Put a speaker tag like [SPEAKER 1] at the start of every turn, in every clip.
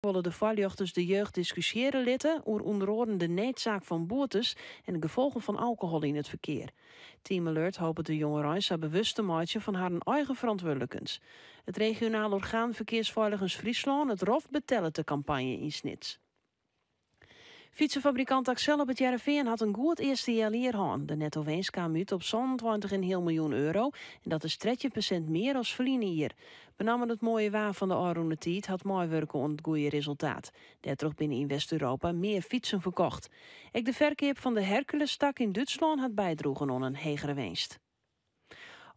[SPEAKER 1] Wolle de foarljochters de jeugd diskusjeare litte oer ûnder oaren de needsaak fan boetes en de gefolgen fan alkohol yn it ferkear. Team Alert hopet de jongerein sa bewust te meitsjen fan harren eigen ferantwurdlikens. It Regionaal Orgaan Ferkearsfeiligens Fryslân, it ROF, betellet de kampanje yn Snits. Fytsefabrikant Accell op It Hearrenfean hat in goed earste healjier hân. De netto-winst kaam út op 27,5 miljoen euro en dat is 13% mear as ferline jier. Benammen it moaie waar fan de ôfrûne tiid hat meiwurke oan it goede resultaat. Dêrtroch binne yn West-Europa mear fytsen ferkocht. Ek de ferkeap fan de Hercules-tak yn Dútslân hat bydroegen oan in hegere winst.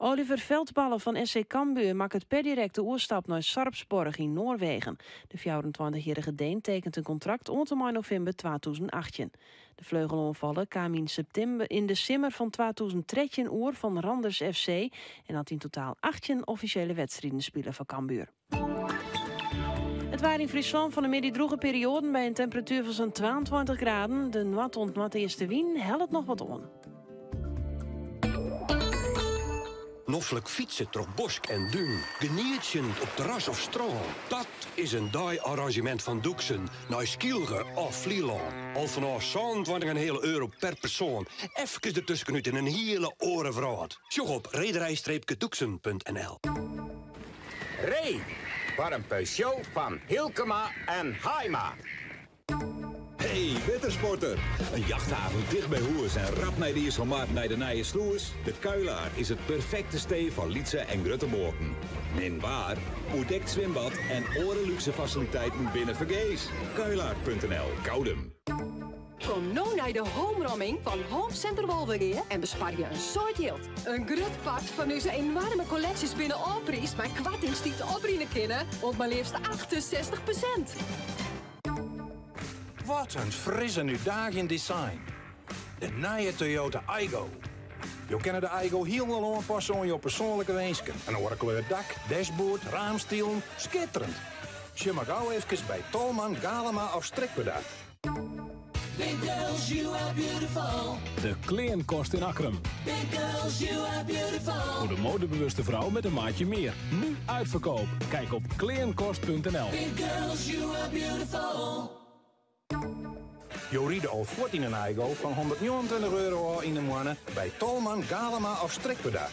[SPEAKER 1] Oliver Feldballe fan SC Cambuur makket per direkt de oerstap nei Sarpsborg yn Noarwegen. De 24-jierrige Deen tekent in kontrakt oant en mei novimber 2018. De fleugeloanfaller kaam yn septimber yn de simmer fan 2013 oer fan Randers FC en hat yn totaal 18 offisjele wedstriden spile foar Cambuur. It waar yn Fryslân fan 'e middei drûge perioaden by in temperatuer fan sa'n 22 graden. De noard oant noardeastewyn hellet noch wat oan.
[SPEAKER 2] Noflik fytse troch bosk en dún, genietsjend op terras of strân. Dat is in dei-arranzjemint fan Doeksen nei Skylge of Flylân. Al fanôf 27,5 euro per persoan. Efkes dertuskenút yn in hiele oare wrâld. Sjoch op rederij-doeksen.nl.
[SPEAKER 3] Ree foar in Peugeot fan Hylkema en Haaima.
[SPEAKER 4] Hey wettersporter! In jachthaven ticht by hûs en rap nei de Iselmar nei de nije slûs? De Kuilart is it perfekte stee foar lytse en grutte boaten. Min waar, oerdekt swimbad en oare lúkse fasiliteiten binne fergees. Kuilart.nl, Koudum.
[SPEAKER 5] Kom no nei de homeromming fan Home Center Wolvegea en besparje in soad jild. In grut part fan ús enoarme kolleksjes binne ôfpriisd mei koartings dy't oprinne kinne oant mar leafst 68%.
[SPEAKER 6] Wat in fris en útdaagjend design. De nije Toyota Aygo. Jo kinne de Aygo hielendal oanpasse oan jo persoanlike winsken. In oare kleur dak, dashboard, raamstilen. Skitterend! Sjoch mar gau efkes by Tolman, Galema of Strikwerda.
[SPEAKER 7] Big girls, you are beautiful.
[SPEAKER 8] De Kleankast in Akkrum.
[SPEAKER 7] Big girls, you are beautiful.
[SPEAKER 8] Voor de modebewuste vrouw met een maatje meer. Nu uitverkoop. Kijk op kleankost.nl.
[SPEAKER 7] Big girls, you are beautiful.
[SPEAKER 6] Jo ride al fuort yn in Aygo fan 129 euro ôf yn 'e moanne by Tolman, Galema of Strikwerda.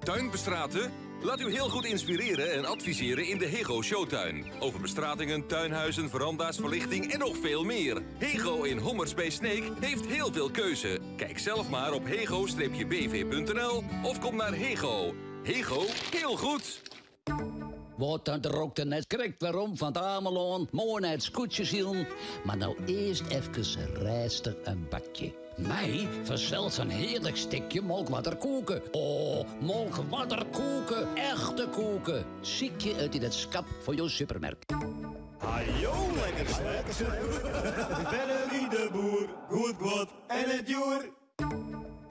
[SPEAKER 9] Tuinbestraten? Laat u heel goed inspireren en adviseren in de Hego Showtuin. Over bestratingen, tuinhuizen, veranda's, verlichting en nog veel meer. Hego in Hommers bij Sneek heeft heel veel keuze. Kijk zelf maar op hego-bv.nl of kom naar Hego. Hego, heel goed!
[SPEAKER 10] Wat dan rokte net krekt werom fan it Amelân, moai nei it skûtsjesilen, mar no earst efkes rêstich in bakje. Mei fansels in hearlik stikje Molkwarder koeke. O, Molkwarder koeke, echte koeke. Sykje it yn it skap fan jo supermerk.
[SPEAKER 11] Hajo, lekker slet. Bennewie de boer, goed guod en net djoer.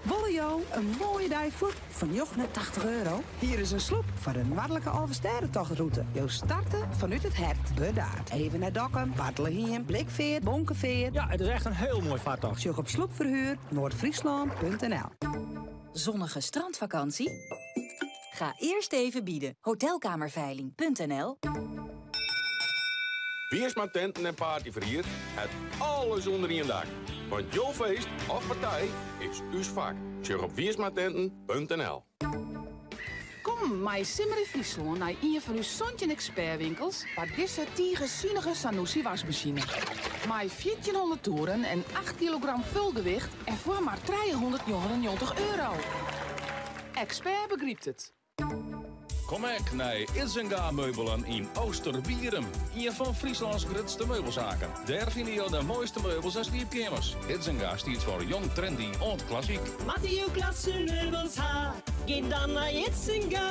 [SPEAKER 12] Wolle jo in moaie dei fuort foar 89 euro? Hier is in sloep foar de Noardlike Alvestêdetochtrûte. Jo starte fanút it hert, Burdaard. Even nei Dokkum, Bartlehiem, Blikfeart, Bonkefeart.
[SPEAKER 13] Ja, it is echt in hiel moai fartocht.
[SPEAKER 12] Sjoch op sloepverhuur noordfriesland.nl.
[SPEAKER 14] Zonnige strandvakantie? Ga eerst even bieden. Hotelkamerveiling.nl
[SPEAKER 15] Wiersma Tenten en Partyverhier hat alles ûnder ien dak. Want jo feest of partij is ús fak. Sjoch op wiersmatenten.nl.
[SPEAKER 16] Kom mei Simmer yn Fryslân nei ien fan ús 17 ekspertwinkels foar dizze tige sunige Zanussi wasmasine. Mei 1400 toeren en 8 kilogram fulgewicht en foar mar 399 euro. Expert begrypt it.
[SPEAKER 17] Kom ek nei Idzenga Meubelen yn Oosterwierum. Ien fan Fryslâns grutste meubelsaken. Dêr fine jo de moaiste meubels en sliepkeamers. Idzenga stiet foar jong, trendy oant klassyk.
[SPEAKER 7] Moatte jo klasse meubels ha, gean dan nei Idzenga.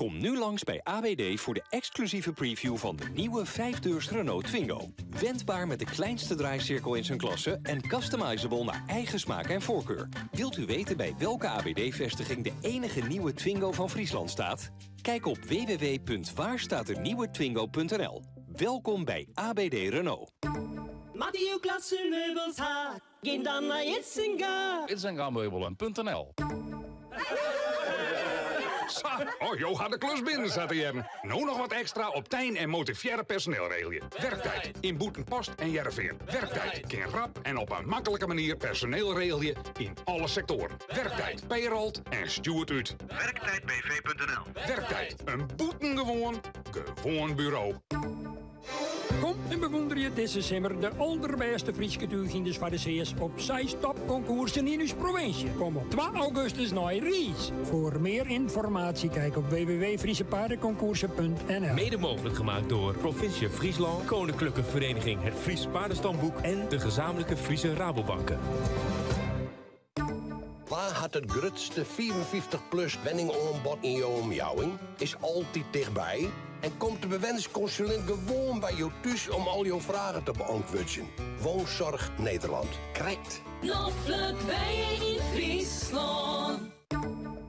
[SPEAKER 2] Kom nu langs bij AWD voor de exclusieve preview van de nieuwe 5-deurs Renault Twingo. Wendbaar met de kleinste draaicirkel in zijn klasse en customizable naar eigen smaak en voorkeur. Wilt u weten bij welke AWD-vestiging de enige nieuwe Twingo van Friesland staat? Kijk op www.waarstaatdenieuwetwingo.nl. Welkom bij ABD Renault.
[SPEAKER 7] Moatte jo klasse meubels ha, gean dan nei Idzenga.
[SPEAKER 17] Idzengameubelen.nl.
[SPEAKER 13] Sa, oh, jo ha de klus binnen sa te hearren. No noch wat ekstra op tein en motivearre personeel regelje. Werktijd yn Bûtenpost en Hearrenfean. Werktijd kin rap en op in maklike manier personeel regelje yn alle sektoaren. Werktijd payrolt en stjoert út. Werktijdbv.nl Werktijd, in bûtengewoan gewoan buro.
[SPEAKER 18] Kom en bewûnderje dizze simmer de alderbêste Fryske túghynders foar de seas op seis topkonkoersen yn ús provinsje. Kom op 2 augustus nei Riis. Voor meer informatie kijk op www.friesepaardenconcoursen.nl.
[SPEAKER 19] Mede mogelijk gemaakt door Provincie Fryslân, Koninklijke Vereniging Het Fries Paardenstamboek en de gezamenlijke Friese Rabobanken.
[SPEAKER 2] Wa hat it grutste 55-plus wenningoanbod yn jo omjouwing? Is altyd tichtby en komt de bewennerskonsulint gewoan by jo thús om al jo fragen te beantwurdzjen. Woonzorg Nederland. Krekt.
[SPEAKER 7] Noflik wenje yn Fryslân.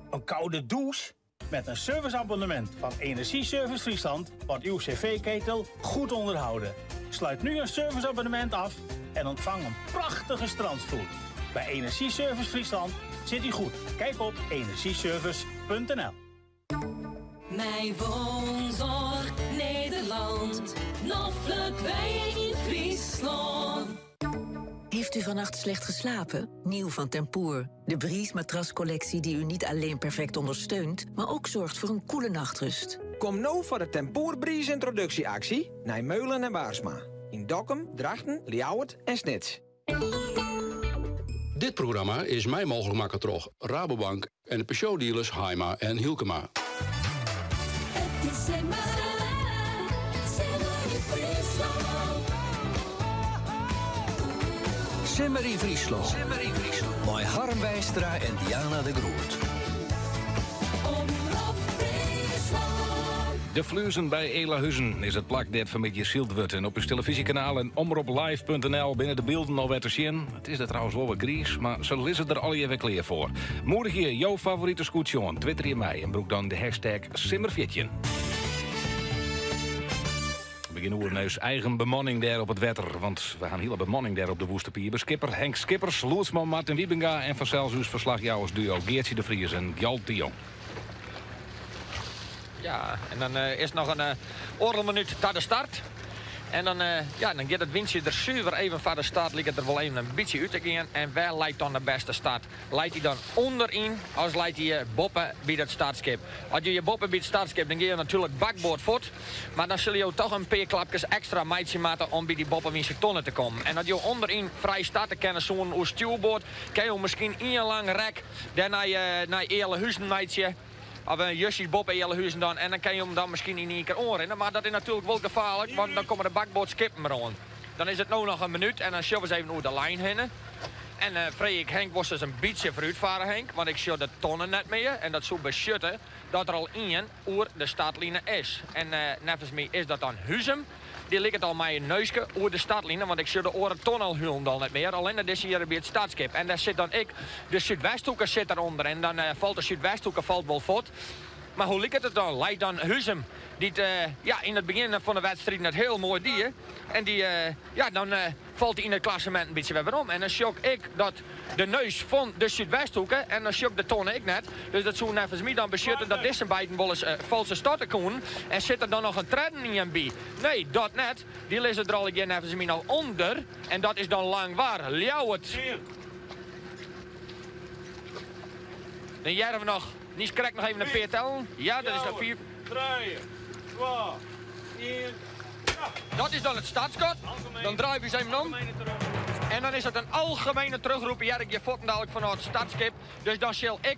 [SPEAKER 20] Een koude douche? Met een serviceabonnement van Energieservice Friesland wordt uw cv-ketel goed onderhouden. Sluit nu een serviceabonnement af en ontvang een prachtige strandstoel. Bij Energieservice Friesland zit u goed. Kijk op energieservice.nl.
[SPEAKER 7] Mei Woonzorg Nederland. Noflik wenje yn Fryslân.
[SPEAKER 21] Heeft u vannacht slecht geslapen? Nieuw van Tempoor. De Breeze matrascollectie die u niet alleen perfect ondersteunt... maar ook zorgt voor een koele nachtrust.
[SPEAKER 22] Kom no foar de Tempoor Breeze introduksje-aksje nei Meulen en Baarsma. Yn Dokkum, Drachten, Ljouwert en Snits.
[SPEAKER 23] Dit programma is mei mooglik makke troch Rabobank en de Peugeot-dealers Haima en Hylkema.
[SPEAKER 7] It is simmer, simmer yn Fryslân.
[SPEAKER 24] Simmer yn Fryslân. Mei Harm Weistra en Diana de Groot.
[SPEAKER 7] Omrop Fryslân.
[SPEAKER 17] De Fluezen by Ealahuzen is it plak dêr't fanmiddei syld wurdt. En op ús telefyzjekanaal en omroplive.nl binne de bylden alwer te sjen. It is der trouwens wol wat griis, mar se lizze der allegear wer klear foar. Moedigje jo favorite skûtsje oan, twitterje mei en brûk dan de hashtag Simmer14. We gean oer nei ús eigen bemanning dêr op it wetter, want we ha in hiele bemanning dêr op de Woeste Pier. Skipper Henk Skippers, lûdsman Martin Wiebenga en fansels ús ferslachjouwersduo Geartsje de Vries en Gjalt de Jong.
[SPEAKER 25] Ja, en dan eh, is noch in uh, oardel minút ta de start. En dan, uh, ja, dan giet it wyntsje der suver even foar de start, liket der wol even in bytsje út te gean. En wêr leit dan de bêste start? Leit hy dan ûnderyn of leit hy boppe by dat startskip? As je je boppe by it startskip, dan gean je natuerlik bakboard fuort. Mar dan sille jo toch in pear klapkes ekstra meitsje moatte om by dy boppewynse tonne te kommen. En as jo ûnderyn frij starte kinne soenen oer stjoerboard, kinne jo miskien ien lang rek dêrnei nei Ealahuzen meitsje. Of justjes boppe Ealahuzen dan. En dan kinne jo him dan miskien yn ien kear oanrinne. Mar dat is natuerlik wol gefaarlik, want dan komme de bakboardskippen oan. Dan is it no noch in minút en dan sjogge we ris even oer de lijn hinne. En uh, freegje ik Henk wolst ris in bytsje foarút farre, Henk, want ik sjoch de tonnen net mear. En dat soe betsjutte dat der al ien oer de startline is. En uh, neffens my is dat dan Huzum. Dy liket al mei in neuske oer de startline, want ik sjoch de oare ton al hielendal net mear. Allinne dizze hjir by it startskip. En dêr sit dan ek de Súdwesthoeke sit derûnder. En dan uh, falt de Súdwesthoeke falt wol fuort. Mar hoe liket it dan? Leit dan Huzum, dy't ja, yn it begjin fan de wedstriid net hiel moai die. En dy, ja, dan falt hy yn it klassemint in bytsje wer werom. En dan sjoch ik dat de neus fan de Súdwesthoeke en dan sjoch ik de tonne ek net. Dus dat soe neffens my dan betsjutte dat dizze beiden wolris falske starte koenen. En sit der dan noch in tredden ien by? Nee, dat net. Dy lizze der allegear neffens my noch ûnder. En dat is dan Langwar, Ljouwert. Dan hearre we noch, Nies krekt noch even in pear tellen. Ja, dat is dan 4.
[SPEAKER 11] 3, 2, 1.
[SPEAKER 25] Dat is dan it startskot. Dan draaie we ús even om. En dan is it in algemene terugroep. Hear ik hjir fuortendalik fanôf it startskip. Dus dan sil ik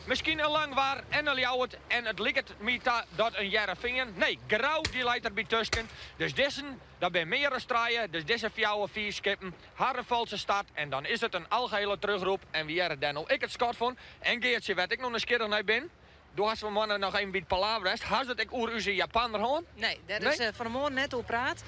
[SPEAKER 25] miskien in Langwar en in Ljouwert. En it liket my ta dat in Hearrenfean. Nee, Grou dy leit der by tusken. Dus dizzen, dat binne mear as trije. Dus dizze fjouwer, fiif skippen ha in falske start. En dan is it in algehele terugroep. En we hearre dêr no ek it skot fan. En Geartsje, wêr't ik no nijsgjirrich nei bin. Do hast fan 'e moarn noch even by it palaver west. Hast it ek oer ús Japanner hân?
[SPEAKER 26] Nee, dêr is fan 'e moarn net oer praat.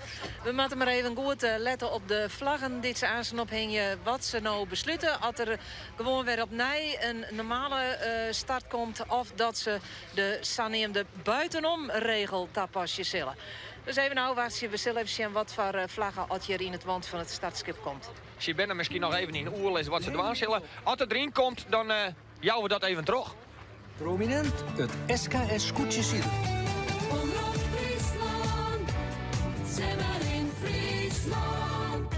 [SPEAKER 26] We moatte mar even goed lette op de flaggen dy't se aansten ophingje. Wat se no beslute. As der gewoan wer opnij in normale start komt. Of dat se de saneamde buitenomregel tapasje sille. Dus even ôfwachtsje. We sille even sjen wat foar flagge oft hjir yn it want fan it startskip komt.
[SPEAKER 25] Sy binne miskien noch even yn oerlis wat se dwaan sille. As it deryn komt, dan jouwe we dat even troch.
[SPEAKER 24] Prominint it SKS Skûtsjesilen.
[SPEAKER 1] Omrop Fryslân, Simmer yn Fryslân.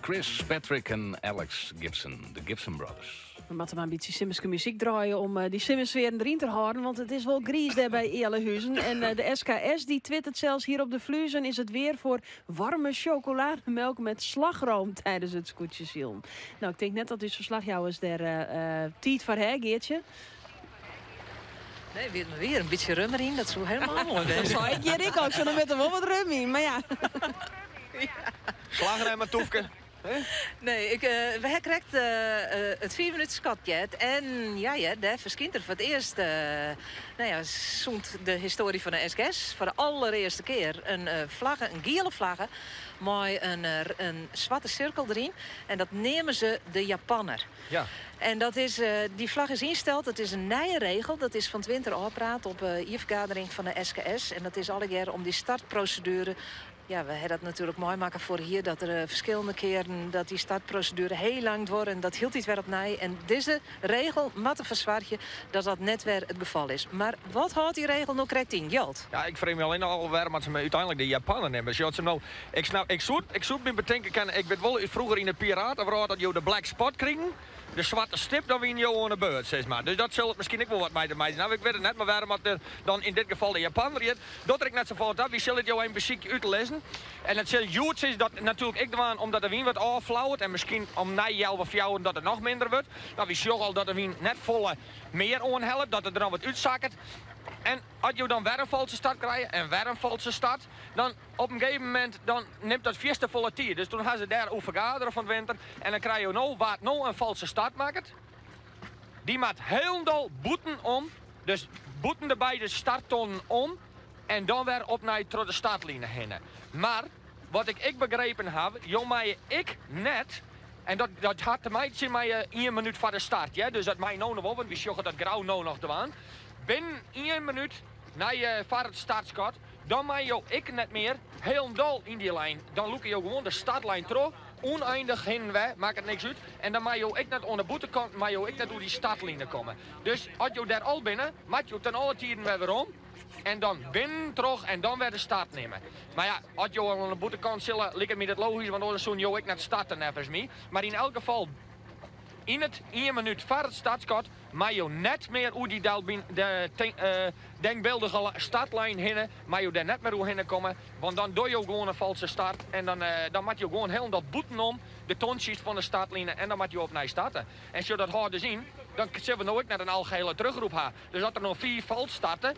[SPEAKER 17] Chris Patrick en Alex Gibson, de Gibson Brothers.
[SPEAKER 3] We moatte mar in bytsje simmerske muzyk draaie om eh, dy simmersfearen deryn te hâlden, want it is wol griis dêr by Ealahuzen. En eh, de SKS dy twittert sels hier op de Fluezen is it weer foar warme chocolademelk met slagroom tijdens it skûtsjesilen. No, ik tink net dat ús ferslachjouwers dêr eh, tiid foar ha, Geartsje.
[SPEAKER 26] Nee, wie weer in bytsje rum deryn, dat soe hielendal moai wêze.
[SPEAKER 3] Dat sei ik hjir ek al, ik sei, der moat wol wat rum yn, mar ja.
[SPEAKER 9] Slagroom en toefke.
[SPEAKER 26] Nee, ik, we ha krekt it fiif minuten skot heard. En ja, ja, dêr ferskynt der foar it earst, no ja, sûnt de histoarje fan de SKS, foar de allerearste kear in flagge, in giele flagge, mei in swarte sirkel deryn. En dat neame se de Japanner.
[SPEAKER 17] Ja.
[SPEAKER 26] En dat is, dy flagge is ynsteld, dat is in nije regel. Dat is fan 't winter ôfpraat op de jierfergadering fan de SKS. En dat is allegear om dy startproseduere. Ja, we ha dat natuerlik meimakke foarich jier dat der ferskillende kearen dat dy startproseduere hiel lang duorre en dat hieltyd wer opnij. En dizze regel moat derfoar soargje dat dat net wer it gefal is. Mar wat hâldt dy regel no krekt yn, Gjalt?
[SPEAKER 25] Ja, ik freegje my allinne al wêrom moatte se me úteinlik de Japaner nimme. Sjoch, se no, ik snap, ik soe, ik soe my betinke kinne, ik wit wol út froeger yn de piratewrâld dat jo de black spot krigen. De swarte stip, dan wiene jo oan 'e beurt, sis mar. Dus dat sil it miskien ek wol wat mei te meitsjen hawwe. Ik wit it net, mar wêrom moat der dan yn dit gefal de Japanner hjit, docht der ek net safolle ta. Wy sille it jo even besykje út te lizzen. En it sil hjoed sis dat natuerlik ek dwaan omdat de wyn wat ôfflauwet en miskien om nei healwei fjouweren dat it noch minder wurdt. No, wy sjogge al dat de wyn net folle mear oanhellet, dat it der noch wat útsakket. En as jo dan wer in falske start krije en wer in falske start, dan Op in gegeven momint dan nimt dat fierste folle tiid. Dus toen ha se dêr oer fergadere fan 't winter. En dan krije jo no wa't no in falske start makket, dy moat hielendal bûten om, dus bûten de beide starttonnen om en dan wer opnij troch de startline hinne. Mar wat ik ek begrepen haw, jo meie ek net, en dat dat hat te meitsjen mei ien minút foar de start, hear, dus dat mei no noch wol, want wy sjogge dat Grou no noch dwaan, binnen ien minút nei foar it startskot, Dan meie jo ek net mear hielendal yn dy lijn. Dan lûke jo gewoan de startlijn troch, ûneindich hinne-en-wer, makket niks út. En dan meie jo ek net oan de bûtenkant, meie jo ek net oer dy startline komme. Dus as jo dêr al binne, moatte jo ten alle tiden wer werom en dan binnen troch en dan wer de start nimme. Mar ja, as jo al oan de bûtenkant sille, liket my dat logysk, want oars soene jo ek net starte neffens my. Mar yn elk gefal, yn it ien minút foar it startskot Meie jo net mear oer dy denkbeeldige startlijn hinne, meie jo dêr net mear oerhinne komme, want dan dogge jo gewoan in falske start en dan dan moatte jo gewoan hielendal bûtenom de tontsjes fan de startline en dan moatte jo opnij starte. En sjoch dat hâldt dus yn, dan sille we no ek net in algehele terugroep ha. Dus as der no fiif fals starte,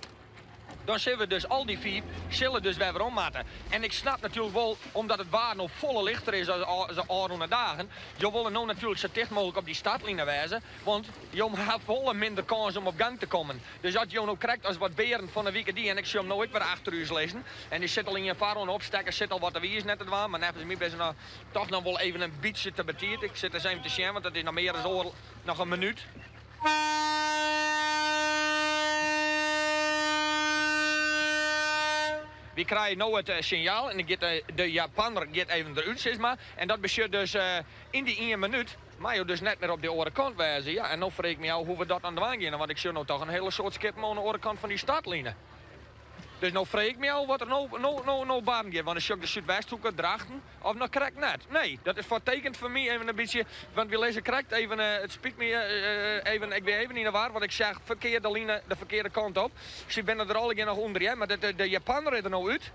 [SPEAKER 25] Dan sille we dus al dy fiif sille dus wer werom moatte. En ik snap natuerlik wol, omdat it waar no folle lichter is as de ôfrûne dagen, jo wolle no natuerlik sa ticht mooglik op dy startline wêze, want jo ha folle minder kâns om op gang te kommen. Dus as jo no krekt as wat Berend fan 'e wike die, en ik sjoch him no ek wer achter ús lizzen, en dy sit al ien foar oan de opstekker, sit al wat de wiis net te dwaan, mar neffens my binne se no toch noch wol even in bytsje te betiid. Ik sit ris even te sjen, want it is noch mear as oardel, noch in minút. Wy krije no it sinjaal en dan giet de Japanner giet even derút sis mar. En dat besjut dus yn dy ien minút mei jo dus net mear op de oare kant wêze. Ja, en no freegje ik my ôf hoe we dat dan dwaan geane, want ik sjoch no toch in hiele soad skippen oan de oare kant fan dy startline. Dus no freegje ik my ôf wat der no, no, no, no barren giet. Want dan sjoch ik de Súdwesthoeke, Drachten, of noch krekt net. Nee, dat is foartekend foar my even in bytsje. Want wy lizze krekt even, it spyt my even, ik wie even yn 'e war, want ik seach ferkearde line de ferkearde kant op. Sy binne der allegear noch ûnder, hear. Mar de, de Japanner is der no út.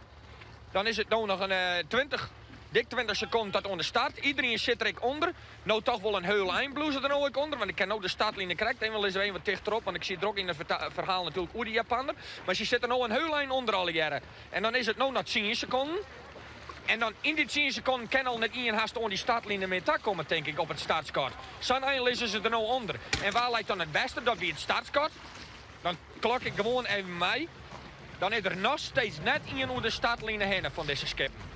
[SPEAKER 25] Dan is it no noch in 20, dik 20 sekonden tot oan de start. Iederien sit der ek ûnder. No toch wol in heul ein bliuwe se der no ek ûnder, want ik ken no de startline krekt. Even lizze we even wat tichterop, want ik siet drok yn it ferhaal natuerlik oer de Japanner. Mar sy sitte no in heul ein ûnder allegearre. En dan is it no noch tsien sekonden. En dan yn dy tsien sekonden kin al net ien hast oan dy startline mear takomme, tink ik, op it startskot. Sa'n ein lizze se der no ûnder. En wa leit dan it bêste? Dat wie it startskot. Dan klok ik gewoan even mei. Dan is der noch steeds net ien oer de startline hinne fan dizze skippen.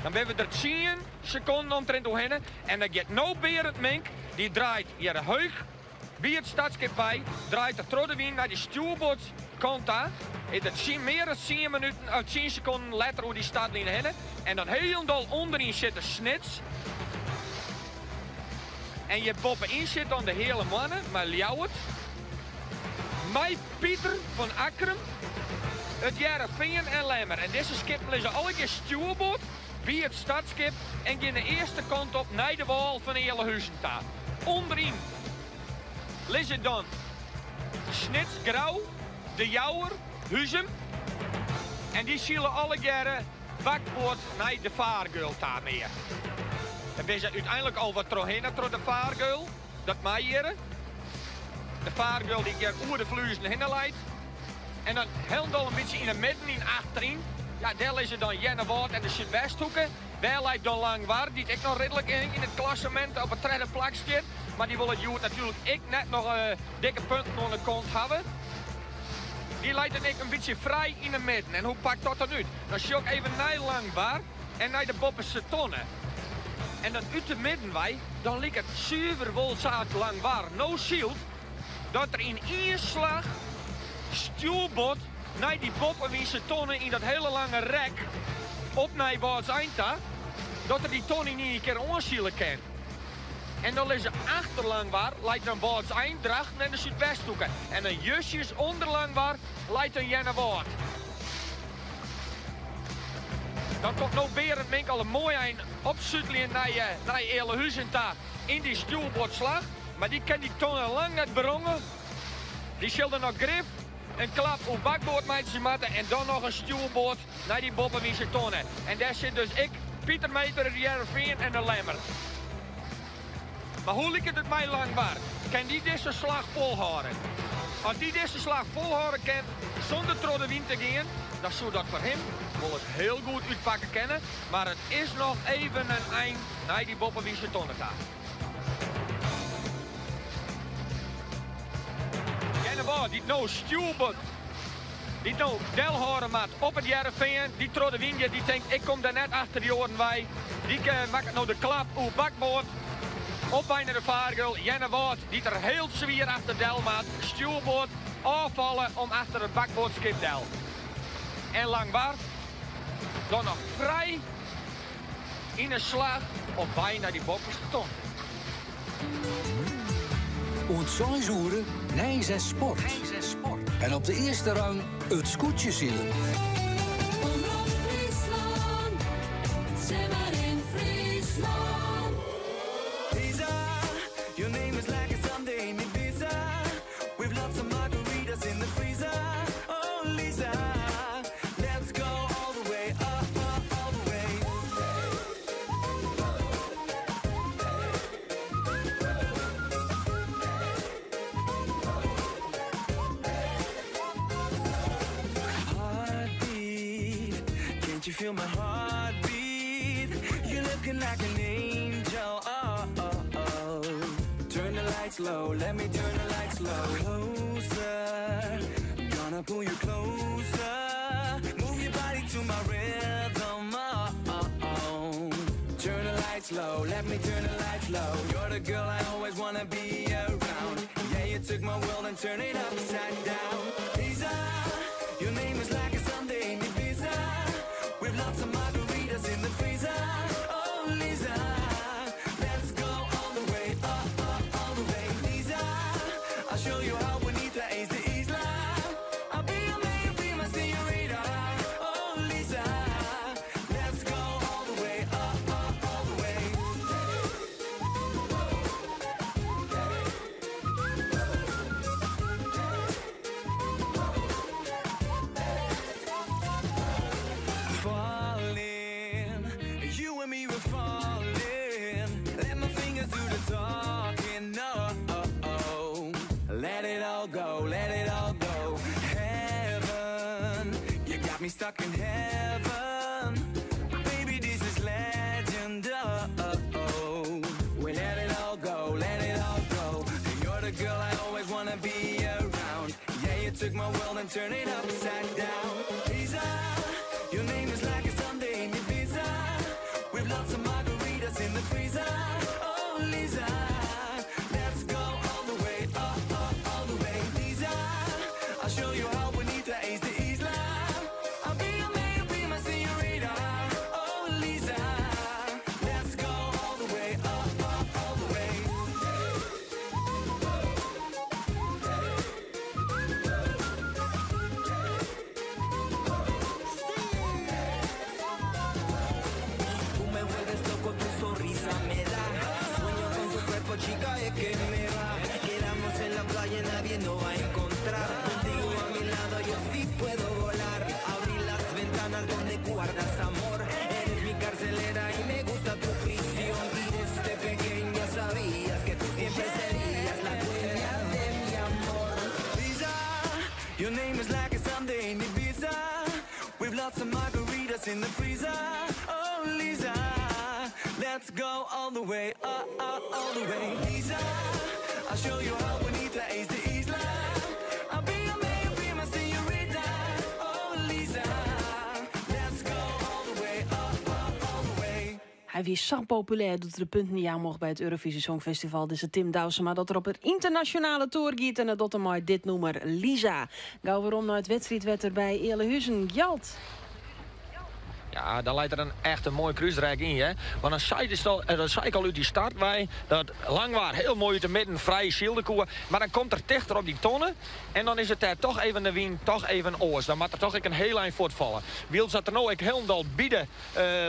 [SPEAKER 25] Dan binne we der tsien sekonden omtrint oerhinne. En dan giet no Berend Mink, dy draait hjir heech by it startskip wei, draait er troch de wyn nei de stjoerboardkant ta. Is er tsien, mear as tsien minuten, of tsien sekonden letter oer dy startline hinne. En dan hielendal ûnderyn sit de Snits. En hjir boppe-yn sit dan de Heale Moanne mei Ljouwert. Mei Pieter fan Akkrum, It Hearrenfean en Lemmer. En dizze skippen lizze allegear stjoerboard by it startskip en gean de earste kant op nei de wâl fan Ealahuzen ta. Underyn lizze dan Snits, Grou, De Jouwer, Huzum en dy sile allegearre bakboard nei de fargeul ta mear. Dêr binne se úteinlik al wat trochhinne troch de fargeul. Dat mei hjirre. De fargeul dy't hjir oer de Fluezen hinne leit. En dan hielendal in bytsje yn 'e midden, yn achteryn. Ja, dêr lizze dan Earnewâld en de Súdwesthoeke. Dêr leit dan Langwar, dy't ek noch ridlik yn it klassemint op it tredde plak stiet. Mar dy wol it hjoed natuerlik ek net noch dikke punten oan de kont hawwe. Dy leit dan ek in bytsje frij yn 'e midden. En hoe pakt dat dan út? Dan sjoch ik even nei Langwar en nei de boppeste tonne. En dan út de midden wei, dan liket it suver wol sa't Langwar no sylt, dat der yn ien slach stjoerboard nei dy boppewynse tonne yn dat hele lange rek. Op nei Wâldsein ta, dat er dy tonne yn ien kear oansile kin. En dan lizze achter Langwar leit dan Wâldsein, Drachten en de Súdwesthoeke. En dan justjes ûnder Langwar leit dan Earnewâld. Dan komt no Berend Mink al in moai ein opsuteljen nei, nei Ealahuzen ta yn dy stjoerboardslach. Mar dy kin dy tonne lang net beronge. Dy sil der noch grif in klap oer bakboard meitsje moatte en dan noch in stjoerboard nei dy boppewynse tonne. En dêr sit dus ek Pieter Meeter, it Hearrenfean en de Lemmer. Mar hoe liket it mei Langwar? Kin dy dizze slach folhâlde? As dy dizze slach folhâlde kin sûnder troch de wyn te gean, dan soe dat foar him wolris hiel goed útpakke kinne. Mar it is noch even in ein nei dy boppewynse tonne ta. Earnewâld dy't no stjoerboard, dy't no delhâlde moat op it Hearrenfean, dy't troch de wyn giet, dy't tinkt ik kom dêr net achter dy oaren wei. Dy makket no de klap oer bakboard op wei nei de fargeul. Earnewâld dy't der hiel swier achter del moat, stjoerboard ôffalle om achter it bakboardskip del. En Langwar dan noch frij yn 'e slach op wei nei dy boppeste ton.
[SPEAKER 24] Oant seis oere nijs en sport. En op de earste rang it skûtsjesilen.
[SPEAKER 1] Omrop Fryslân, Simmer yn Fryslân.
[SPEAKER 4] Lisa, your name is like a Sunday in Ibiza. With lots of margaritas in the freezer. Oh, Lisa, let's go all the way, up, up, all the way. Heartbeat, can't you feel my heartbeat? You're looking like an angel. Oh, oh, oh. Turn the lights low, let me turn the lights low. Closer, gonna pull you closer. Move your body to my rhythm. Oh, oh, oh. Turn the lights low, let me turn the lights low. You're the girl I always wanna be around. Yeah, you took my world and turned it upside down. Lisa, your name is like a Sunday in Ibiza. With lots of margaritas in the freezer. Oh, Lisa, let's go all the way, up, up, all the way. Lisa, I'll show you how bonita is the isla. I'll be your man, you'll be my señorita. Oh, Lisa, let's go all the way, up, up, all the way. Falling, you and me were falling. Let my fingers do the talking. No, oh, oh. let it all go, let it all go. Heaven, you got me stuck in heaven. Baby, this is legend. Oh, oh, oh. We let it all go, let it all go. You're the girl I always wanna be around. Yeah, you took my world and turned it upside down. Lisa, your name is like a Sunday in Ibiza. With lots of margaritas in the freezer. Oh, Lisa, let's go all the way, up, up, all the way. Lisa, I'll show you how bonita is the isla. I'll be your man, you'll be my señorita. Oh, Lisa, let's go all the way, up, up, all the way.
[SPEAKER 5] Tú me vuelves loco, tu sonrisa me da. Sueño con tu cuerpo, chica, es que me va. Quedamos en la playa, nadie nos va a encontrar. Contigo a mi lado, yo sí puedo volar. Abrir las ventanas donde guardas amor. Eres mi carcelera y me gusta tu prisión. Y desde pequeña sabías que tú siempre serías la dueña de mi amor.
[SPEAKER 4] Lisa, your name is like a Sunday in Ibiza. With lots of margaritas in the freezer. Oh, Lisa, let's go all the way, up, up, all the way. Lisa, I'll show you how bonita is the isla. I'll be your man, you'll be my señorita. Oh, Lisa, let's go all the way, up, up, all the way.
[SPEAKER 3] Hy wie sa populêr doe't er de punten jaan mocht by it Eurovisie Songfestival. Dizze Tim Douwsma dat er op it ynternasjonale toer giet en dat docht er mei dit nûmer Lisa. Gau werom nei it wedstriidwetter by Ealahuzen. Gjalt.
[SPEAKER 25] Ja, dan leit der in echt in moai krúsrek yn, hè. Want dan sei it al, dan sei ik al út dy start wei dat Langwar hiel moai út de midden frij sylde koe. Mar dan komt er tichter op dy tonne en dan is it dêr toch even de wyn toch even oars. Dan moat er toch ek in hiel ein fuortfalle. Wylst dat er no ek hielendal by de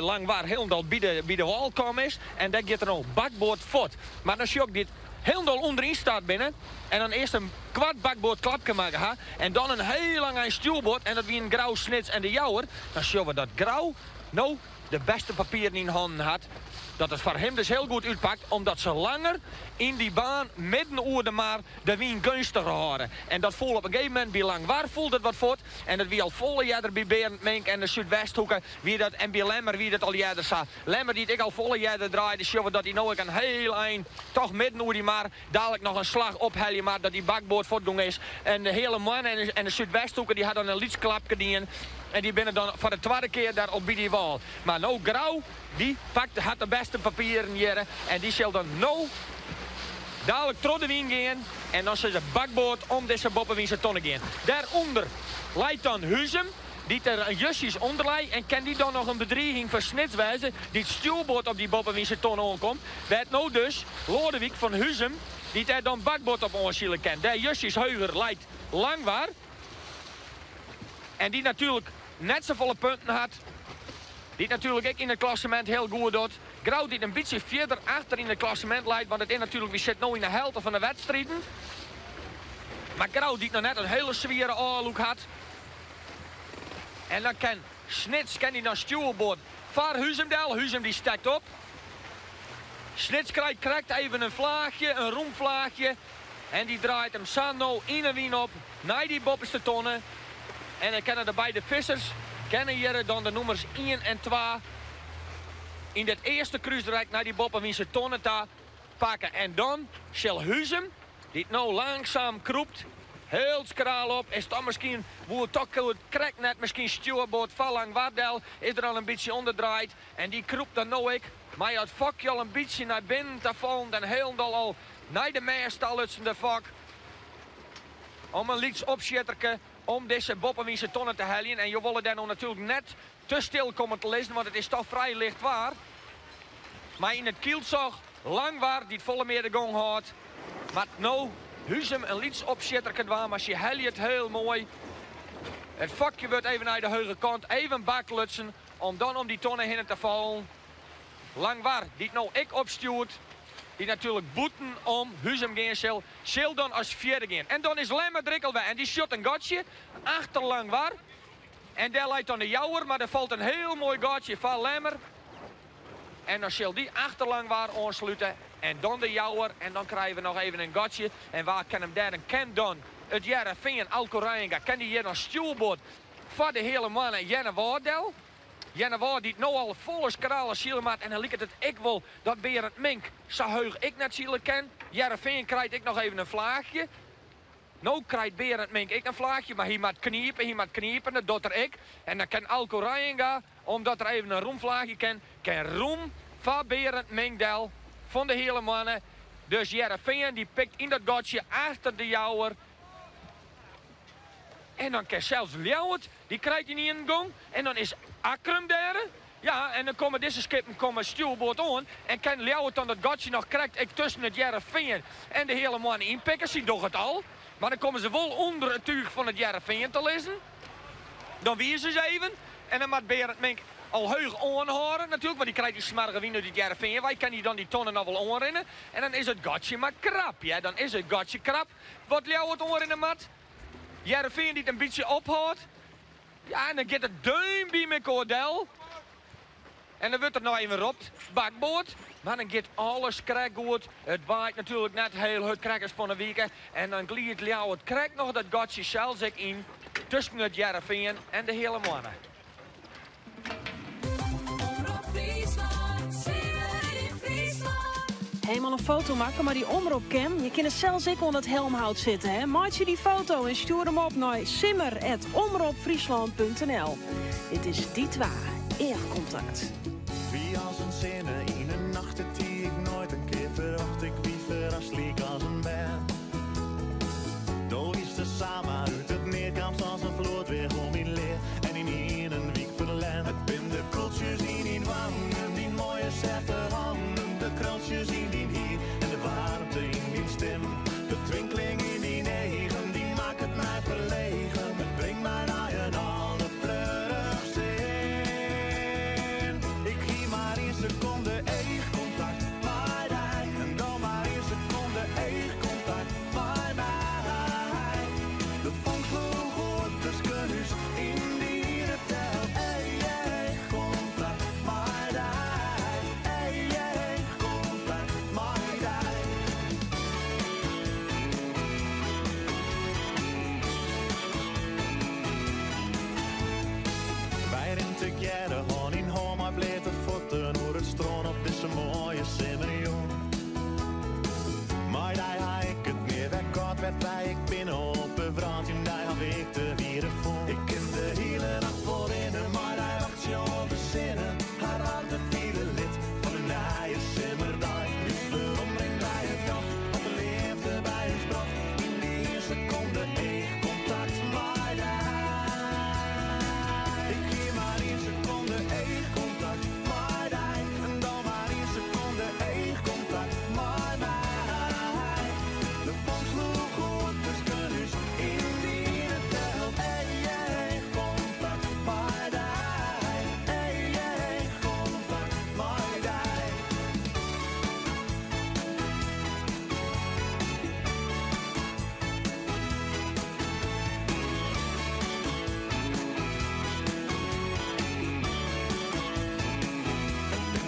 [SPEAKER 25] Langwar hielendal by de by de wâl kaam is en dêr giet er no bakboard fuort. Mar dan sjoch ik dy't hielendal ûnderyn start binne en dan earst in koart bakboard klapke makke ha en dan in hiel lang ein stjoerboard en dat wienen Grou, Snits en De Jouwer, dan sjogge we dat Grou no de bêste papieren yn hannen hat. Dat it foar him dus hiel goed útpakt omdat se langer yn dy baan midden oer de mar de wyn geunstiger hâlde. En dat foel op in gegeven momint by Langwar foel dat wat fuort en dat wie al folle earder by Berend Mink en de Súdwesthoeke wie dat en by Lemmer wie dat al earder sa. Lemmer dy't ek al folle earder draaide, sjogge we dat hy no ek in hiel ein toch midden oer dy mar dalik noch in slach ophelje moat dat dy bakboard fuortgong is. En de Heale Moanne en de Súdwesthoeke dy ha dan in lyts klapke dien en dy binne dan foar de twadde kear dêr op by dy wâl. Mar no Grou, dy pakt hat de bêste papieren hjirre en dy sil dan no dalik troch de wyn gean en dan sil se bakboard om dizze boppewynse tonne gean. Dêrûnder leit dan Huzum. Dy't der in justjes ûnder lei en kin dy dan noch in bedriging foar Snits wêze dy't stjoerboard op dy boppewynse tonne oankomt, wêr't no dus Loadewyk fan Huzum dy't dêr dan bakboard op oansile kin. Dêr justjes heuger leit Langwar en dy natuerlik net safolle punten hat, dy't natuerlik ek yn it klassemint hiel goed docht. Grou dy't in bytsje fierder achter yn it klassemint leit, want it is natuerlik wy sitte no yn de helte fan de wedstriden. Mar Grou dy't noch net in hiele swiere ôflûk hat. En dan kin Snits kin dy dan stjoerboard foar Huzum del. Huzum dy stekt op. Snits krijt krekt even in flaachje, in rûmflaachje. En dy draait him sa no yn 'e wyn op nei dy boppeste tonne. En dan kinne de beide vissers kinne hjirre dan de nûmers ien en twa yn dit earste krúsrek nei dy boppewynse tonne ta pakke. En dan sil Huzum Dy't no langsaam krûpt, hiel skraal op, is toch miskien woe toch krekt net miskien stjoerboard foar Langwar del, is der al in bytsje ûnderdraaid en dy krûpt dan no ek mei it fokje al in bytsje nei binnen ta fallen en hielendal al nei de mêst ta lutsen de fok om in lyts opsjitterke om dizze boppewynse tonne te heljen en jo wolle dêr no natuerlik net te stil komme te lizzen want it is toch frij licht waar. Mar yn it kyltsog Langwar dy't folle mear de gong hâldt, moat no Huzum in lyts opsjitterke dwaan, mar sy helje it hiel moai. It fokje wurdt even nei de heuge kant even baklutsen om dan om dy tonne hinne te fallen. Langwar dy't no ek opstjoert, dy't natuerlik bûten om Huzum gean sil, sil dan as fjirde gean. En dan is Lemmer der ek al wer en dy sjocht in gatsje achter Langwar. En dêr leit dan de Jouwer, mar der falt in hiel moai gatsje foar Lemmer. En dan sil dy achter Langwar oanslute en dan de Jouwer en dan krije we noch even in gatsje. En wa kin him dêr in ken dan? It Hearrenfean, Alco Reijenga, kin dy hjir dan stjoerboard foar de Heale Moanne Earnewâld del? Earnewâld dy't no al folle skraler sile moat en dan liket it ek wol dat Berend Mink sa heech ek net sile kin. Hearrenfean krijt ek noch even in flaachje. No krijt Berend Mink ek in flaachje, mar hy moat kniepe, hy moat kniepe, dat docht er ek. En dan kin Alco Reijenga, omdat er even in rûmflaachje kin, kin rûm foar Berend Mink del fan de Heale Moanne. Dus Hearrenfean dy pikt yn dat gatsje achter de Jouwer. En dan kin sels Ljouwert, dy krijt ynienen gong. En dan is Akkrum dêr. Ja, en dan komme dizze skippen komme stjoerboard oan en kin Ljouwert dan dat gatsje noch krekt ek tusken it Hearrenfean en de Heale Moanne ynpikke. Sy dogge it al, mar dan komme se wol ûnder it túch fan it Hearrenfean te lizzen. Dan wize se even en dan moat Berend Mink al heech oanhâlde natuerlik, want dy krijt dy smoarge wyn út it Hearrenfean wei. Kin hy dan dy tonne noch wol oanrinne? En dan is it gatsje mar krap, ja, dan is it gatsje krap wat Ljouwert oanrinne moat. Hearrenfean dy't in bytsje ophâldt. Ja, en dan giet it deun by mekoar del. En dan wurdt der noch even ropt, bakboard. Mar dan giet alles krekt goed. It waait natuerlik net hiel hurd krekt as fan 'e wike. En dan gliidt Ljouwert krekt noch dat gatsje sels ek yn tusken it Hearrenfean en de Heale Moanne.
[SPEAKER 1] Omrop Fryslân, Simmer yn Fryslân.
[SPEAKER 3] Helemaal in foto makke mei dy omropcam. Je kinne sels ek oan dat helmhout sitte. Hè? Meitsje dy foto en stjoer him op nei simmer@omropfryslan.nl. Dit is Die Twa, Eachkontakt.
[SPEAKER 6] Wie as in sinne yn 'e nacht, it hie ik noait in kear ferwacht. Ik wie ferrast lyk as in bern. Do wiest der samar út it neat, kaamst as in floedweach om myn lea. En ynienen wie 'k ferlern. It bin de Wêrby ik bin op 'e wrâld, jûn dy haw ik de wiere fûn. Ik kin de hiele nacht wol rinne, mei dy wachtsje oant de sinne har harte fiele lit fan in nije simmerdei. Us werombringt by it ljocht, wat de leafde by ús brocht. Yn dy ien sekonde eachkontakt mei dy. Ik hie mar ien sekonde eachkontakt mei dy. En dan mar ien sekonde eachkontakt mei my. De vonk sloech oer tusken ús yn dy iene tel. Eachkontakt mei dy. Eachkontakt mei dy.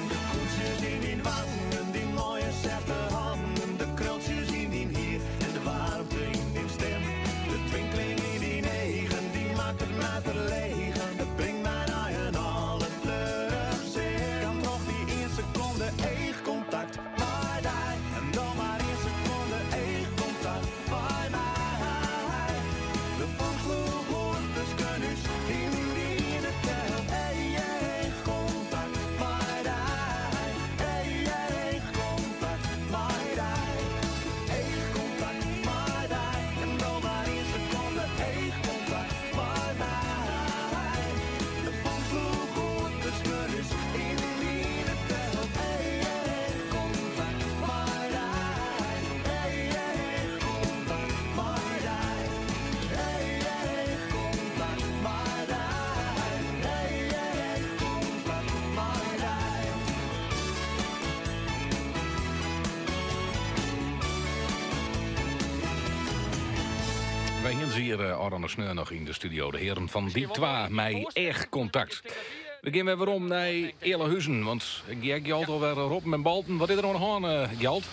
[SPEAKER 6] De koetsjes yn dyn wangen, dyn moaie sêfte hannen, de krultsjes yn dyn hier en de waarmte yn dyn stim. De twinkeling yn dyn eagen, dy makket my ferlegen. It bringt my nei in allerfleuchst sin. Kan troch dy ien sekonde eachkontakt mei dy. En dan mar ien sekonde eachkontakt mei my. De vonk sloech oer tusken ús yn dy iene tel. Eachkontakt mei dy. Eachkontakt mei dy. Eachkontakt mei dy. En dan mar ien sekonde eachkontakt mei my. De vonk sloech oer tusken ús yn dy iene tel. Eachkontakt mei dy. Eachkontakt mei dy. Eachkontakt mei dy. Eachkontakt mei dy.
[SPEAKER 17] Wy hiene se hjir ôfrûne sneon noch yn de studio, de hearen fan Die Twa mei Eachkontakt. We gean wer werom nei Ealahuzen, want ik hear Gjalt alwer roppen en balten. Wat is der oan de hân, Gjalt?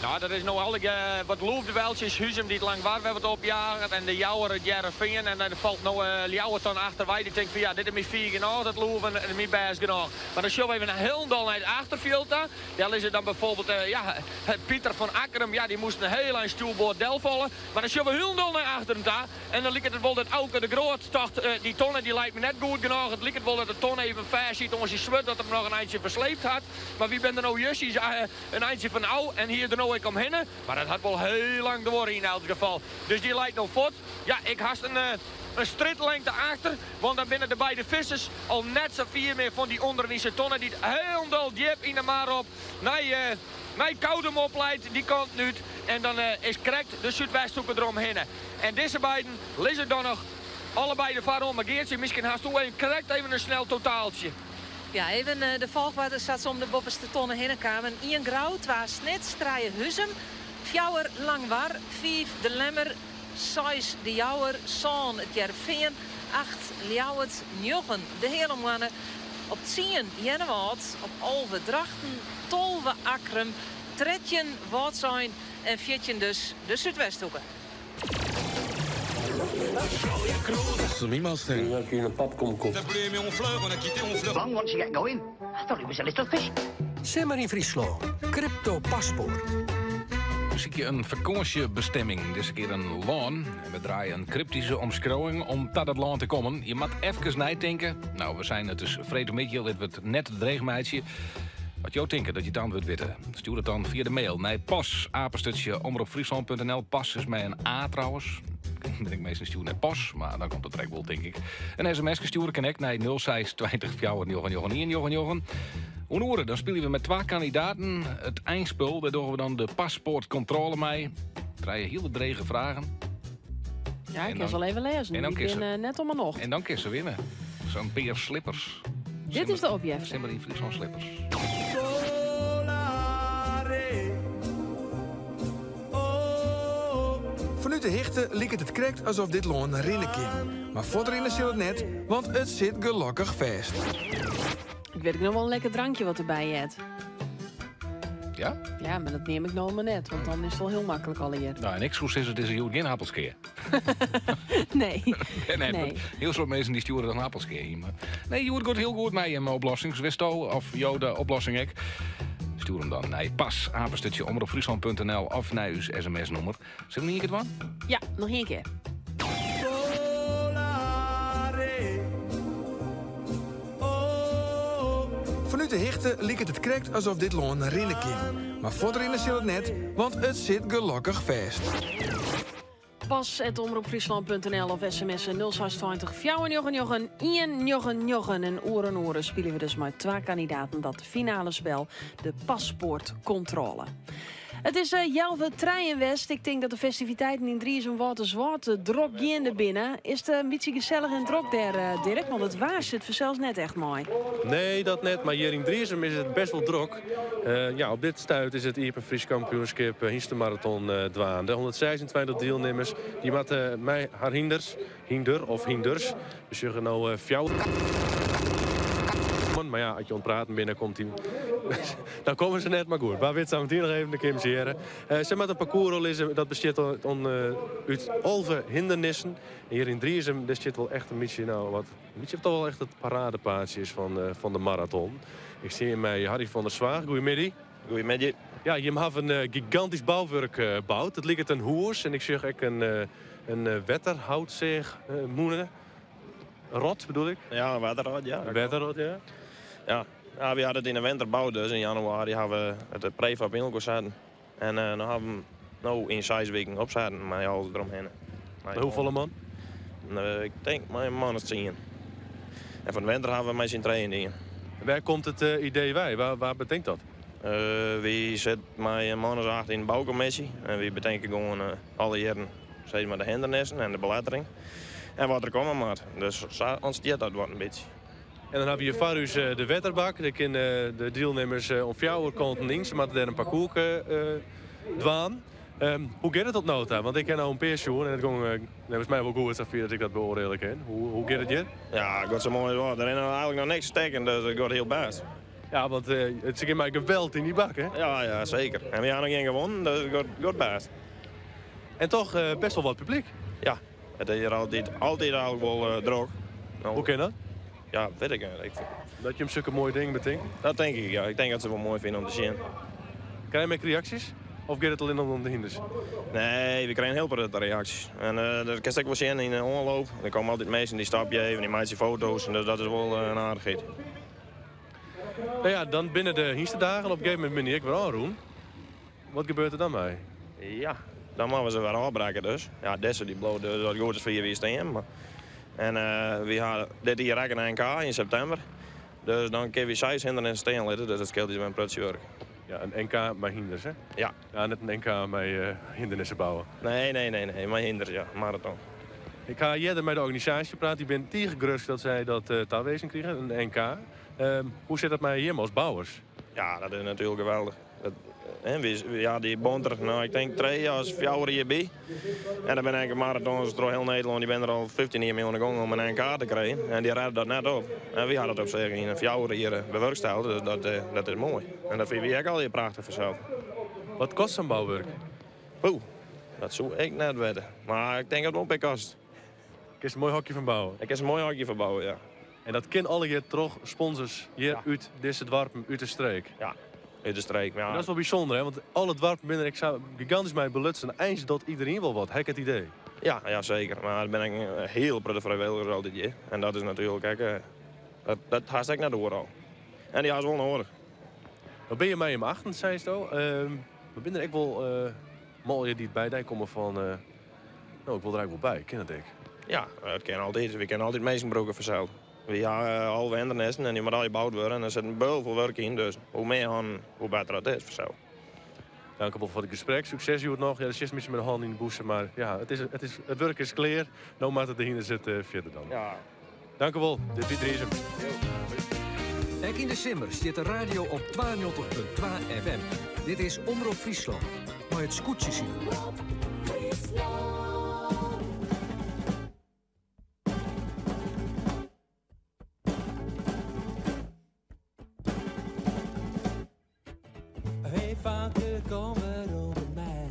[SPEAKER 25] Nou, dat is no allegear wat loefdweltsjes. Huzum dy't Langwar wer wat opjaget en de Jouwer it Hearrenfean. En dan falt no Ljouwert dan achterwei. Dy tinkt fan ja, dit is my fier genôch, dat loeven, en my bêst genôch. Mar dan sjogge we even hielendal nei it achterfjild ta. Dêr lizze dan bijvoorbeeld ja, Pieter van Akkrum, ja, dy moast in hiel ein stjoerboard delfalle. Mar dan sjogge we hielendal nei achteren ta. En dan liket it wol dat Auke de Groot tocht, dy tonne dy leit my net goed genôch. It liket wol dat de tonne even fêst siet oan syn swurd, dat er him noch in eintsje fersleept hat. Mar wy binne der no justjes in eintsje fan ôf en hy is der no ek omhinne. Mar dat hat wol hiel lang duorre yn elts gefal. Dus dy leit no fuort. Ja, ik hast in strjitlengte achter, want dan binne de beide vissers al net sa fier mear fan dy ûnderwynse tonne dy't hielendal djip yn de mar op nei nei Koudum opleit, dy kanten út. En dan is krekt de Súdwesthoeke deromhinne. En dizze beiden lizze dan noch allebeide foaroan. Mar Geartsje, miskien hast doe even krekt even in snel totaaltsje.
[SPEAKER 26] Ja, even de folchoarder sa't se om de boppeste tonne hinne kamen. Ien Grou, twa Snits, trije Huzum, fjouwer Langwar, fiif De Lemmer, seis De Jouwer, sân It Hearrenfean, acht Ljouwert, njoggen De Heale Moanne, op tsien Earnewâld, op 11 Drachten, 12 Akkrum, 13 Wâldsein en 14 dus de Súdwesthoeke.
[SPEAKER 24] Simmer yn Fryslân, Crypto Paspoart.
[SPEAKER 17] We sykje in fakânsjebestimming, dizze kear in lân. En we draaie in kryptyske omskriuwing om ta dat lân te kommen. Je moat efkes neitinke. Nou, we seinen it is freedtemiddei, litte we it net te dreech meitsje. As jo tinke dat je it antwurd witte, stjoer it dan fia de mail nei pas apenstaartsje omropfryslan.nl. Pas is mei in A trouwens. Der ek minsken stjoere nei pas, mar dan komt it der ek wol, tink ik. In sms stjoere kin ek nei 06 20 4 9 9 1 9 9. Oer in oere, dan spylje we mei twa kandidaten it einspul. Dêr dogge we dan de paspoartkontrôle mei. Trije hiele drege fragen.
[SPEAKER 3] Ja, ik kin se al even lêzen.
[SPEAKER 17] En dan
[SPEAKER 3] Dy
[SPEAKER 17] kin se-
[SPEAKER 3] binne net om 'e nocht.
[SPEAKER 17] En dan kin se winne. Sa'n pear slippers.
[SPEAKER 3] Dit is de opjefte.
[SPEAKER 17] Simmer yn Fryslân slippers.
[SPEAKER 8] Fanút de hichte liket it krekt asof dit lân rinne kin. Mar fuortrinne sil it net, want it sit gelokkich fêst.
[SPEAKER 3] Ik wit ek noch wol in lekker drankje wat derby heart.
[SPEAKER 17] Ja?
[SPEAKER 3] Ja, mar dat neam ik no mar net, want dan is it wol hiel maklik allegear.
[SPEAKER 17] Nou, en ik soe sizze, it is hjoed gjin appelskea.
[SPEAKER 3] Nee.
[SPEAKER 17] Nee, nee,
[SPEAKER 3] Nee.
[SPEAKER 17] Hiel soad minsken dy stjoere dan appelskea yn. Mar nee, hjoed giet hiel goed mei jim oplossings. Witsto of jo de oplossing ek?
[SPEAKER 10] Stjoer him dan nei pas apenstaartsje omropfriesland.nl of nei ús sms-nûmer. Sille we noch ien kear dwaan?
[SPEAKER 3] Ja, noch ien kear.
[SPEAKER 8] Fanút de hichte liket it krekt asof dit lân rinne kin. Mar fuortrinne sil it net, want it sit gelokkich fêst.
[SPEAKER 3] Pas@omropfriesland.nl of sms 026 499 199. En oer in oere spylje we dus mei twa kandidaten dat finale spel, de paspoartkontrôle. It is healwei trijen west. Ik tink dat de festiviteiten yn Driezum Wâlterswâld drok geande binne. Is it in bytsje gesellich en drok dêr, Dirk? Want it waar sit fansels net echt mei.
[SPEAKER 19] Nee, dat net. Mar hjir yn Driezum is it best wol drok. Ja, op dit stuit is it Iepen Frysk Kampioenskip Hynstmaraton dwaande. 126 dielnimmers dy moatte mei har hynders, hynder of hynders. We sjogge no fjouwer man, mar ja, as je oan it praten binne, komt dy, dan komme se net. Mar goed, wa wit sametien noch even, dan kinne we se hearre. Se moatte in parkoers ôflizze, dat bestiet út 11 hindernissen. En hjir yn Driezum, dêr stiet wol echt in bytsje, no, wat in bytsje toch wel echt it paradepaadje is fan de maraton. Ik stean hjir mei Harry van der Zwaag. Goeiemiddei.
[SPEAKER 12] Goeiemiddei.
[SPEAKER 19] Ja, jim hawwe in gigantysk bouwurk boud. It liket in hûs en ik sjoch ek in wetterhoutseachmûne. Rot bedoel ik?
[SPEAKER 12] Ja, in wetterrot, ja.
[SPEAKER 19] In wetterrot, ja.
[SPEAKER 12] Ja, ja we hawwe it yn de winter boud, dus yn januari hawwe we it prefab yn elkoar setten. En no hawwe we him no yn seis wiken opsetten mei alles deromhinne.
[SPEAKER 19] Mei hoefolle man?
[SPEAKER 12] Ik tink mei in man as tsien. En fan de winter hawwe we mei syn trijen dien.
[SPEAKER 19] En wêr komt it idee wei? Wa betinkt dat?
[SPEAKER 12] Wy sitte mei in man as acht yn de boukommisje en wy betinke gewoan alle jierren sis mar de hindernissen en de belettering en wat der komme moat. Dus sa ûntstiet dat wat in bytsje.
[SPEAKER 19] En dan hawwe we hjir foar ús de wetterbak. Dêr kinne de dielnimmers oan fjouwer kanten yn. Se moatte dêr in parkoerke dwaan. Hoe giet it oant no ta? Want ik ha no in pear sjoen en it gong neffens my wol goed, safier as ik dat beoardielje kin. Hoe giet it hjir?
[SPEAKER 12] Ja, it giet sa moai as wat. Der rinne eigenlik noch niks stikken, dus it giet hiel bêst.
[SPEAKER 19] Ja, want se gean mei geweld yn dy bak, hè?
[SPEAKER 12] Ja, ja, seker. En we hawwe noch gjin gewonnen, dus it giet bêst.
[SPEAKER 19] En toch best wol wat publyk.
[SPEAKER 12] Ja, it is hjir altyd, altyd eigenlik wol drok.
[SPEAKER 19] Hoe kin dat?
[SPEAKER 12] Ja, wit ik net.
[SPEAKER 19] Dat jim sukke moaie dingen betinke?
[SPEAKER 12] Dat tink ik, ja. Ik tink dat se wol moai fine om te sjen.
[SPEAKER 19] Krije jim ek reaksjes? Of giet it allinnich om de hynders?
[SPEAKER 12] Nee, we krije in hiel protte reaksjes. En dat kinst ek wol sjen yn de oanloop. Der komme altyd minsken dy stopje even, dy meitsje foto's. En dus dat is wol in aardichheid.
[SPEAKER 19] No ja, dan binne de hynstedagen op in gegeven momint binne dy ek wer ôfrûn. Wat gebeurt der dan mei?
[SPEAKER 12] Ja, dan moatte we se wer ôfbrekke dus. Ja, dizze dy bliuwt dus as it goed is 4 jier stean. Mar en wy ha dit jier ek in NK yn septimber. Dus dan kinne wy seis hindernissen stean litte, dus dat skeelt ús wer in protsje wurk.
[SPEAKER 19] Ja, in NK mei hynders, hè?
[SPEAKER 12] Ja.
[SPEAKER 19] Ja, net in NK mei hindernissen bouwe.
[SPEAKER 12] Nee, nee, nee, nee, mei hynders, ja. Maraton.
[SPEAKER 19] Ik ha earder mei de organisaasje praat. Dy binne tige grutsk dat sy dat tawezen krigen, in NK. Hoe sit dat mei jim as bouwers?
[SPEAKER 12] Ja, dat is natuerlik geweldich. Dat, ja, dy bonter, no, ik tink trije as fjouwer jier by. En der binne inkele maratons troch hiel Nederlân, dy binne der al 15 jier mei oan de gong om in NK te krijen. En dy rêde dat net op. En wy ha dat op sich yn 4 jier bewurkstellige, dus dat is moai. En dat fine wy ek allegear prachtich fansels.
[SPEAKER 19] Wat kost sa'n bouwurk?
[SPEAKER 12] Oeh, dat soe ik net witte. Mar ik tink dat it wol in pear kostet.
[SPEAKER 19] Kinst in moai hokje fan bouwe?
[SPEAKER 12] Ik kin in moai hokje fan bouwe, ja.
[SPEAKER 19] En dat kin allegear troch sponsors hjir út dizze doarpen, út de streek?
[SPEAKER 12] Ja, út de streek, ja.
[SPEAKER 19] En dat is wol bysûnder, hè? Want alle doarpen binne der ek sa gigantysk mei belutsen. Eins docht iderien wol wat, ha ik it idee.
[SPEAKER 12] Ja, ja seker. Mar der binne ek in hiel protte frijwilligers altyd hjir. En dat is natuerlik ek, dat hast ek net oeral. En dy ha se wol noadich.
[SPEAKER 19] No binne je mei jim achten, seisto. Mar binne der ek wol manlju dy't by dy komme fan, no, ik wol der eigentlik wol by, kin dat ek?
[SPEAKER 12] Ja, dat kin altyd. Wy kinne altyd minsken brûke fansels. Wy ha 11 hindernissen en dy moatte allegear boud wurde en der sit in beul fol wurk yn, dus hoe mear hannen, hoe better dat is fansels.
[SPEAKER 19] Dank wol foar it gesprek. Sukses hjoed noch. Ja, do sitst in bytsje mei de hannen yn de bûse, mar ja, it is, it wurk is klear. No moatte de hynders it fierder dwaan.
[SPEAKER 12] Ja.
[SPEAKER 19] Dank u wol. Dit wie Driezum.
[SPEAKER 24] Ek yn de simmer stiet de radio op 92.2 FM. Dit is Omrop Fryslân mei it skûtsjesilen.
[SPEAKER 4] Hey fanke, kom werom by my.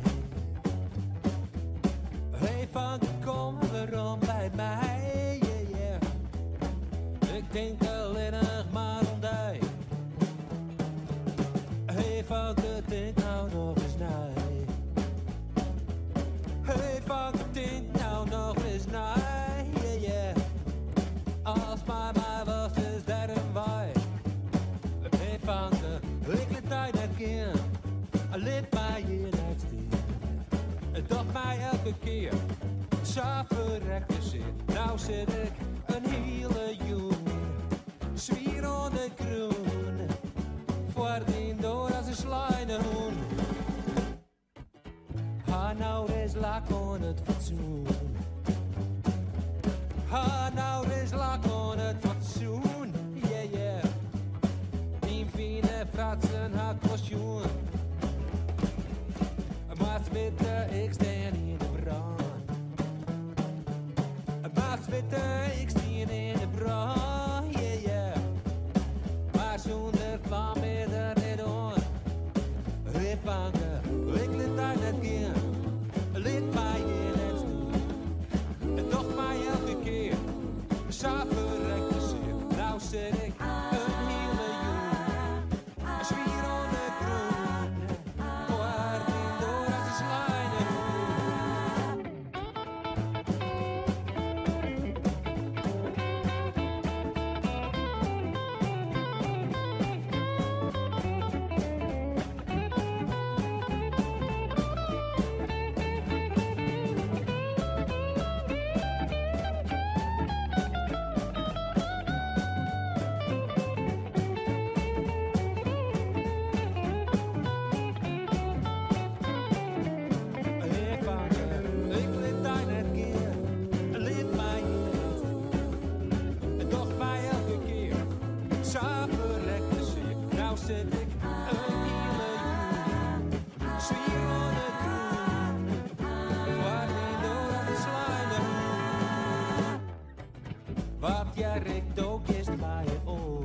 [SPEAKER 4] Hey fanke, kom werom by my. Yeah, yeah. Ik tink allinnich mar oan dy. Hey docht my elke kear sa ferrekte sear. Nou sit ik in hiele jûn swier oan de grûn. Foar dyn doar as in sleine hûn. Ha nou ris lak oan it fatsoen. Ha nou ris lak oan it fatsoen. Yeah, yeah. Dyn fine fratsen ha ik wol sjoen. Moatst witte, ik stean yn de brân. Moatst witte, ik stean yn de brân. Yeah, yeah. Mar sûnder flam is der net oan. Hé fanke, ik lit dy net gean. Lit my hjir net stean. It docht my elke kear sa ferrekte sear. Nou sit ik in hiele jûn swier oan de grûn. Foar dyn doar as in sleine hûn. Hé fanke, ik lit dy net gean. Lit my hjir net stean. It docht my elke kear sa ferrekte sear. Nou sit ik in hiele jûn swier oan de grûn. Foar dyn doar as in sleine hûn. Wat hear ik do giest by in oar.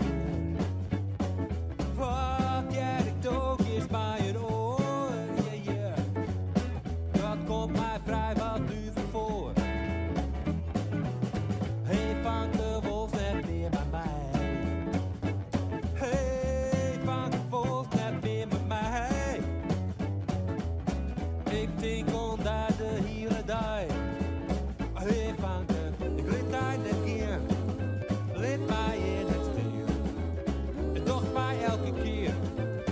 [SPEAKER 4] Wat hear ik do giest by in oar. Yeah, yeah. Dat komt my frijwat nuver foar. Hé fanke, wolst net mear mei my. Hé fanke, wolst net mear mei my. Ik tink oan dy de hiele dei. Hé fanke, ik lit dy net gean. Lit my hjir net stean. It docht my elke kear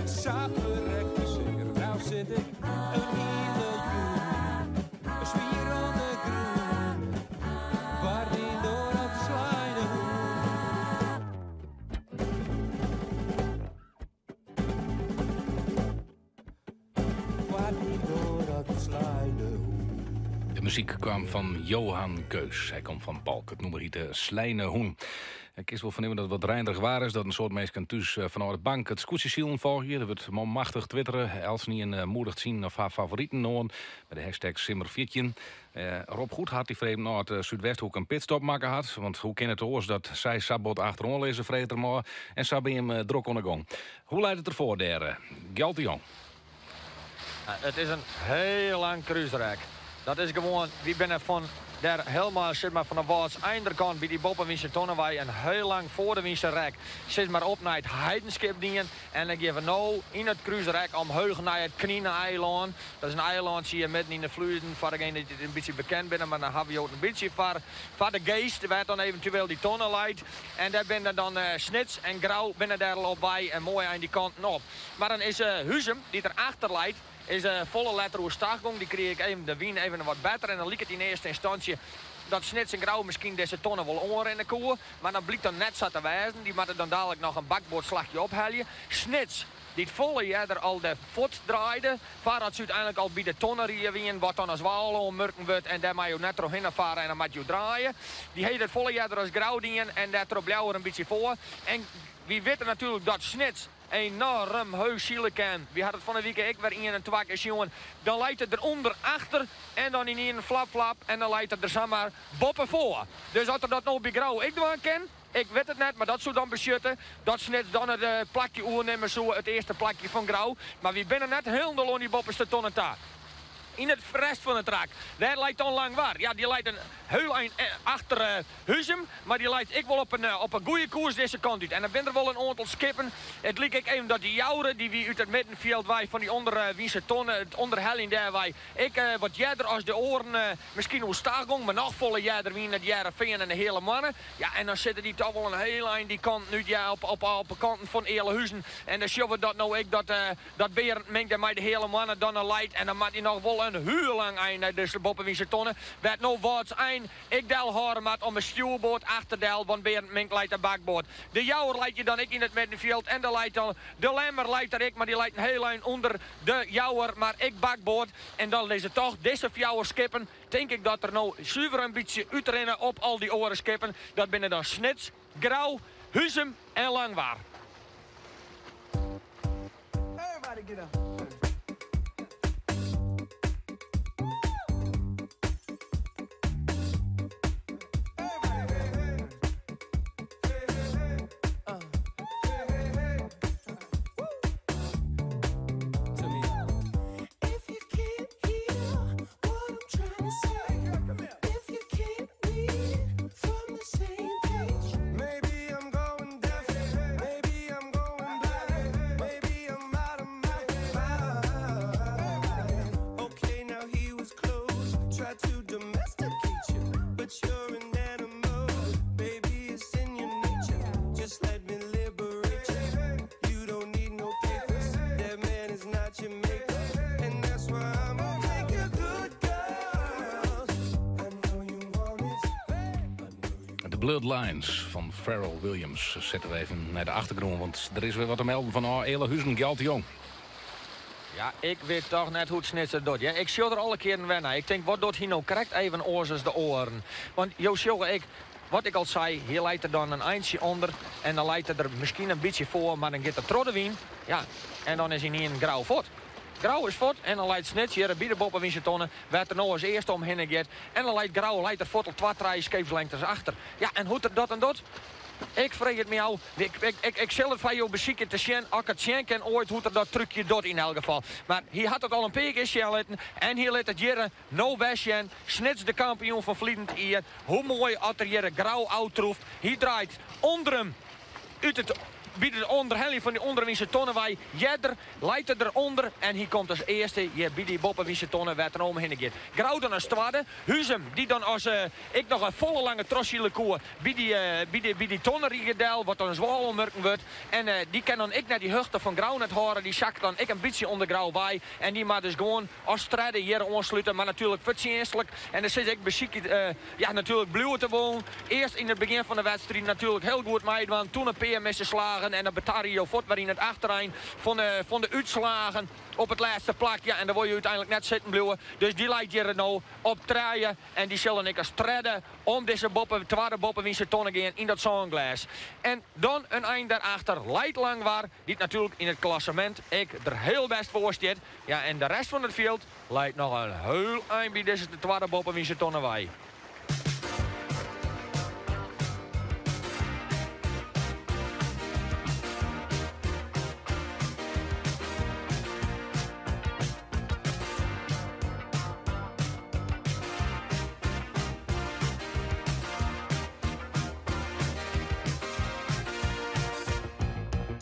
[SPEAKER 4] sa ferrekte sear. Nou sit ik in hiele jûn swier oan de grûn. Foar dyn doar as in sleine hûn. Foar dyn doar as in sleine hûn.
[SPEAKER 10] De muzyk kwam fan Johan Keus. Hy komt fan Balk. It nûmer hjitte Sleine Hûn. Ik kin wol fernimme dat it wat reinderich waar is, dat in soad minsken thús fanôf de bank it skûtsjesilen folgje. Der wurdt manmachtich twittere. Eltsenien moediget syn of har favoriten oan mei de hashtag Simmer14. Rob Goedhart dy frege him ôf oft Súdwesthoek in pitstop makke hat. Want hoe kin it oars dat sy sa bot achteroan lizze, freget er him ôf. En sa binne jim drok oan de gong. Hoe leit it derfoar dêr, Gjalt de Jong?
[SPEAKER 25] It is in hiel lang krúsrek. Dat is gewoan, wy binne fan dêr helemaal sis mar fan de Wâldseinderkant by dy boppewynse tonnewei en hiel lang foar de wynse rek sis mar op nei it Heidenskip dien. En dan gean we no yn it krúsrek omheech nei it Knine-eilân. Dat is in eilantsje hjir midden yn de Fluezen, foar degene dy't it in bytsje bekend binne, mar dan hawwe jo it in bytsje foar foar de geast wêr't dan eventueel dy tonne leit. En dêr binne dan Snits en Grou binne dêr al op wei en moai ein dy kanten op. Mar dan is Huzum, dy't der achter leit, is folle letter oerstach gong. Dy krige ek even de wyn even wat better en dan like it yn earste ynstânsje dat Snits en Grou miskien dizze tonne wol oanrinne koe. Mar dat blykt dan net sa te wêzen. Dy moatte dan dalik noch in bakboardslachje ophelje. Snits, dy't folle earder al der fuort draaide, foardat se úteinlik al by de tonne riden wienen, wat dan as wâl oanmurken wurdt en dêr mei jo net trochhinne farre en dan moat jo draaie. Dy hie dat folle earder as Grou dien en dêrtroch bleau er in bytsje foar. En wy witte natuerlik dat Snits enoarm heech sile kin. Wy ha it fan 'e wike ek wer ien en twa kear sjoen. Dan leit er der ûnder achter en dan ynienen flap flap en dan leit er der samar boppe foar. Dus as er dat no by Grou ek dwaan kin, ik wit it net, mar dat soe dan besjutte dat Snits dan it plakje oernimme soe, it earste plakje fan Grou. Mar wy binne net hielendal oan dy boppeste tonne ta. Yn it rest fan it rak, dêr leit dan Langwar. Ja, dy leit in hiel ein achter Huzum, mar dy leit ek wol op in op in goede koers dizze kant út. En dan binne der wol in oantal skippen. It like ek even dat dy Joure, dy wie út it middenfjild wei fan dy ûnderwynse tonne, it ûnderheljen dêr wei, ek wat earder as de oaren miskien oerstach gong, mar noch folle earder wiene it Hearrenfean en de Heale Moanne. Ja, en dan sitte dy toch wol in hiel ein dy kanten út, ja, op op de kanten fan Ealahuzen. En dan sjogge we dat no ek dat dat Berend Mink dêr mei de Heale Moanne dan leit. En dan moat hy noch wol in. in hiel lang ein nei dizze boppewynse tonne, wêr't no Wâldsein ek delhâlde moat om 'e stjoerboard achterdel, want Berend Mink leit de bakboard. De Jouwer leit hjir dan ek yn it middenfjild en der leit dan de Lemmer leit der ek, mar dy leit in hiel ein ûnder de Jouwer, mar ek bakboard. En dan lizze toch dizze fjouwer skippen, tink ik dat der no suver in bytsje útrinne op al dy oare skippen. Dat binne dan Snits, Grou, Huzum en Langwar.
[SPEAKER 4] Everybody get up.
[SPEAKER 1] If you can't hear what I'm trying to say, if you can't read from the same page,
[SPEAKER 4] Maybe I'm going deaf, maybe I'm going blind, maybe I'm out of my mind. Okay, now he was close, tried to domesticate you, but you're an animal, baby, it's in your nature. Just let me liberate you. You don't need no papers, that man is not your maker, and that's why I'm gonna take your good girls. I know you want it.
[SPEAKER 10] De Bloodlines van Pharrell Williams zetten we even naar de achtergrond. Want er is weer wat te melden van oh, Ealahuzen, Gjalt de Jong.
[SPEAKER 25] Ja, ik weet toch net hoe het Snits het doet. Ja, ik zie er alle keren weer naar. Ik denk, wat doet hij nou correct even oors als de oren? Want, jo, jongen, ik, wat ik al zei, hier leidt er dan een eindje onder. En dan leidt er misschien een beetje voor, maar dan gaat er troddewien. Ja, en dan is hij niet een grauw voet. Grauw is voet en dan leidt Snits hier bij de boppen tonnen, werd er nou als eerste omheen gaat. En dan leidt Grauw leidt er voet al twee, drie scheepslengtes achter. Ja, en hoe er dat en dat? Ik vreeg het me al. Ik zal het van jou bezieken te zien. Als ik het zien kan ooit hoe er dat trucje doet in elk geval. Maar hier had het al een paar keer zien laten. En hier liet het jaren no wegzien. Snits de kampioen van Vlietend hier. Hoe mooi als er hier grauw uittroeft. Hier draait onder hem uit het bij de onderhelling van die onderwinse tonnenwei. Jedder leidt er eronder en hij komt als eerste hier bij die boppenwinse tonnen werd er omheen gaat. Grauw dan als tweede. Huzum, die dan als ik nog een volle lange trossiele koer bij die tonnenriegedel, wat dan zwalommerken wordt. En die kan dan ik naar die huchten van Grauw net horen. Die zakt dan ik een beetje onder Grauw bij. En die maar dus gewoon als tweede hier aansluiten. Maar natuurlijk verdienstelijk. En dan zit ik beziek, ja, natuurlijk blijven te wonen. Eerst in het begin van de wedstrijd natuurlijk heel goed meedoen. Toen een paar missen slagen. En dan Batario voort waarin het achterijn van de uitslagen op het laatste plak. Ja, en daar word je uiteindelijk net zitten blijven. Dus die lijkt hier nou op treien. En die zullen ik als tredden om deze boppen, tweede boppen wie ze tonnen gaan in dat zonglas. En dan een eind daarachter leidt Langwar, die natuurlijk in het klassement ik er heel best voor zit. Ja, en de rest van het veld leidt nog een heel eind bij deze tweede boppen wie ze tonnen wij.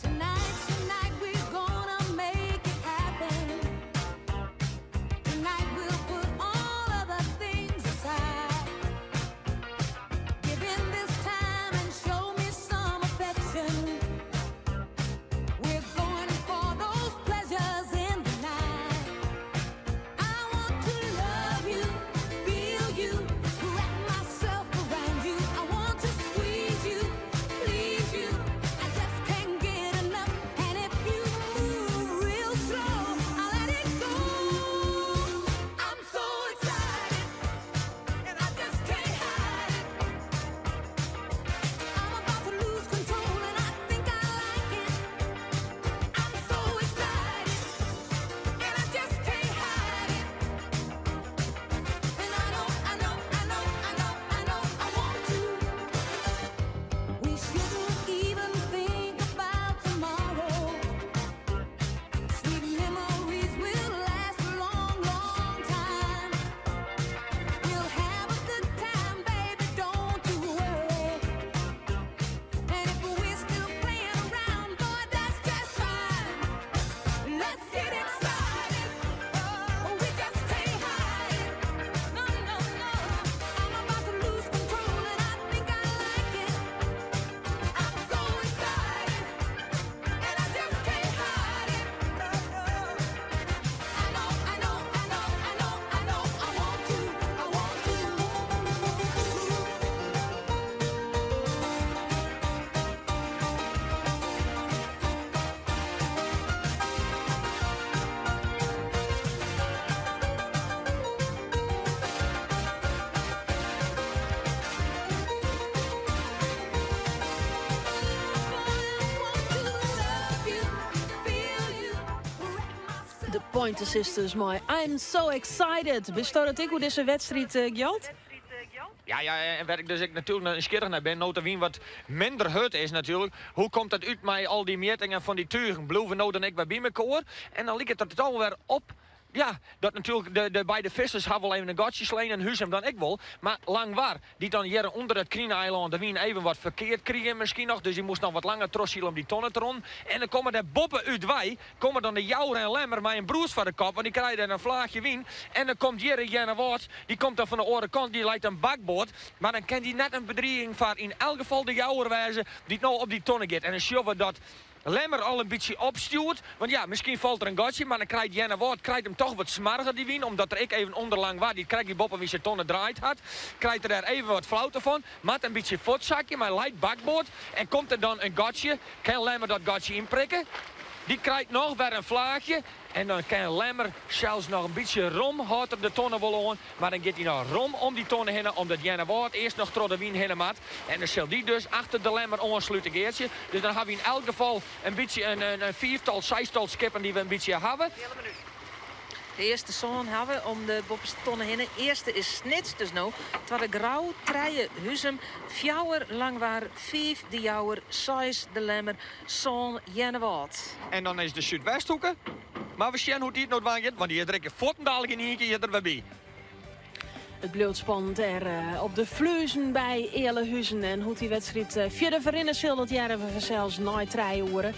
[SPEAKER 1] Tonight's the night we're gonna make it happen. Tonight we'll put all other things aside.
[SPEAKER 3] Pointer Sisters mei I'm So Excited. Bisto dat ek oer dizze wedstriid, eh, Gjalt?
[SPEAKER 25] Ja, ja, en wêr't ik dus ek natuerlik nijsgjirrich nei bin, no't de wyn wat minder hurd is natuerlik, hoe komt dat út mei al dy mjittingen fan dy tugen? Bliuwe no dan ek wer by mekoar? En dan liket it al wer op, ja, dat natuerlik de, de beide vissers ha wol even in gatsje slein en Huzum dan ek wol. Mar Langwar, dy't dan hjir ûnder it Krine-eilân de wyn even wat ferkeard krige miskien noch, dus dy moast noch wat langer trochsile om dy tonne te ronnen. En dan komme dêr boppe út wei, komme dan de Jouwer en Lemmer mei in brûs foar de kop, want dy krije dêr in flaachje wyn. En dan komt hjir Earnewâld, dy komt dan fan de oare kant, dy leit oan bakboard. Mar dan kin dy net in bedriging foar yn elk gefal de Jouwer wêze, dy't no op dy tonne giet. En dan sjogge we dat Lemmer al in bytsje opstjoert. Want ja, miskien falt der in gatsje, mar dan krijt Earnewâld krijt him toch wat smoarger, dy wyn. Omdat er ek even ûnder Langwar, dy't krekt by boppe wie syn tonne draaid hat, krijt er dêr even wat flaute fan. Moat in bytsje fuortsakje, mar leit bakboard. En komt der dan in gatsje, kin Lemmer dat gatsje ynprikke. Dy krijt noch wer in flaachje. En dan kin Lemmer sels noch in bytsje rom, hâldt er de tonne wol oan. Mar dan giet hy noch rom om dy tonne hinne, omdat Earnewâld earst noch troch de wyn hinne moat. En dan sil dy dus achter de Lemmer oanslute, Geartsje. Dus dan hawwe we yn elk gefal in bytsje in fiiftal, seistal skippen dy't we in bytsje hawwe.
[SPEAKER 26] De earste sân hawwe om de boppeste tonne hinne. Earste is Snits dus no. Twadde Grou, trije Huzum, fjouwer Langwar, fiif De Jouwer, seis De Lemmer, sân Earnewâld.
[SPEAKER 25] En dan is de Súdwesthoeke. Mar we sjen hoe't dy it no dwaan giet, want dy is der ek fuortendalik yn ien kear der wer by.
[SPEAKER 3] It bliuwt spannend dêr eh, op de Fluezen by Ealahuzen. En hoe't dy wedstriid eh, fierder ferrinne sil, dat hearre we fansels nei trije oere.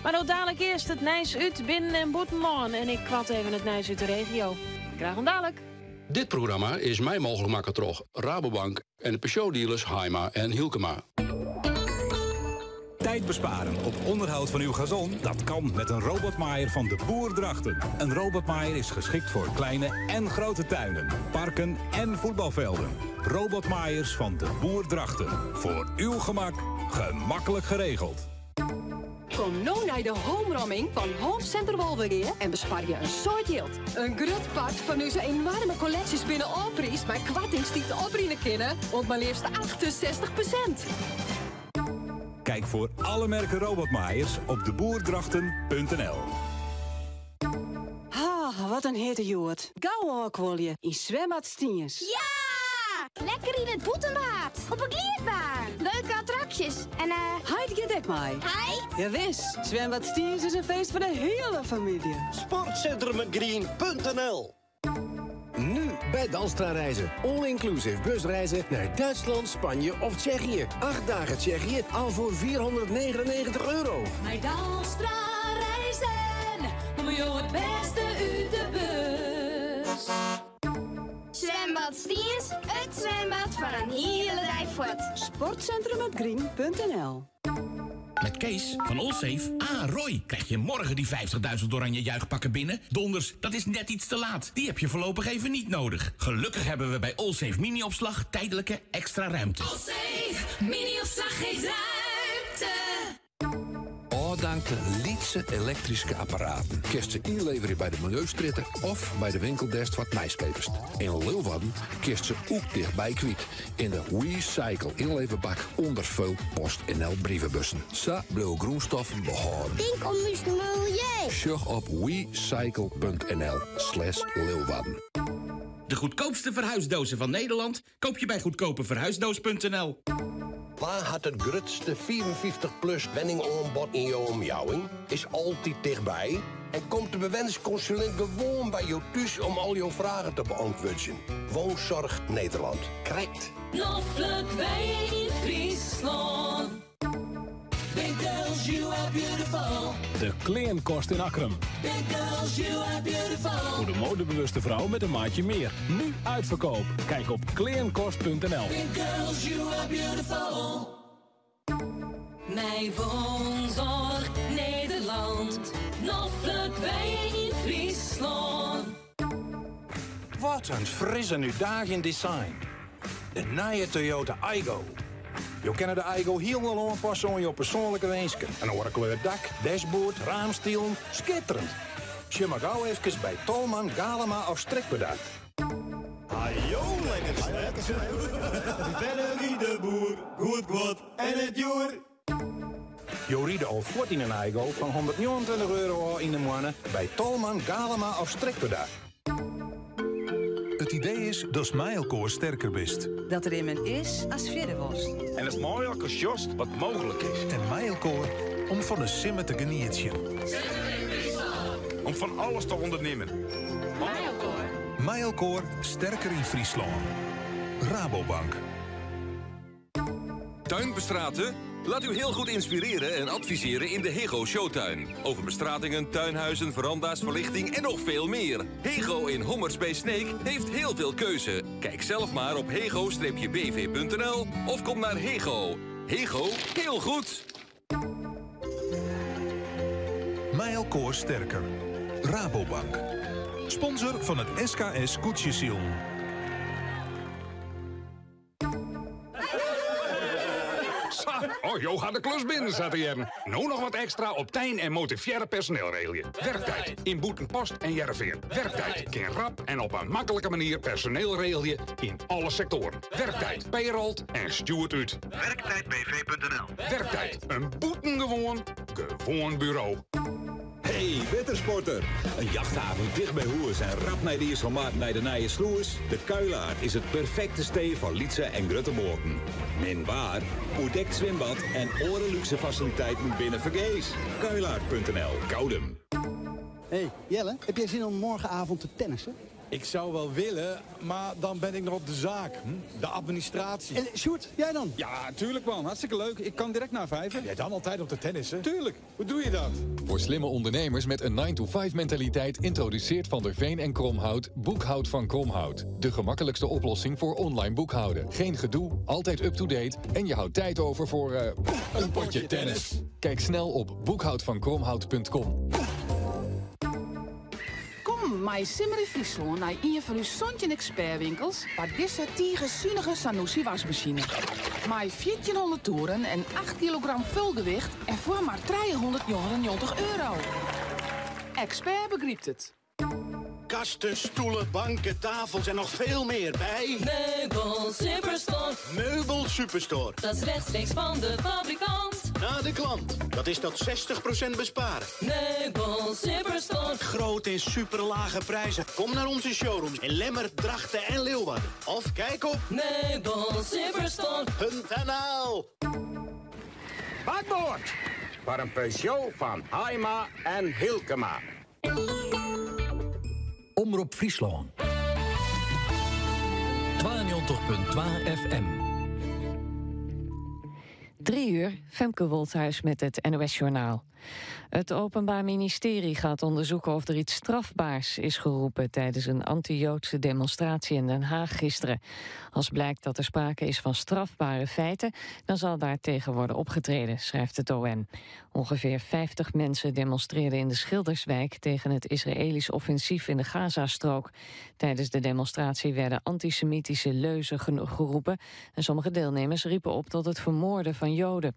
[SPEAKER 3] Mar no dalik earst it nijs út binnen- en bûtenlân. En ik kwart even it nijs út de regio. Graach oant dalik.
[SPEAKER 23] Dit programma is mei mooglik makke troch Rabobank en de Peugeot-dealers Haima en Hylkema.
[SPEAKER 2] Tijd besparen op onderhoud van uw gazon? Dat kan met een robotmaaier van de Boer Drachten. Een robotmaaier is geschikt voor kleine en grote tuinen, parken en voetbalvelden. Robotmaaiers van de Boer Drachten. Voor uw gemak, gemakkelijk geregeld.
[SPEAKER 13] Kom no nei de homeramming fan Home Center Wolvegea en besparje in soad jild. In grut part fan ús enoarme kolleksjes binne ôfpriisd mei koartings dy't oprinne kinne oant mar leafst 68%.
[SPEAKER 2] Kijk voor alle merken robotmaaiers op deboerdrachten.nl.
[SPEAKER 13] Ah, wat in hitte hjoed. Gau ôfkuolje yn swimbad Stiens.
[SPEAKER 14] Ja! Lekker yn it bûtenbad. Op 'e glydbaan. Leuke attraksjes. En eh.
[SPEAKER 13] Heit giet ek mei.
[SPEAKER 14] Heit?
[SPEAKER 13] Jawis, swimbad Stiens is in feest foar de hiele famylje.
[SPEAKER 15] Sportcentrumgreen.nl
[SPEAKER 16] Nu bij Dalstra Reizen. All-inclusive busreizen naar Duitsland, Spanje of Tsjechië. 8 dagen Tsjechië al voor €499.
[SPEAKER 18] Mei Dalstra Reizen, komme jo it bêste út de bus.
[SPEAKER 14] Zwembad Stiens, it swimbad foar in hiele dei fuort.
[SPEAKER 13] Sportcentrumgreen.nl
[SPEAKER 27] Met Kees van Allsafe. Ah, Roy, krijg je morgen die 50.000 oranje juichpakken binnen? Donders, dat is net iets te laat. Die heb je voorlopig even niet nodig. Gelukkig hebben we bij Allsafe mini-opslag tijdelijke extra ruimte.
[SPEAKER 18] Allsafe, mini-opslag geeft ruimte.
[SPEAKER 28] Ôfdankte lytse elektryske apparaten kinst se ynleverje by de Miljeustrjitte of by de winkel dêr'tst wat nijs keapest. Yn Leeuwarden kinst se ek tichtby kwyt yn de WeCycle ynleverbak ûnder folle PostNL brievebussen. Sa bliuwe grûnstoffen behâlden.
[SPEAKER 14] Tink om ús miljeu.
[SPEAKER 28] Sjoch op wecycle.nl/Leeuwarden.
[SPEAKER 27] De goedkoopste verhuisdozen van Nederland koop je bij goedkopeverhuisdoos.nl.
[SPEAKER 15] Wa hat it grutste 55-plus wenningoanbod yn jo omjouwing? Is altyd tichtby? En komt de bewennerskonsulint gewoan by jo thús om al jo fragen te beäntwurdzjen? Woonzorg Nederland. Krekt.
[SPEAKER 18] Noflik wenje yn Fryslân. Big girls, you are beautiful.
[SPEAKER 29] De Kleankast in Akkrum.
[SPEAKER 18] Big girls, you are beautiful.
[SPEAKER 29] Voor de modebewuste vrouw met een maatje meer. Nu uitverkoop. Kijk op kleankost.nl.
[SPEAKER 18] Big girls, you are beautiful. Mei Woonzorg Nederland. Noflik wenje yn Fryslân.
[SPEAKER 30] Wat in fris en útdaagjend design. De nije Toyota Aygo. Jo kinne de Aygo hielendal oanpasse oan jo persoanlike winsken. In oare kleur dak, dashboard, raamstilen. Skitterjend. Sjoch mar gau efkes by Tolman, Galema of Strikwerda.
[SPEAKER 11] Hajo, lekker lekker. Benno de Boer, goed goed en it djoer.
[SPEAKER 30] Jo ride al fuort yn in Aygo fan 129 euro ôf yn de moanne by Tolman, Galema of Strikwerda.
[SPEAKER 2] It idee is datst mei elkoar sterker bist.
[SPEAKER 5] Dat der immen is ast fierder wolst.
[SPEAKER 2] En datst mei elkoar sjochst wat mooglik is. En mei elkoar om fan de simmer te genietsjen.
[SPEAKER 6] Om fan alles te ûndernimmen.
[SPEAKER 2] Mei elkoar. Mei elkoar sterker yn Fryslân. Rabobank.
[SPEAKER 7] Tuinbestraten? Laat u heel goed inspireren en adviseren in de Hego Showtuin. Over bestratingen, tuinhuizen, veranda's, verlichting en nog veel meer. Hego in Hommers bij Sneek heeft heel veel keuze. Kijk zelf maar op hego-bv.nl of kom naar Hego. Hego, heel goed!
[SPEAKER 2] Mei elkoar sterker. Rabobank. Sponsor fan it SKS Skûtsjesilen.
[SPEAKER 8] Sa, oh, jo ha de klus binnen, sa te hearren. No noch wat ekstra op tyn en motivearre personeel regelje. Werktijd yn Bûtenpost en Hearrenfean. Werktijd kin rap en op in maklike manier personeel regelje yn alle sektoaren. Werktijd payrolt en stjoert út. Werktijdbv.nl Werktijd, in bûtengewoan, gewoan buro.
[SPEAKER 2] Hey wettersporter! In jachthaven ticht by hûs en rap nei de Iselmar nei de nije slûs. De Kuilart is it perfekte stee foar lytse en grutte boaten. Min waar, oerdekt swimbad en oare lúkse fasiliteiten binne fergees. Kuilart.nl, Koudum.
[SPEAKER 9] Hey Jelle, heb jij zin om morgenavond te tennissen?
[SPEAKER 12] Ik zou wel willen, maar dan ben ik nog op de zaak. Hm? De administratie.
[SPEAKER 9] En Sjoerd, jij dan?
[SPEAKER 12] Ja, tuurlijk man. Hartstikke leuk. Ik kan direct na vijven. Jij dan altijd op de tennissen? Tuurlijk. Hoe doe je dat?
[SPEAKER 17] Voor slimme ondernemers met een 9-to-5 mentaliteit introduceert Van der Veen en Kromhout Boekhoud van Kromhout. De gemakkelijkste oplossing voor online boekhouden. Geen gedoe, altijd up-to-date en je houdt tijd over voor een potje tennis. Kijk snel op boekhoudvankromhout.com.
[SPEAKER 20] Kom mei Simmer yn Fryslân nei ien fan ús 17 ekspertwinkels foar dizze tige sunige Sanusi wasmasine. Mei 1400 toeren en 8 kilogram fulgewicht en foar mar 399 euro. Expert begrypt it.
[SPEAKER 11] Kasten, stoelen, banken, tafels en nog veel meer bij...
[SPEAKER 18] Meubel Superstore.
[SPEAKER 11] Meubel Superstore.
[SPEAKER 18] Dat is rechtstreeks van de fabrikant.
[SPEAKER 11] Naar de klant. Dat is tot 60% besparen.
[SPEAKER 18] Meubel Superstore.
[SPEAKER 11] Groot in superlage prijzen. Kom naar onze showrooms in Lemmer, Drachten en Leeuwarden. Of kijk op
[SPEAKER 18] meubelsuperstore.nl
[SPEAKER 21] Bakboord! Foar in Peugeot fan Haima en Hylkema.
[SPEAKER 24] Omrop Fryslân. 92.2 FM.
[SPEAKER 22] 3 uur, Femke Wolthuis met het NOS-journaal. Het Openbaar Ministerie gaat onderzoeken of er iets strafbaars is geroepen tijdens een anti-Joodse demonstratie in Den Haag gisteren. Als blijkt dat er sprake is van strafbare feiten, dan zal daar tegen worden opgetreden, schrijft het OM. Ongeveer 50 mensen demonstreerden in de Schilderswijk tegen het Israëlisch offensief in de Gazastrook. Tijdens de demonstratie werden antisemitische leuzen geroepen en sommige deelnemers riepen op tot het vermoorden van Joden.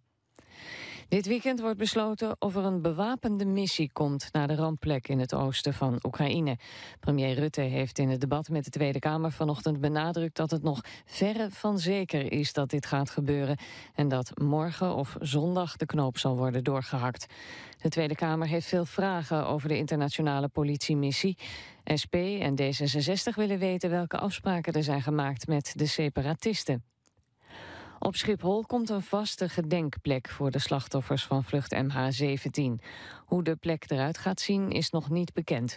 [SPEAKER 22] Dit weekend wordt besloten of er een bewapende missie komt naar de rampplek in het oosten van Oekraïne. Premier Rutte heeft in het debat met de Tweede Kamer vanochtend benadrukt dat het nog verre van zeker is dat dit gaat gebeuren en dat morgen of zondag de knoop zal worden doorgehakt. De Tweede Kamer heeft veel vragen over de internationale politiemissie. SP en D66 willen weten welke afspraken er zijn gemaakt met de separatisten. Op Schiphol komt een vaste gedenkplek voor de slachtoffers van vlucht MH17. Hoe de plek eruit gaat zien is nog niet bekend.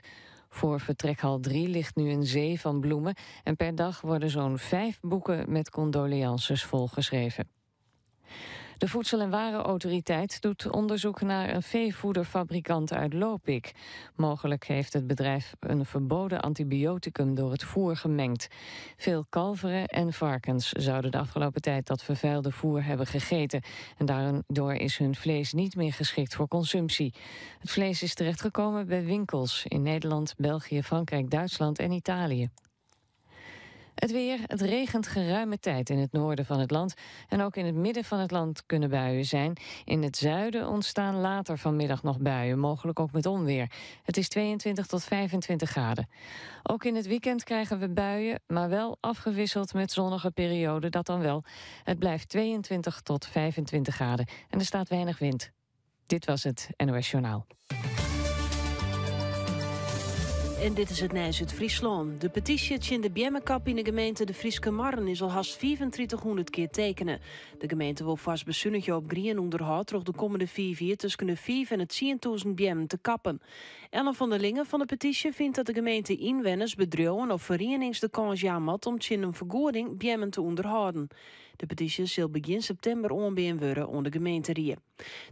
[SPEAKER 22] Voor vertrekhal 3 ligt nu een zee van bloemen en per dag worden zo'n vijf boeken met condoleances volgeschreven. De Voedsel- en Warenautoriteit doet onderzoek naar een veevoederfabrikant uit Lopik. Mogelijk heeft het bedrijf een verboden antibioticum door het voer gemengd. Veel kalveren en varkens zouden de afgelopen tijd dat vervuilde voer hebben gegeten. En daardoor is hun vlees niet meer geschikt voor consumptie. Het vlees is terechtgekomen bij winkels in Nederland, België, Frankrijk, Duitsland en Italië. Het weer, het regent geruime tijd in het noorden van het land. En ook in het midden van het land kunnen buien zijn. In het zuiden ontstaan later vanmiddag nog buien, mogelijk ook met onweer. Het is 22 tot 25 graden. Ook in het weekend krijgen we buien, maar wel afgewisseld met zonnige perioden, dat dan wel. Het blijft 22 tot 25 graden en er staat weinig wind. Dit was het NOS Journaal.
[SPEAKER 1] En dit is it nijs út Fryslân. De petysje tsjin de beammekap yn de gemeente De Fryske Marren is al hast 3500 kear tekene. De gemeente wol foars besunigje op grienûnderhâld troch de kommende fiif jier tusken de fiif en de 10.000 beammen te kappen. Ellen van der Lingen fan de petysje fynt dat de gemeente ynwenners, bedriuwen of ferienings de kâns jaan moat om tsjin in fergoeding beammen te ûnderhâlden. De petysje sil begjin septimber oanbean wurde oan de gemeenterie.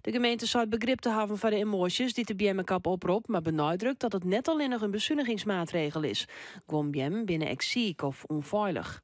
[SPEAKER 1] De gemeente seit begrip te hawwen foar de emoasjes dy't de beammekap opropt, mar beneidrukt dat it net allinnich in besunigingsmaatregel is. Guon beammen binne ek siik of ûnfeilich.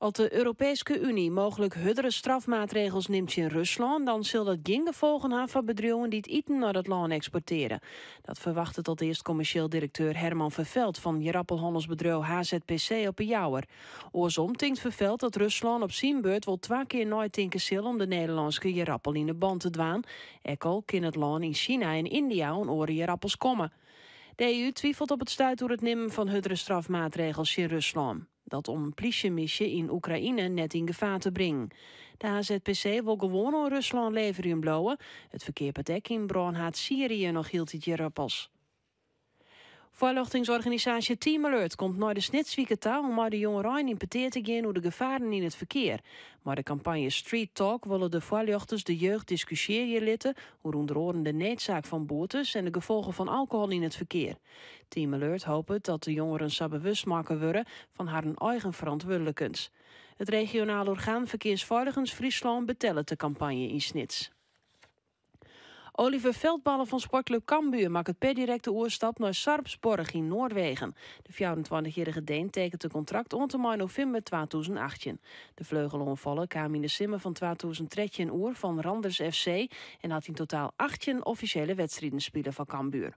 [SPEAKER 1] As de Europeeske Uny mooglik hurdere strafmaatregels nimt tsjin Ruslân, dan sil dat gjin gefolgen ha foar bedriuwen dy't iten nei dat lân eksporteare. Dat ferwachtet alteast kommersjeel direkteur Herman Verveld fan jerappelhannelsbedriuw HZPC op 'e Jouwer. Oarsom tinkt Verveld dat Ruslân op syn beurt wol twa kear neitinke sil om de Nederlânske jerappel yn 'e ban te dwaan, ek al kin it lân yn Sina en Yndia oan oare jerappels komme. De EU twifelt op it stuit oer it nimmen fan hurdere strafmaatregels tsjin Ruslân. Dat om in plysjemisje yn Oekraïne net yn gefaar te bringen. De HZPC wol gewoan oan Ruslân leverjen bliuwe. It ferkeapet ek yn brânhaad Syrië noch hieltyd jerappels. Foarljochtingsorganisaasje Team Alert komt nei de Snitswike ta om mei de jongerein yn petear te gean oer de gefaren yn it ferkear. Mei de kampanje Street Talk wolle de foarljochters de jeugd diskusjearje litte oer ûnder oaren de needsaak fan boetes en de gefolgen fan alkohol yn it ferkear. Team Alert hopet dat de jongeren sa bewust makke wurde fan harren eigen ferantwurdlikens. It Regionaal Orgaan Ferkearsfeiligens Fryslân betellet de kampanje yn Snits. Oliver Veldballen fan sportklup Cambuur makket per direkt de oerstap nei Sarpsborg yn Noarwegen. De 24-jierrige Deen tekent in kontrakt oant en mei novimber 2018. De fleugeloanfaller kaam yn de simmer fan 2013 oer fan Randers FC en hat yn totaal 18 offisjele wedstriden spile foar Cambuur.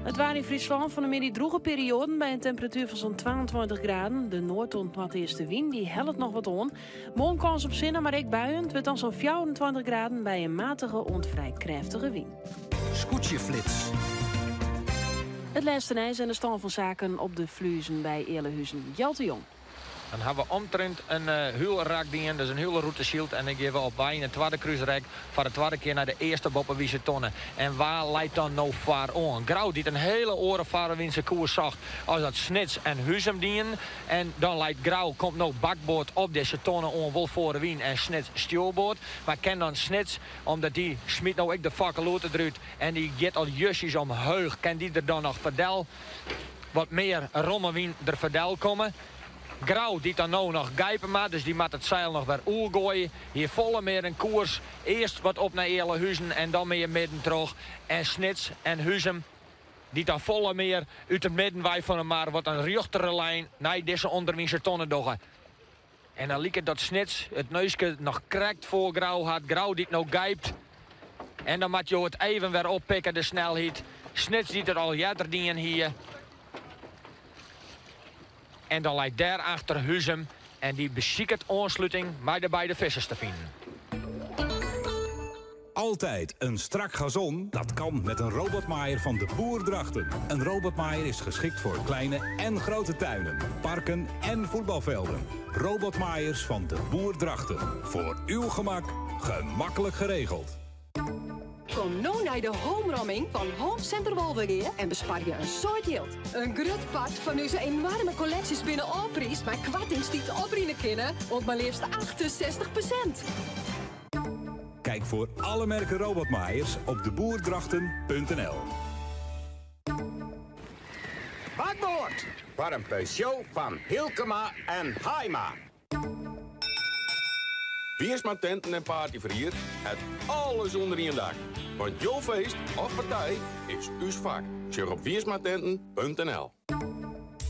[SPEAKER 1] It waar yn Fryslân fan 'e middei drûge perioaden by in temperatuer fan sa'n 22 graden. De noard oant noardeastewyn dy hellet noch wat oan. Moarn kâns op sinne, mar ek buien. It wurdt dan sa'n 24 graden by in matige oant frij krêftige wyn.
[SPEAKER 24] Skûtsjeflits.
[SPEAKER 1] It lêste nijs en de stân fan saken op de Fluezen by Ealahuzen. Gjalt de Jong.
[SPEAKER 3] Dan ha we omtrint in hiele rak dien, dus in hiele rûte syld. En dan gean we op wei yn it twadde krúsrek foar de twadde kear nei de earste boppewynse tonne. En wa leit dan no foaroan? Grou dy't in hiele oare foarwynse koers socht as dat Snits en Huzum dienen. En dan leit Grou, komt no bakboard op dizze tonne oan wol foar de wyn en Snits stjoerboard. Mar kin dan Snits, omdat dy smyt no ek de fakkeloerte derút en dy giet al justjes omheech, kin dy der dan noch foardel? Wat mear romme wyn der foardel komme. Grou dy't dan no noch geipe moat, dus dy moat it seil noch wer oergoaie. Hie folle mear in koers. Earst wat op nei Ealahuzen en dan mear midden troch. En Snits en Huzum dy't dan folle mear út de middenwei fan de mar wat in rjochtere lijn nei dizze ûnderwynse tonne dogge. En dan liket dat Snits it neuske noch krekt foar Grou hat. Grou dy't no geipt. En dan moat jo it even wer oppikke, de snelheid. Snits dy't it al earder dien hie. En dan leit dêr achter Huzum en dy besiket oansluting mei de beide vissers te finen.
[SPEAKER 2] Altijd een strak gazon? Dat kan met een robotmaaier van de Boer Drachten. Een robotmaaier is geschikt voor kleine en grote tuinen, parken en voetbalvelden. Robotmaaiers van de Boer Drachten. Voor uw gemak, gemakkelijk geregeld.
[SPEAKER 4] Kom no nei de homeramming fan Home Center Wolvegea en besparje in soad jild. In grut part fan ús enoarme kolleksjes binne ôfpriisd mei koartings dy't oprinne kinne oant mar leafst 68%.
[SPEAKER 2] Kijk voor alle merken robotmaaiers op deboerdrachten.nl.
[SPEAKER 21] Bakboard foar in Peugeot fan Hylkema en Haima.
[SPEAKER 7] Wiersma Tenten en Partyferhier hat alles ûnder ien dak. Want jo feest of partij is ús fak. Sjoch op wiersmatenten.nl.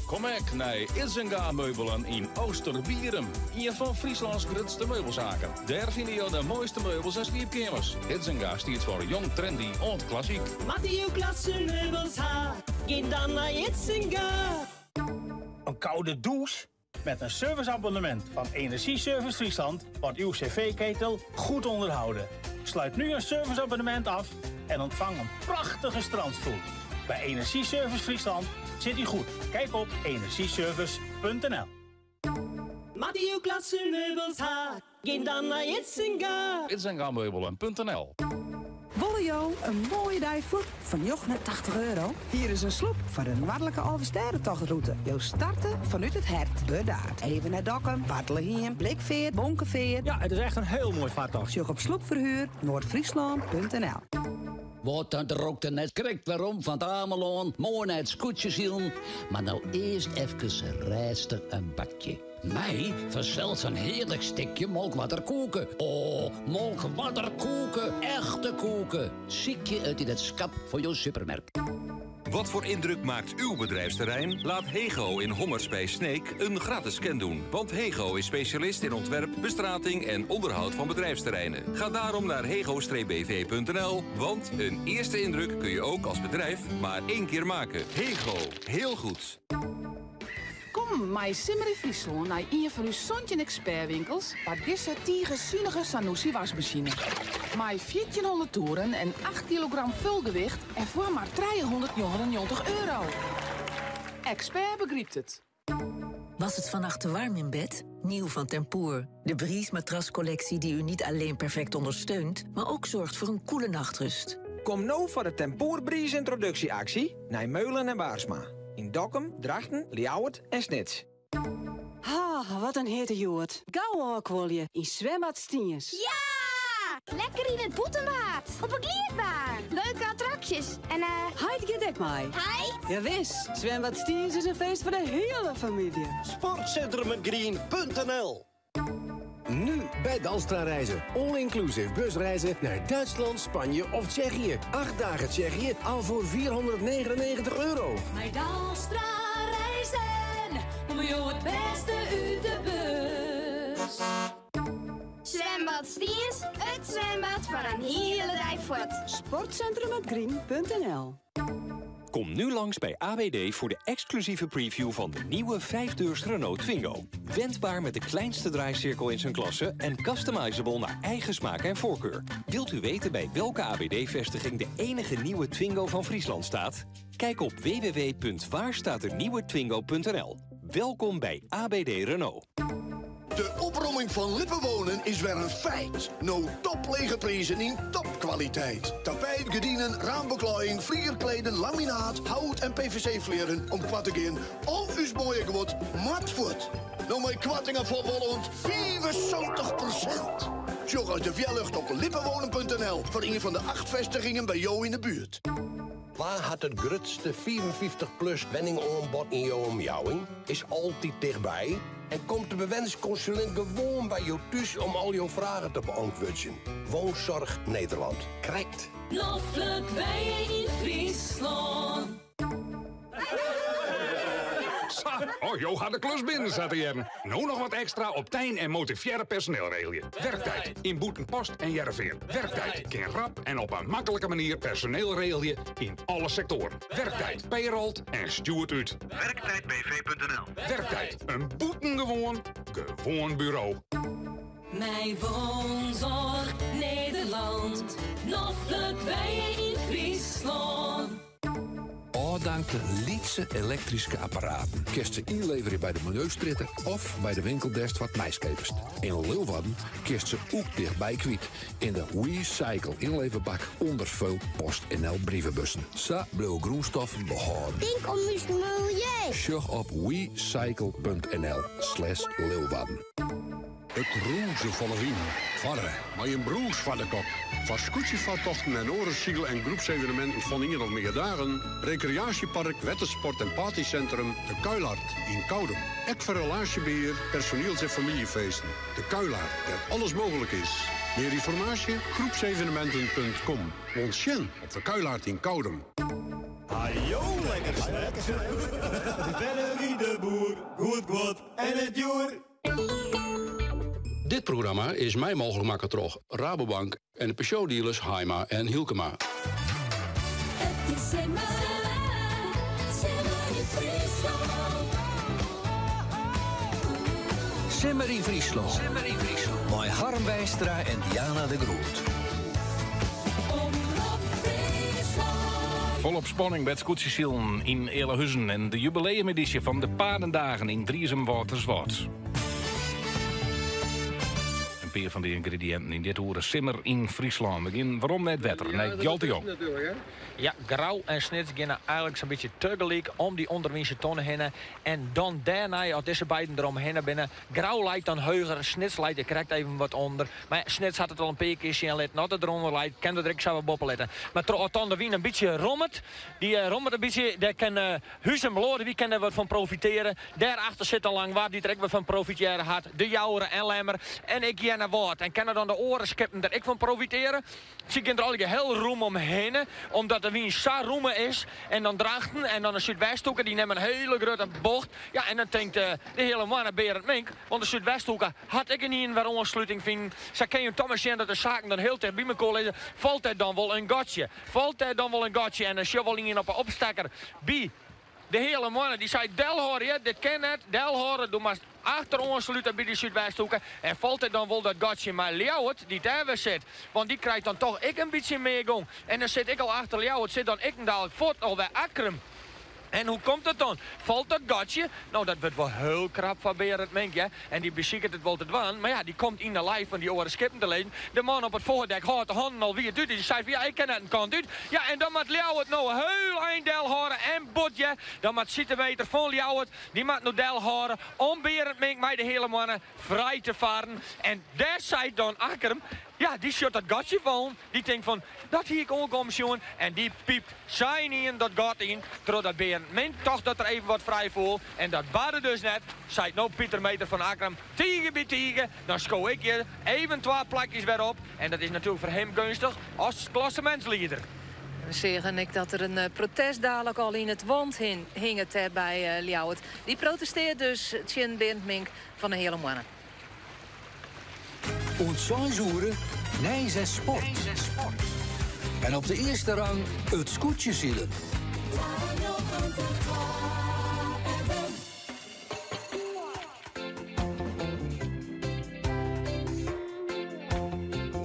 [SPEAKER 10] Kom ek nei Idzenga Meubelen yn Oosterbierum. Ien fan Fryslâns grutste meubelsaken. Dêr fine jo de moaiste meubels en sliepkeamers. Idzenga stiet foar jong, trendy oant klassyk.
[SPEAKER 13] Moatte jo klasse meubels ha, gean dan nei Idzenga.
[SPEAKER 29] Een koude douche? Met een serviceabonnement van Energieservice Friesland wordt uw cv-ketel goed onderhouden. Sluit nu een serviceabonnement af en ontvang een prachtige strandstoel. Bij Energieservice Friesland zit u goed. Kijk op energieservice.nl.
[SPEAKER 13] Moatte jo klasse meubels ha, gean dan nei Idsinga.
[SPEAKER 10] Idsingameubelen.nl
[SPEAKER 14] Wolle jo in moaie dei fuort foar 89 euro? Hier is in sloep foar de Noardlike Alvestêdetochtrûte. Jo starte fanút it hert, Burdaard. Even nei Dokkum, Bartlehiem, Blikfeart, Bonkefeart.
[SPEAKER 29] Ja, it is echt in hiel moai fartocht.
[SPEAKER 14] Sjoch op sloepverhuur noardfryslân.nl.
[SPEAKER 15] Wat, dat rokte net krekt werom fan 't Amelân, moai nei it skûtsjesilen, mar no earst efkes rêstich in bakje. Mei fansels in hearlik stikje molkwarderkoeke. O, molkwarderkoeke, echte koeke! Sykje it yn it skap fan jo supermerk.
[SPEAKER 7] Wat voor indruk maakt uw bedrijfsterrein? Laat Hego in Hommers bij Sneek een gratis scan doen. Want Hego is specialist in ontwerp, bestrating en onderhoud van bedrijfsterreinen. Ga daarom naar hego-bv.nl, want een eerste indruk kun je ook als bedrijf maar één keer maken. Hego, heel goed.
[SPEAKER 20] Kom mei Simmer yn Fryslân nei ien fan ús 17 ekspertwinkels foar dizze tige sunige Sanusi wasmasine. Mei 1400 toeren en 8 kilogram fulgewicht en foar mar 399 euro. Expert begrypt it.
[SPEAKER 16] Was het vannacht te warm in bed? Nieuw van Tempoor. De Breeze matrascollectie die u niet alleen perfect ondersteunt, maar ook zorgt voor een koele nachtrust.
[SPEAKER 17] Kom no foar de Tempoor Breeze introduksje-aksje nei Meulen en Baarsma. Yn Dokkum, Drachten, Ljouwert en Snits.
[SPEAKER 5] Ah, wat in hitte hjoed. Gau ôfkuolje yn Zwembad Stiens.
[SPEAKER 18] Ja! Lekker yn it bûtenbad. Op 'e glydbaan. Leuke attraksjes. En eh.
[SPEAKER 5] Heit giet ek mei.
[SPEAKER 18] Heit?
[SPEAKER 5] Jawis, Zwembad Stiens is in feest foar de hiele famylje.
[SPEAKER 19] Sportcentrumetgrien.nl
[SPEAKER 20] Nu bij Dalstra Reizen. All-inclusive busreizen naar Duitsland, Spanje of Tsjechië. 8 dagen Tsjechië al voor 499 euro.
[SPEAKER 18] Mei Dalstra Reizen komme jo it bêste út de bus. Zwembad Stiens, it zwembad foar in hiele dei fuort.
[SPEAKER 5] Sportcentrumetgrien.nl
[SPEAKER 21] Kom nu langs bij AWD voor de exclusieve preview van de nieuwe 5-deurs Renault Twingo. Wendbaar met de kleinste draaicirkel in zijn klasse en customizable naar eigen smaak en voorkeur. Wilt u weten bij welke AWD-vestiging de enige nieuwe Twingo van Friesland staat? Kijk op www.waarstaatdenieuwetwingo.nl. Welkom bij ABD Renault.
[SPEAKER 22] De opromming van Lippenwonen is weer een feit. No toplege prijzen in topkwaliteit. Tapijt, gordijnen, raambeklaaiing, vlierkleden, laminaat, hout en PVC-vleren om kwart te gaan. Al uw mooie geword, mat voort. Nou mijn kwartingen voor rond 75%. Tjog uit de wielucht op lippenwonen.nl voor een van de 8 vestigingen bij jou in de buurt.
[SPEAKER 23] Wa hat it grutste 55-plus wenningoanbod yn jo omjouwing? Is altyd tichtby en komt de bewennerskonsulint gewoan by jo thús om al jo fragen te beäntwurdzjen. Woonzorg Nederland. Krekt.
[SPEAKER 18] Noflik wenje yn Fryslân.
[SPEAKER 8] Sa, oh, jo ha de klus binnen, sa te hearren. No noch wat ekstra op tyn en motivearre personeel regelje. Werktijd yn Bûtenpost en Hearrenfean. Werktijd kin rap en op in maklike manier personeel regelje yn alle sektoaren. Werktijd payrolt en stjoert út.
[SPEAKER 24] Werktijdbv.nl
[SPEAKER 8] Werktijd, in bûtengewoan, gewoan buro.
[SPEAKER 18] Mei Woonzorg Nederland. Noflik wenje yn Fryslân.
[SPEAKER 25] Ôfdankte lytse elektryske apparaten kinst se ynleverje by de Miljeustrjitte of by de winkel dêr'tst wat nijs keapest. Yn Leeuwarden kinst se ek tichtby kwyt yn de WeCycle ynleverbak ûnder veel PostNL brievebussen. Sa bliuwe grûnstoffen behâlden.
[SPEAKER 18] Tink om ús miljeu.
[SPEAKER 25] Sjoch op wecycle.nl/leeuwarden.
[SPEAKER 26] It rûzen fan 'e wyn, farre mei in brûs foar de kop. Foar skûtsjefartochten en oare syl- en groepseveneminten fan ien of mear dagen, rekreaasjepark, wettersport en partysintrum De Kuilart yn Koudum. Ek foar relaasjebehear, personiels- en famyljefeesten. De Kuilart, dêr't alles mooglik is. Mear ynformaasje? Groepsevenementen.com. Oant sjen op De Kuilart yn Koudum.
[SPEAKER 11] Hajo, lekker lekker. Bennerie de boer, goed goed en it djoer.
[SPEAKER 10] Dit programma is mei mooglik makke troch Rabobank en de Peugeot-dealers Haima en Hylkema.
[SPEAKER 18] It is simmer, simmer yn Fryslân.
[SPEAKER 24] Simmer yn Fryslân. Simmer yn Fryslân. Mei Harm Weistra en Diana de Groot.
[SPEAKER 18] Omrop Fryslân.
[SPEAKER 10] Folop spanning by it skûtsjesilen yn Ealahuzen en de jubileumedysje fan de Paardendagen yn Driezum-Wâlterswâld. pear fan de yngrediïnten yn dit oere Simmer yn Fryslân. We gean werom nei it wetter, nei Gjalt de Jong.
[SPEAKER 1] Ja, Grou en Snits geane eigenlik sa'n bytsje tegelyk om dy ûnderwynse tonne hinne. En dan dêrnei, as dizze beiden der omhinne binne, Grou leit dan heger, Snits leit der krekt even wat ûnder. Mar ja, Snits hat it al in pear kear sjen litten. As it derûnder leit, kin it der ek sa wat boppe litte. Mar troch as dan de wyn in bytsje rommet, dy rommet in bytsje, dêr kin Huzum Loadewyk kin dêr wat fan profiteare. Dêrachter sit dan Langwar, dy't der ek wat fan profitearre hat. De Jouwer en Lemmer en ek Earnewâld. En kinne dan de oare skippen der ek fan profiteare. Sy gean der allegear hiel rûm omhinne, omdat de wyn sa romme is. En dan Drachten en dan de Súdwesthoeke, dy nimme in hiele grutte bocht. Ja, en dan tinkt de hiele moanne Berend Mink, want de Súdwesthoeke hat ek ynienen wer oansluting finen. Sa kinne je toch mar sjen dat de saken dan hiel ticht by mekoar lizze. Falt dêr dan wol in gatsje? Falt dêr dan wol in gatsje? En dan sjoch wol ien op 'e opstekker by de Heale Moanne. Dy seit, Delhâlde, hear, dit kin net. Delhâlde, do moatst achter oanslute by de Súdwesthoeke. En falt dêr dan wol dat gatsje mei Ljouwert, dy't dêr wer sit? Want dy krijt dan toch ek in bytsje mear gong. En dan sit ek al achter Ljouwert, sit dan ek dalik fuort alwer Akkrum. En hoe komt it dan? Falt dat gatsje? No, dat wurdt wol hiel krap foar Berend Mink, hear. En dy besiket it wol te dwaan, mar ja, dy komt yn de lei fan dy oare skippen te lizzen. De man op it foardek hâldt de hannen al wiid út en dy seit fan ja, ik kin net in kant út. Ja, en dan moat Ljouwert no hiel ein delhâlde en bot, hear. Dan moat Sietemeter fan Ljouwert, dy moat no delhâlde om Berend Mink mei de Heale Moanne frij te farren. En dêr seit dan Akkrum, ja, dy sjocht dat gatsje fallen. Dy tinkt fan, dat hie ik oankommen sjoen. En dy pypt sa ynienen dat gat yn, trochdat Berend Mink tocht dat der even wat frij foel. En dat barde dus net, seit no Pieter Meter fan Akkrum, tige by tige, dan sko ik hjir even twa plakjes wer op. En dat is natuerlik foar him geunstich as klassemintslieder.
[SPEAKER 3] We seagen ek dat der in protest dadelijk al yn it want hinget dêr by Ljouwert. Dy protesteart dus tsjin Berend Mink fan de Heale Moanne.
[SPEAKER 24] Oant seis oere, nijs en sport. En op de earste rang it skûtsjesilen.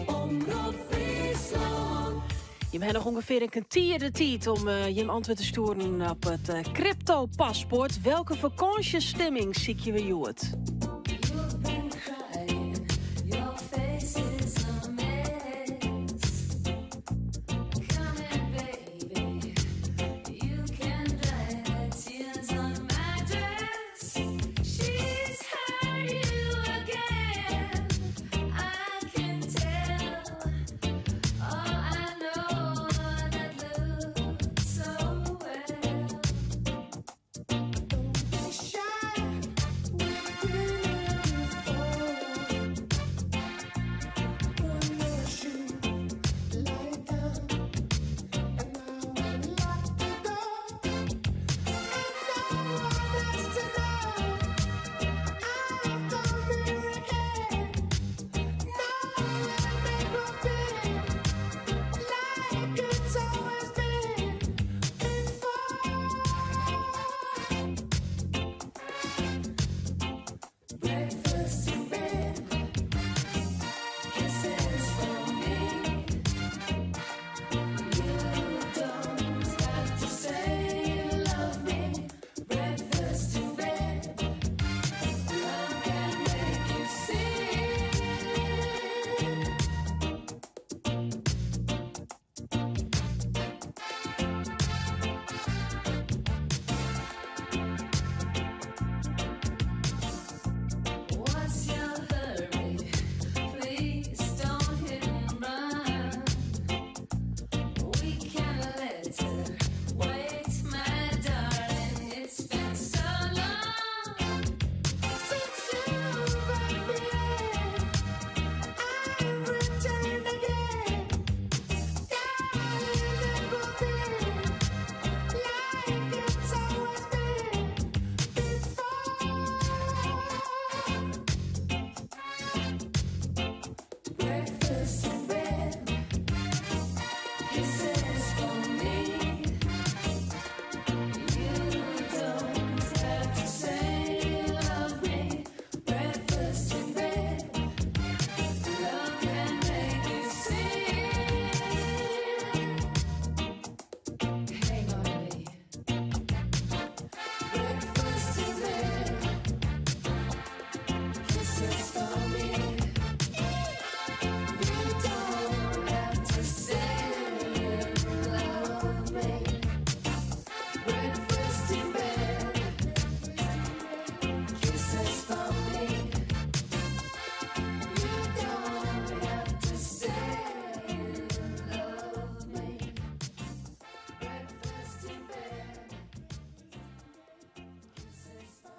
[SPEAKER 4] Omrop Fryslân.
[SPEAKER 5] Jim ha noch ûngefear in kertier de tiid om jim antwurd te stjoeren op it crypto-paspoart. Welke fakânsjestimming sykje we hjoed?
[SPEAKER 4] Your face is a mess. Come here, baby. You can dry the tears on my dress. She's hurt you again. I can tell. Oh, I know that look so well. Don't be shy. We're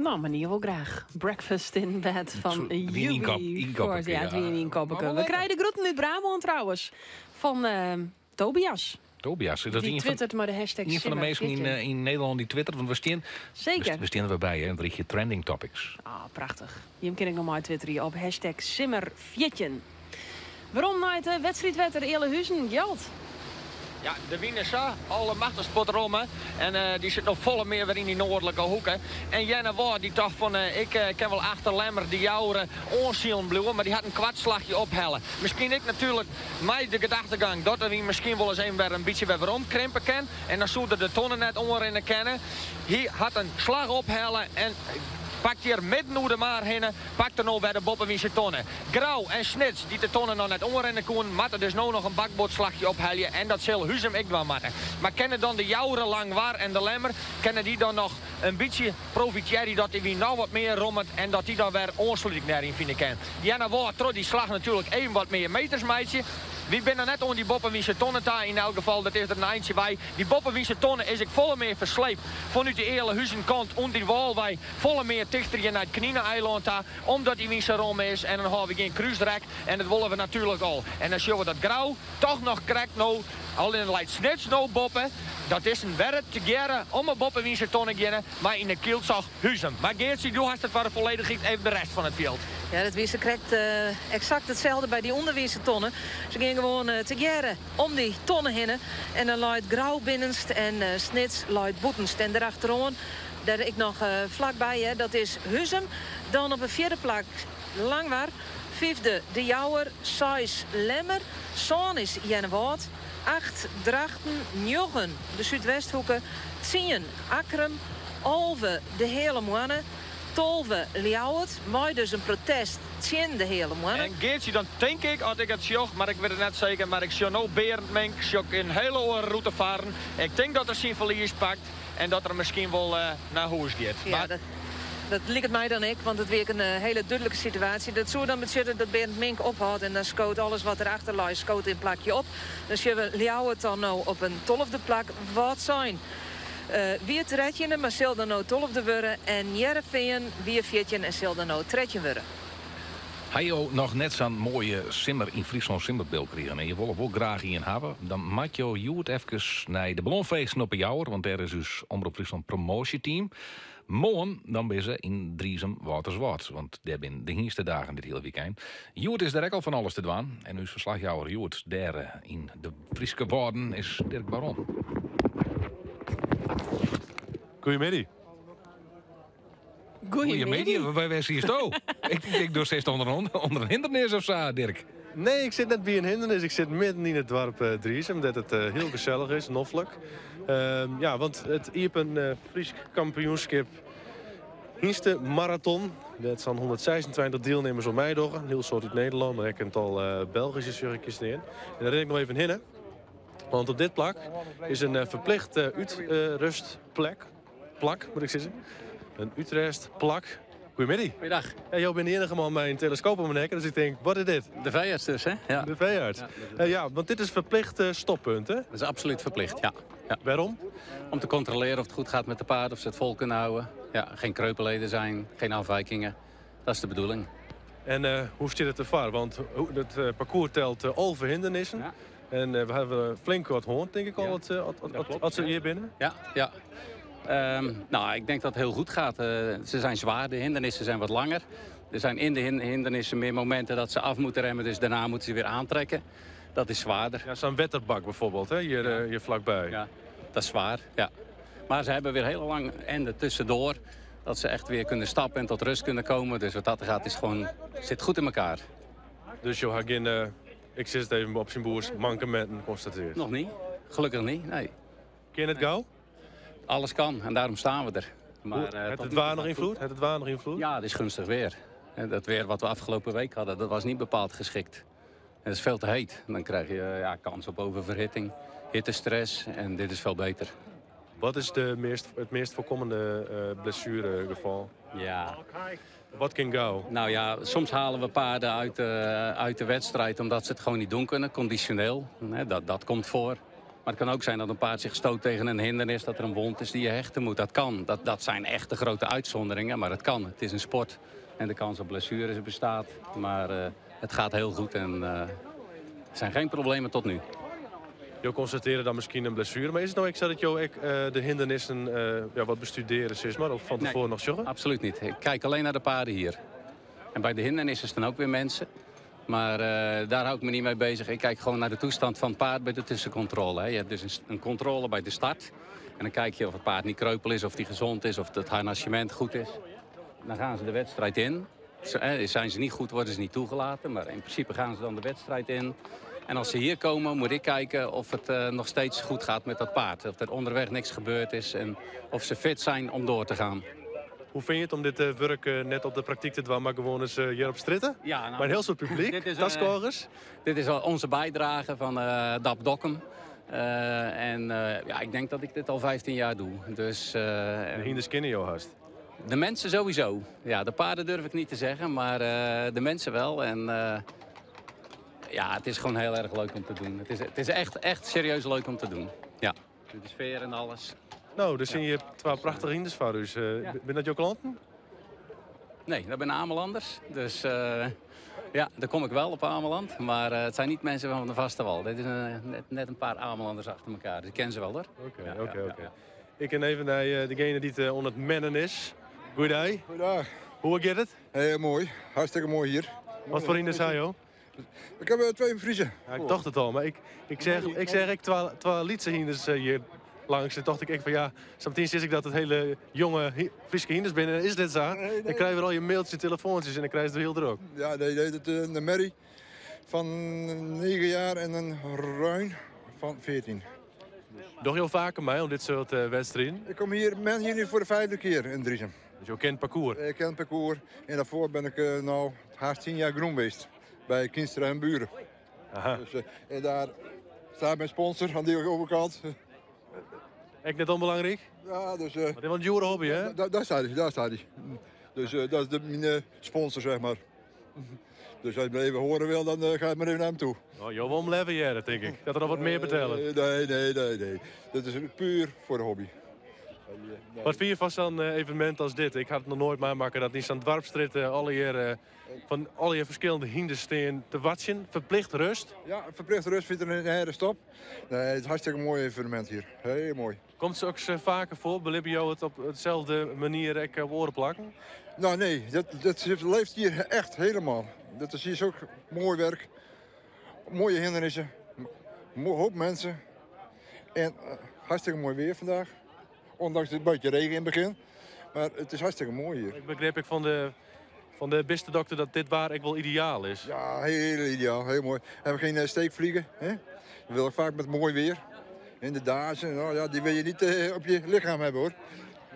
[SPEAKER 5] Nou, meneer wil graag. Breakfast in bed van
[SPEAKER 10] UB40.
[SPEAKER 5] Ja, het wie in inkopperke. We krijgen de groeten uit Brabant trouwens. Van Tobias.
[SPEAKER 10] Tobias, dat
[SPEAKER 5] Die
[SPEAKER 10] een
[SPEAKER 5] twittert maar de hashtag
[SPEAKER 10] Een van de meesten in Nederland die twittert. Want we staan,
[SPEAKER 5] Zeker.
[SPEAKER 10] we staan er weer bij, hè, een berichtje trending topics.
[SPEAKER 5] Ah, prachtig. Je kan ik nog maar twitteren op hashtag Simmerfjetjen. Waarom naar de wedstrijdwetter Eelehuizen Gjalt?
[SPEAKER 1] Ja, de wien is zo, alle machtenspot rommen. En die zit nog volle meer weer in die noordelijke hoeken. En Jenne Waard die dacht van, ik ken wel achter Lemmer die jouwere onzielen bloeien, maar die had een kwartslagje ophellen. Misschien ik natuurlijk, mij de gedachtegang dat er wie misschien wel eens een weer een beetje weer omkrimpen kan. En dan zouden de tonnen net onderin kennen. Hier had een slag ophellen en pakt hier midden hoe de maar hinnen, pakt er nou bij de boppen wie ze tonnen. Grauw en Snits, die de tonnen nog net onderin koen, matten dus nou nog een bakboordslagje ophellen en dat zal Huzum ik wel matten. Maar kennen dan de jouwere Langwar en de Lemmer, kennen die dan nog een beetje profiteren dat die wie nou wat meer rommelt en dat die dan weer onsluiting daarin vinden kan. Janna Waard trok die slag natuurlijk even wat meer meters, meidje. Wie ben er net onder die boppen wie ze tonnen daar in elk geval, dat is er een eindje bij. Die boppen wie ze tonnen is ik volle meer versleept vanuit de Eelehuizen kant onder die Waalwij volle meer dichter je naar het Knieën-eiland daar, omdat die wie ze rom is en dan hebben we geen kruisrek en dat willen we natuurlijk al. En dan zien we dat grauw toch nog krekt nou, al in leidt Snits nou boppen. Dat is een werk te geren om een boppen wie ze tonnen gaan, maar in de kielzag Huzum. Maar Geertje, du hast het voor de volledigheid even de rest van het veld.
[SPEAKER 3] Ja, dat wist ze correct, exact hetzelfde bij die onderwijze tonnen. Ze gingen gewoon te geren om die tonnen heen. En dan luidt Grauw binnenst en Snits luidt boetenst. En daarachterom, daar ik nog vlakbij, hè, dat is Huzum. Dan op een vierde plak Langwar. Vijfde De Jouwer, zes Lemmer. Zoon is Jennewoud. 8 Drachten, 9 de Zuidwesthoeken. 10 Akkrum, 11 de Hele Moanne. 12 Ljouwert, mooi dus een protest tegen de Hele Moanne.
[SPEAKER 1] En Geertje, dan denk ik, als ik het zocht, maar ik weet het net zeker, maar ik zie nou Berend Mink, zie ik een hele oren route varen. Ik denk dat er zijn verlies pakt en dat er misschien wel naar huis gaat.
[SPEAKER 3] Ja,
[SPEAKER 1] maar
[SPEAKER 3] dat lijkt mij dan ik, want het weer een hele duidelijke situatie. Dat zou dan betekenen dat Berend Mink ophoudt en dan scoot alles wat erachter ligt, scoot in plakje op. Dan zien we Ljouwert dan nou op een 12e plak wat zijn. Wie het redje, maar zal dan nou 12e worden. En Jereveen, wie 14 en zal dan nou tredje worden.
[SPEAKER 10] Hij ook nog net zo'n mooie simmer in Friesland simmerbeeld kregen. En je wil ook graag in hebben. Dan maak je Joert even naar de ballonfeesten op de Jouwer. Want daar is dus Omroep Friesland promotieteam. Morgen dan ben ze in Driezum Waterswaard. Want daar zijn de eerste dagen dit hele weekend. Joert is daar ook al van alles te doen. En uw verslagjouwer Joert daar in de Frieske Woorden is Dirk Baron.
[SPEAKER 2] Goedemiddag.
[SPEAKER 10] Goedemiddag. Waar zie je het ook? Ik denk door steeds onder een hindernis of zo, Dirk.
[SPEAKER 2] Nee, ik zit net bij een hindernis. Ik zit midden in het dorp Driezum, omdat het heel gezellig is, noffelijk. Ja, want het Iepen Fries kampioenschap Hienste Marathon. Dat zijn 126 deelnemers om mij door. Een heel soort uit Nederland, maar ik een aantal Belgische jurkjes neer. En daar ren ik nog even heen. Want op dit plak is een verplicht uitrustplek. Plak, moet ik zeggen. Een Utrecht-plak. Goedemiddag.
[SPEAKER 6] Goeiedag.
[SPEAKER 2] Ja, jou bent de enige man met een telescoop om mijn nek, dus ik denk, wat is dit?
[SPEAKER 6] De veearts dus, hè? Ja.
[SPEAKER 2] De veearts.
[SPEAKER 6] Ja,
[SPEAKER 2] Ja, want dit is verplicht stoppunt, hè?
[SPEAKER 6] Dat is absoluut verplicht, ja. Ja.
[SPEAKER 2] Waarom?
[SPEAKER 6] Om te controleren of het goed gaat met de paarden, of ze het vol kunnen houden. Ja, geen kreupelheden zijn, geen afwijkingen. Dat is de bedoeling.
[SPEAKER 2] En hoe zit het ervoor? Want het parcours telt 11 hindernissen.
[SPEAKER 6] Ja.
[SPEAKER 2] En we hebben flink wat hoorn, denk ik al,
[SPEAKER 6] Ja. Dat klopt,
[SPEAKER 2] als ze
[SPEAKER 6] ja.
[SPEAKER 2] hier binnen.
[SPEAKER 6] Ja, ja. Nou, ik denk dat het heel goed gaat. Ze zijn zwaar, de hindernissen zijn wat langer. Er zijn in de hindernissen meer momenten dat ze af moeten remmen, dus daarna moeten ze weer aantrekken. Dat is zwaarder.
[SPEAKER 2] Ja, zo'n wetterbak bijvoorbeeld, hè? Hier vlakbij.
[SPEAKER 6] Ja, dat is zwaar, ja. Maar ze hebben weer hele lang enden tussendoor. Dat ze echt weer kunnen stappen en tot rust kunnen komen. Dus wat dat gaat, is gewoon, zit goed in elkaar.
[SPEAKER 2] Dus joh, geen, ik zit het even op zijn boers, mankementen constateerd.
[SPEAKER 6] Nog niet. Gelukkig niet, nee.
[SPEAKER 2] Ken het gauw?
[SPEAKER 6] Alles kan en daarom staan we er. Maar,
[SPEAKER 2] Hoe,
[SPEAKER 6] tot
[SPEAKER 2] heeft
[SPEAKER 6] nu
[SPEAKER 2] het
[SPEAKER 6] toe
[SPEAKER 2] waar nog
[SPEAKER 6] gaat
[SPEAKER 2] invloed?
[SPEAKER 6] goed.
[SPEAKER 2] Heeft het waar nog invloed?
[SPEAKER 6] Ja, het is gunstig weer. En dat weer wat we afgelopen week hadden, dat was niet bepaald geschikt. En het is veel te heet. En dan krijg je kans op oververhitting, hittestress en dit is veel beter.
[SPEAKER 2] Wat is het meest voorkomende blessuregeval?
[SPEAKER 6] Ja.
[SPEAKER 2] Wat kan go?
[SPEAKER 6] Nou ja, soms halen we paarden uit de wedstrijd omdat ze het gewoon niet doen kunnen, conditioneel. Hè, dat komt voor. Maar Maar het kan ook zijn dat een paard zich stoot tegen een hindernis, dat er een wond is die je hechten moet. Dat kan. Dat zijn echt de grote uitzonderingen, maar dat kan. Het is een sport en de kans op blessures bestaat. Maar het gaat heel goed en er zijn geen problemen tot nu.
[SPEAKER 2] Je constateren dan misschien een blessure, maar is het nou ook zo dat je ook de hindernissen ja, wat bestuderen, zeg maar, of van tevoren
[SPEAKER 6] Nee,
[SPEAKER 2] nog zorgen?
[SPEAKER 6] Absoluut niet. Ik kijk alleen naar de paarden hier. En bij de hindernissen staan ook weer mensen. Maar daar hou ik me niet mee bezig. Ik kijk gewoon naar de toestand van het paard bij de tussencontrole. Hè. Je hebt dus een controle bij de start. En dan kijk je of het paard niet kreupel is, of die gezond is, of het harnassement goed is. Dan gaan ze de wedstrijd in. Zijn ze niet goed, worden ze niet toegelaten. Maar in principe gaan ze dan de wedstrijd in. En als ze hier komen, moet ik kijken of het nog steeds goed gaat met dat paard. Of er onderweg niks gebeurd is en of ze fit zijn om door te gaan.
[SPEAKER 2] Hoe vind je het om dit werk net op de praktijk te doen, maar gewoon eens hier op stritten?
[SPEAKER 6] Ja, nou,
[SPEAKER 2] maar een heel soort publiek,
[SPEAKER 6] dit is,
[SPEAKER 2] taskogers.
[SPEAKER 6] Dit is al onze bijdrage van DAP Dokkum. En ja, ik denk dat ik dit al 15 jaar doe. Dus,
[SPEAKER 2] de hinders kennen jou haast.
[SPEAKER 6] De mensen sowieso. Ja, de paarden durf ik niet te zeggen, maar de mensen wel. En ja, het is gewoon heel erg leuk om te doen. Het is echt, echt serieus leuk om te doen. Ja. De sfeer en alles.
[SPEAKER 2] Nou, dus zie je twee prachtige hinders van u. Ben dat jouw klanten?
[SPEAKER 6] Nee, dat zijn Amelanders. Dus ja, daar kom ik wel op Ameland. Maar het zijn niet mensen van de vaste wal. Dit is net een paar Amelanders achter elkaar. Dus ik ken ze wel, hoor.
[SPEAKER 2] Oké, oké, oké. Ik ken even naar degene die het onder het mennen is. Goeiedag.
[SPEAKER 7] Goeiedag.
[SPEAKER 2] Hoe gaat het?
[SPEAKER 7] Heel mooi. Hartstikke mooi hier.
[SPEAKER 2] Wat voor hinders zijn joh?
[SPEAKER 7] Ik heb 2 Friese.
[SPEAKER 2] Ja, ik dacht het al, maar ik zeg ik 12 Lietse hinders hier langs. En dacht ik echt van ja, zometeen zit ik dat het hele jonge Friese hinders binnen. Is dit zo?
[SPEAKER 7] Nee, nee.
[SPEAKER 2] Dan krijg je weer al je mailtjes en telefoontjes en dan krijg je het heel druk.
[SPEAKER 7] Ja, nee, nee, dat, een merrie van 9 jaar en een ruin van 14.
[SPEAKER 2] Doch je al vaker mee om dit soort wedstrijden?
[SPEAKER 7] Ik kom hier, ben hier nu voor de 5e keer in Driezum.
[SPEAKER 2] Dus je kent het parcours?
[SPEAKER 7] Ik ken het parcours. En daarvoor ben ik nou haast 10 jaar groen geweest. Bij Kinstra en Buren.
[SPEAKER 2] Aha.
[SPEAKER 7] Dus, en daar staat mijn sponsor aan die overkant.
[SPEAKER 2] Echt net onbelangrijk?
[SPEAKER 7] Ja, dus...
[SPEAKER 2] Maar dit was een dure hobby, hè?
[SPEAKER 7] Daar staat hij, daar staat hij. Dus dat is mijn sponsor, zeg maar. Dus als je me even horen wil, dan ga ik maar even naar hem toe.
[SPEAKER 2] Oh, joh, waarom leven jij dat, denk ik? Dat er nog wat meer betalen?
[SPEAKER 7] Nee, nee, nee, nee. Dat is puur voor de hobby. Nee.
[SPEAKER 2] Wat vind je van zo'n evenement als dit? Ik had het nog nooit meemaken dat niet zo'n dwarpstrit alle jaar van alle jaar verschillende hinders staan te watchen. Verplicht rust.
[SPEAKER 7] Ja, verplicht rust vindt er een hele stop. Nee, het is een hartstikke mooi evenement hier. Heel mooi.
[SPEAKER 2] Komt het ook vaker voor? Beleef je het op dezelfde manier ik woorden plakken?
[SPEAKER 7] Nou nee, dat leeft hier echt helemaal. Dat is hier ook mooi werk. Mooie hindernissen. Hoop mensen. En hartstikke mooi weer vandaag. Ondanks het beetje regen in het begin. Maar het is hartstikke mooi hier.
[SPEAKER 2] Ik begreep ik van de beste dokter dat dit waar ik wel ideaal is.
[SPEAKER 7] Ja, heel ideaal. Heel mooi. We hebben geen steekvliegen. Hè? Dat wil ik vaak met mooi weer. In de dazen, nou ja, die wil je niet op je lichaam hebben hoor.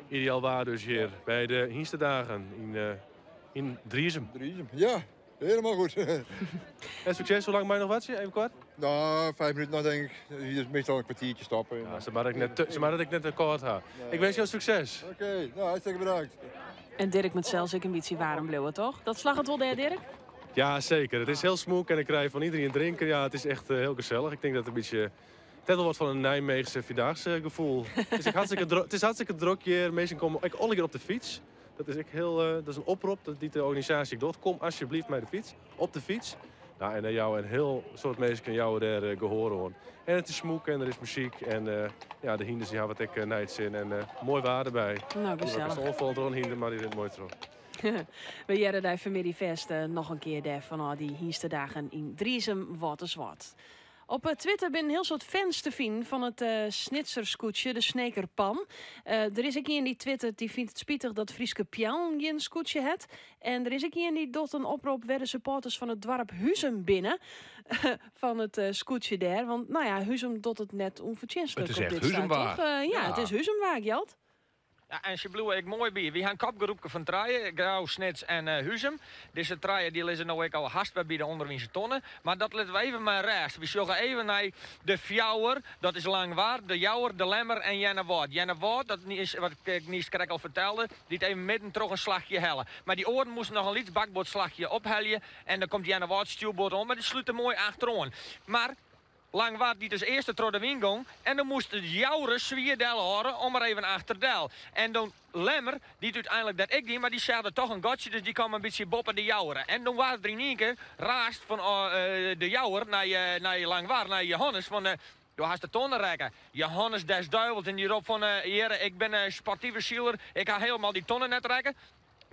[SPEAKER 2] Ideaal waar dus hier bij de Hingstedagen in Driezum.
[SPEAKER 7] Driezum, ja. Helemaal goed.
[SPEAKER 2] En succes, hoe lang mij nog wat? Even kort?
[SPEAKER 7] Nou, 5 minuten nog denk ik. Hier is meestal een kwartiertje stappen.
[SPEAKER 2] Ja, zeg maar dat ik net te, zeg maar dat ik net een kort had.
[SPEAKER 7] Nee.
[SPEAKER 2] Ik wens jou succes.
[SPEAKER 7] Oké, nou, hartstikke bedankt.
[SPEAKER 5] En Dirk met zelfs ik een beetje warm bleeuwen, toch? Dat slag het wel daar, Dirk?
[SPEAKER 2] Ja, zeker. Het is heel smoek en ik krijg van iedereen drinken. Ja, het is echt heel gezellig. Ik denk dat het een beetje... Het heeft wel wat van een Nijmeegse Vierdaagse gevoel. Het is hartstikke het is hartstikke druk hier. Mensen komen ik alle keer op de fiets. Dat is echt heel, dat is een oproep dat die de organisatie doet. Kom alsjeblieft met de fiets. Op de fiets. Nou, en naar jou en heel soort mensen kunnen jou daar gehoord horen. En het is smoek en er is muziek. En ja, de hinders die hebben wat ik naar het zin. En mooi waarde bij.
[SPEAKER 5] Nou, gezellig.
[SPEAKER 2] Het is onval door een hinder, maar die vindt het mooi terug.
[SPEAKER 5] We jaren daar familiefest nog een keer daar van al die Hingstedagen in Driezum, wat is wat. Op Twitter ben een heel soort fans te vinden van het Snitserscootje, de Snekerpan. Er is ook iemand die twittert, die vindt het spietig dat Frieske Pian geen scootje het. En er is ook iemand die doet een oproep waar de supporters van het dorp Huzum binnen. Van het scootje daar. Want Huzum doet het net onverdienstelijk
[SPEAKER 9] Het is
[SPEAKER 5] op
[SPEAKER 9] echt
[SPEAKER 5] dit stuit,
[SPEAKER 9] Huzum
[SPEAKER 5] toch?
[SPEAKER 9] waar.
[SPEAKER 5] Ja,
[SPEAKER 9] Ja.
[SPEAKER 5] het is Huzum waar, Gjalt.
[SPEAKER 1] Ja, en ze bloeien ik mooi bij. We gaan kopgroepje van draaien, Grauw, Snits en Huzum. Deze draaien die liggen nou ook al haast bij de onderwinse tonnen. Maar dat laten we even maar rest. We zoeken even naar de Fjouwer, dat is Langwaar, de Jouwer, de Lemmer en Jenne Woord. Jenne Woord, dat is wat ik Nies Krek al vertelde, die het even midden terug een slagje hellen. Maar die oren moesten nog een liets bakboordslagje ophellen. En dan komt Jenne Woord stuurboord om, maar die sluit er mooi achterom. Maar Langwar dy't as earste troch de wyn gong en dan moast de Jouwer swier delhâlde om mar even achterdel. En dan Lemmer, dy't úteinlik dat ek die, mar dy seach der toch in gatsje, dus dy kaam in bytsje boppe de Jouwer. En dan waard der yn ien kear raasd fan de Jouwer nei Langwar, nei Johannes, fan do hast de tonne rekke. Johannes des duivels en dy ropt fan heare, ik bin in sportive siler, ik ha helemaal dy tonne net rekke.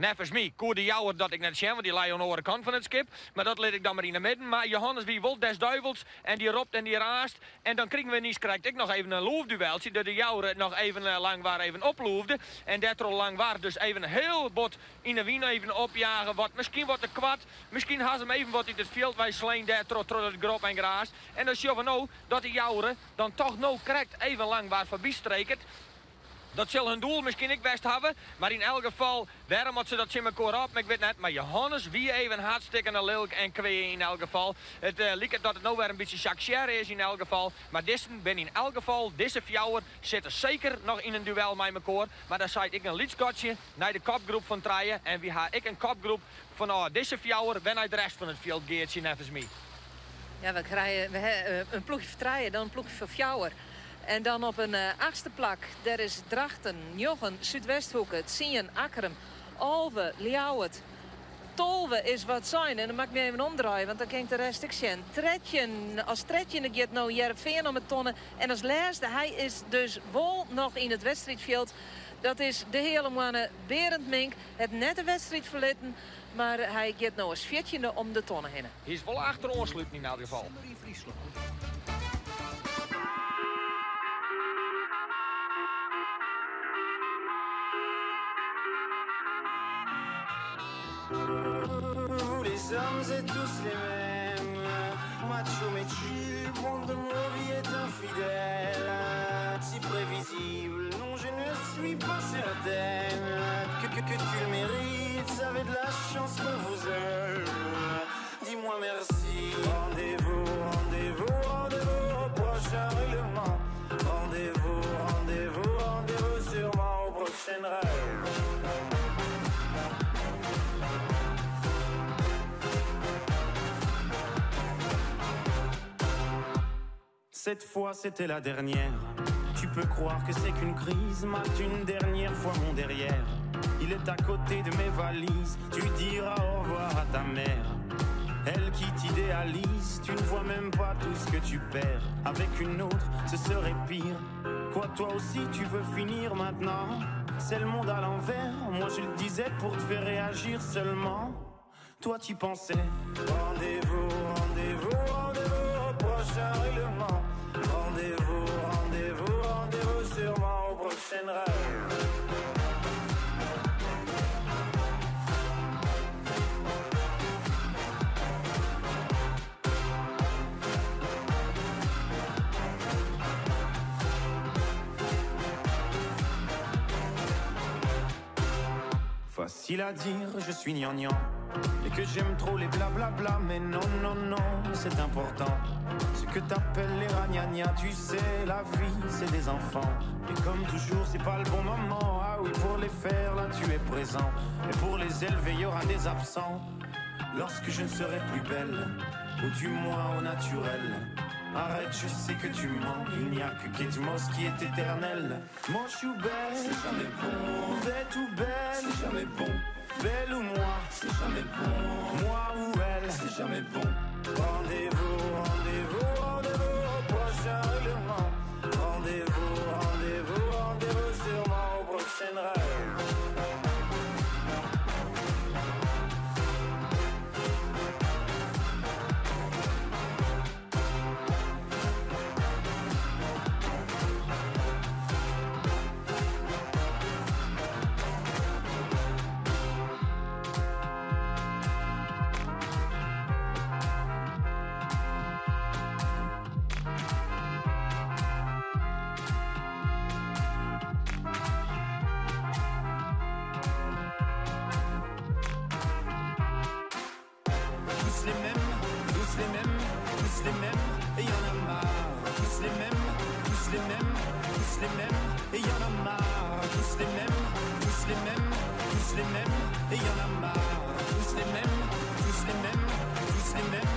[SPEAKER 1] Neffens my koe de Jouwer dat ek net sjen, want dy lei oan de oare kant fan it skip. Mar dat lit ik dan mar yn 'e midden. Mar Johannes wie wol des duivels en dy ropt en dy raast. En dan krigen we niiskrekt ek noch even in loefdueltsje, dat de Jouwer noch even Langwar even oploefde. En dêrtroch Langwar dus even hiel bot yn 'e wyn even opjage. Wat miskien wat te koart, miskien ha se him even wat út it fjild wei slein dêrtroch troch dat gerop en geraas. En dan sjogge we no dat de Jouwer dan toch no krekt even Langwar foarby streket. Dat sil hun doel miskien ek west hawwe, mar yn elk gefal, wêrom oft se dat tsjin mekoar op, ik wit net, mar Johannes wie even hartstikkene lilk en kwea yn elk gefal. It liket dat it no wer in bytsje saksearre is yn elk gefal, mar dizzen binne yn elk gefal, dizze fjouwer sitte seker noch yn in duel mei mekoar, mar dan seit ek in lyts gatsje nei de kopgroep fan trije en wy ha ek in kopgroep fanôf dizze fjouwer wer nei de rest fan it fjild geartsje neffens my.
[SPEAKER 3] Ja, we krije we ha in ploechje foar trije, dan in ploechje foar fjouwer. En dan op in achtste plak, dêr is Drachten, njoggen, Súdwesthoeke, tsien, Akkrum, 11, Ljouwert, 12 is Wâldsein. En dan moat ik my even omdraaie, want dan kin ik de rest ek sjen. 13, as trettjinde giet no Hearrenfean om 'e tonne. En as lêste, hy is dus wol noch yn it wedstriidfjild. Dat is de Heale Moanne, Berend Mink. Hat net de wedstriid ferlitten, mar hy giet no as fjirtjinde om de tonne hinne.
[SPEAKER 1] Hy is wol achteroan sluten yn elk gefal.
[SPEAKER 9] Vous les hommes êtes tous les mêmes Macho mais tu, monde de mon vie est infidèle Si prévisible, non je ne suis pas certaine Que, que, que tu le mérites, avez de la chance qu'on vous aime Dis-moi merci Rendez-vous, rendez-vous, rendez-vous au prochain règlement Rendez-vous, rendez-vous, rendez-vous sûrement au prochain rêve Cette fois c'était la dernière Tu peux croire que c'est qu'une crise Mate une dernière fois mon derrière Il est à côté de mes valises Tu diras au revoir à ta mère Elle qui t'idéalise Tu ne vois même pas tout ce que tu perds Avec une autre ce serait pire Quoi toi aussi tu veux finir maintenant C'est le monde à l'envers Moi je le disais pour te faire réagir seulement Toi tu pensais Rendez-vous, rendez-vous, rendez-vous au prochain règlement Rendez-vous, rendez-vous, rendez-vous sûrement au prochain rêve Facile à dire, je suis gnangnan Et que j'aime trop les blablabla Mais non, non, non, c'est important Ce que t'appelles les ragnagnas Tu sais, la vie, c'est des enfants Et comme toujours, c'est pas le bon moment Ah oui, pour les faire, là tu es présent Et pour les élever, y aura des absents Lorsque je ne serai plus belle Ou du moins au naturel Arrête, je sais que tu mens Il n'y a que Kate Moss qui est éternel Moche ou belle, c'est jamais bon Bête ou belle, c'est jamais bon Belle ou moi, c'est jamais bon Moi ou elle, c'est jamais bon Rendez-vous, rendez-vous, rendez-vous au prochain règlement Rendez-vous, rendez-vous, rendez-vous sûrement au prochain rêve Tous les mêmes, tous les mêmes, tous les mêmes, et y en a marre. Tous les mêmes, tous les mêmes, tous les mêmes, et y en a marre. Tous les mêmes, tous les mêmes, tous les mêmes, et y en a marre. Tous les mêmes, tous les mêmes, tous les mêmes.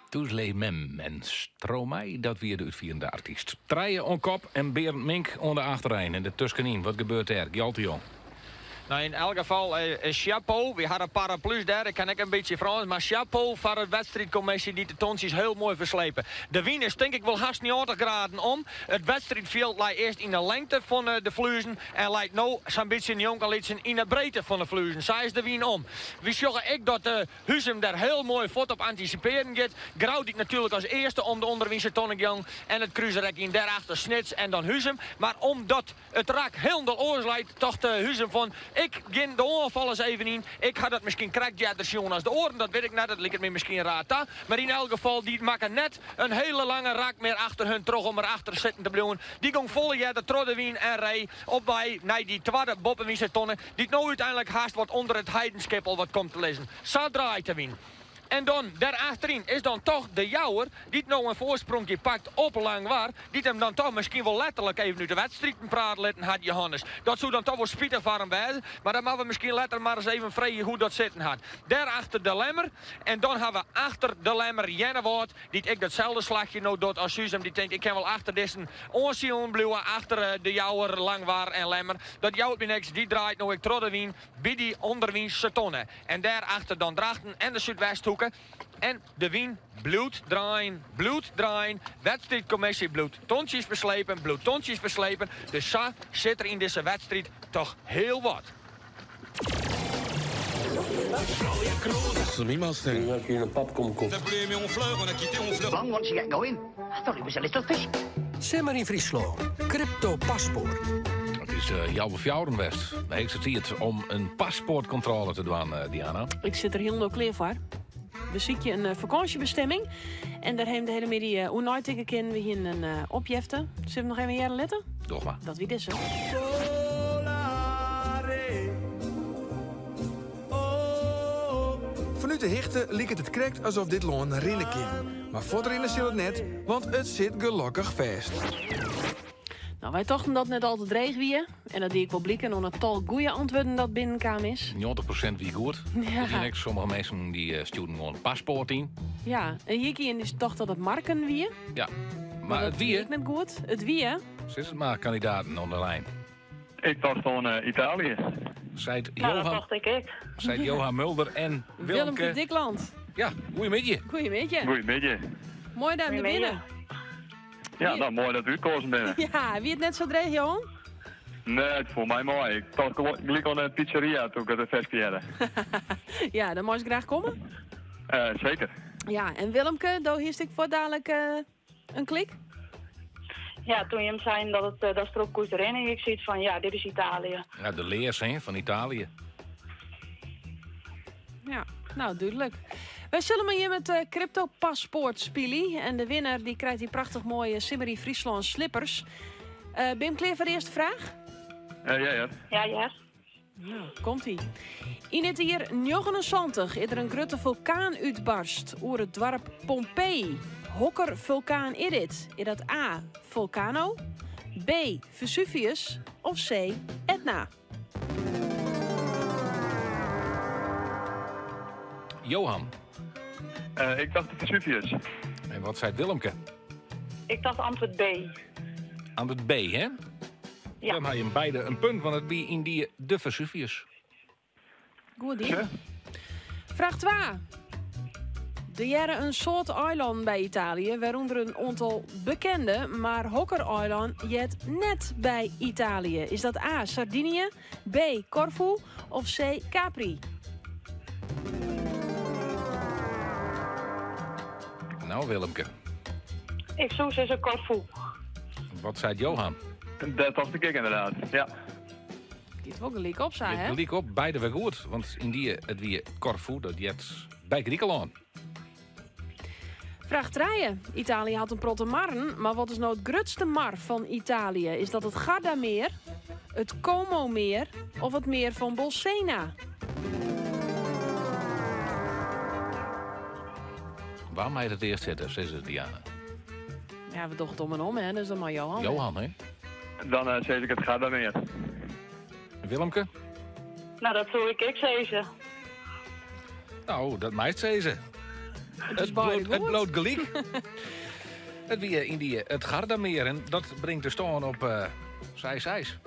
[SPEAKER 10] Tous les Mêmes en Stromae, dat wie de útfierende artyst. Trije oan kop en Berend Mink oan de achterein. En dertuskenyn, wat gebeurt dêr? Gjalt de Jong.
[SPEAKER 1] Nou, yn elk gefal, chapeau. Wy ha paraplu's dêr. Ik kin ek in bytsje Frânsk, mar chapeau foar de wedstriidkommisje dy't de tontsjes hiel moai ferslepe. De wyn is tink ik wol hast 90 graden om. It wedstriidfjild lei earst yn de lengte fan de Fluezen en leit no sa'n bytsje njonkenlytsen yn de breedte fan de Fluezen. Sa is de wyn om. Wy sjogge ek dat de Huzum der hiel moai fuort op antisipearjen giet. Grou dy't natuerlik as earste om de ûnderwynse tonne gyng en it krúsrek yn dêrachter Snits en dan Huzum. Mar omdat it rak hielendal oars leit, tocht Huzum fan ik gean de oanfal ris even yn. Ik ha dat miskien krekt earder sjoen as de oaren, dat wit ik net, dat liket my miskien raar ta. Mar yn elk gefal, dy makke net in hiele lange rak mear achter hun troch om der achter sitten te bliuwen. Dy gong folle earder troch de wyn en ree op wei nei dy twadde boppewynse tonne, dy't no úteinlik hast wat ûnder it Heidenskip al wat komt te lizzen. Sa draait de wyn. En dan dêrachteryn is dan toch de Jouwer, dy't no in foarsprongje pakt op Langwar, dy't him dan toch miskien wol letterlik even út de wedstriden prate litten hat, Johannes. Dat soe dan toch wol spitich foar him wêze, mar dan moatte we miskien letter mar ris even freegje hoe't dat sitten hat. Dêrachter de Lemmer en dan ha we achter de Lemmer Earnewâld, dy't ek datselde slachje no docht as Huzum, dy't tinkt ik kin wol achter dizzen oansilen bliuwe, achter de Jouwer, Langwar en Lemmer. Dat jout my niks, dy draait no ek troch de wyn by dy ûnderwynse tonne. En dêr achter dan Drachten en de Súdwesthoeke. En de wyn bliuwt draaien, bliuwt draaien. Wedstriidkommisje bliuwt tontsjes ferslepen, bliuwt tontsjes ferslepen. Dus sa sit der yn dizze wedstriid toch hiel wat.
[SPEAKER 24] Simmer yn Fryslân, Crypto Paspoart.
[SPEAKER 10] It is healwei fjouweren west. De heechste tiid om in paspoartkontrôle te dwaan, Diana.
[SPEAKER 5] Ik sit der hielendal klear foar. We sykje in fakânsjebestimming. En dêr ha we de hiele middei oer neitinke kinnen. We hiene in opjefte. Sille we noch even hearre litte?
[SPEAKER 10] Doch mar.
[SPEAKER 5] Dat wie dizze.
[SPEAKER 12] Fanút de hichte liket it krekt asof dit lân rinne kin. Mar fuortrinne sil it net, want it sit gelokkich fêst.
[SPEAKER 5] Nou, wy tochten dat it net al te dreech wie. En dat die ek wol bliken oan it tal goede antwurden dat binnenkaam is.
[SPEAKER 10] 90% wie goed.
[SPEAKER 5] Ja.
[SPEAKER 10] Der wiene ek sommige minsken dy stjoerden gewoan paspoart yn.
[SPEAKER 5] Ja, en hjir ien dy tocht dat it Marken wie.
[SPEAKER 10] Ja, mar
[SPEAKER 5] dat
[SPEAKER 10] it wie.
[SPEAKER 5] ek net goed. It wie.
[SPEAKER 10] Sis it mar, kandidaten oan de lijn.
[SPEAKER 13] Ik tocht oan Italië.
[SPEAKER 10] Seit
[SPEAKER 14] Nou, dat
[SPEAKER 10] Johan,
[SPEAKER 14] tocht ik ek.
[SPEAKER 10] seit Johan Mulder en
[SPEAKER 5] Willemke
[SPEAKER 10] Willemke.
[SPEAKER 5] Dikland.
[SPEAKER 10] Ja, goeiemiddei.
[SPEAKER 5] Goeiemiddei.
[SPEAKER 13] Goeiemiddei.
[SPEAKER 5] Moai dat je der binne.
[SPEAKER 13] Ja, nou moai dat we útkozen binne.
[SPEAKER 5] Ja, wie it net sa dreech, Johan?
[SPEAKER 13] Nee, it foel my mei. Ik tocht gelyk oan de pizzeria doe't ik it ferske hearde.
[SPEAKER 5] Ja, dan meist graach komme.
[SPEAKER 13] Seker.
[SPEAKER 5] Ja, en Willemke, do hiest ek fuortdalik in klik?
[SPEAKER 14] Ja, doe't jim seinen dat it dat derop koe rinne, ik siet fan ja, dit is Italië.
[SPEAKER 10] Ja, de lears hè, fan Italië.
[SPEAKER 5] Ja, nou dúdlik. Wy sille mei jim it crypto-paspoart spylje. En de winner dy krijt dy prachtich moaie Simmer yn Fryslân slippers. Binne jim klear foar de earste fraach?
[SPEAKER 13] Ja, ja.
[SPEAKER 14] Ja, ja.
[SPEAKER 5] Nou, komt ie. Yn it jier 79 is der in grutte fulkaan útbarst oer it doarp Pompeii. Hokker fulkaan is dit? Is dat A. Vulcano, B. Vesuvius of C. Etna?
[SPEAKER 10] Johan.
[SPEAKER 13] Ik tocht de Vesuvius.
[SPEAKER 10] En wat seit Willemke?
[SPEAKER 14] Ik tocht antwurd B.
[SPEAKER 10] Antwurd B, hè?
[SPEAKER 14] Ja.
[SPEAKER 10] Dan ha jim beide in punt, want it wie yndie de Vesuvius.
[SPEAKER 5] Goed dien. Fraach 2. Der hearre in soad eilannen by Italië, wêrûnder in oantal bekende, mar hokker eilân heart net by Italië? Is dat A. Sardinië, B. Corfu of C. Capri?
[SPEAKER 10] Nou, Willemke.
[SPEAKER 14] Ik soe sizze Corfu.
[SPEAKER 10] Wat seit Johan?
[SPEAKER 13] Dat tocht ik ek ynderdaad, ja.
[SPEAKER 5] Giet wol gelyk op, sa,
[SPEAKER 10] Giet
[SPEAKER 5] hè?
[SPEAKER 10] gelyk op, beide wer goed. Want yndie, it wie Corfu, dat heart by Grikelân.
[SPEAKER 5] Fraach 3. Italië hat in protte marren, mar wat is no it grutste mar fan Italië? Is dat it Gardameer, it Como-meer of it meer fan Bolsena?
[SPEAKER 10] Wa mei it earst sitte, sis it, Diana?
[SPEAKER 5] Ja, we dogge it om en om, hè, dus dan mei Johan.
[SPEAKER 10] Johan, hè?
[SPEAKER 13] Dan sis ik it Gardameer.
[SPEAKER 10] Willemke?
[SPEAKER 14] Nou, dat soe ik ek sizze.
[SPEAKER 10] Nou, dat meist sizze. Het bliuwt gelyk. It wie yndie it Gardameer en dat bringt de stân op 6-6.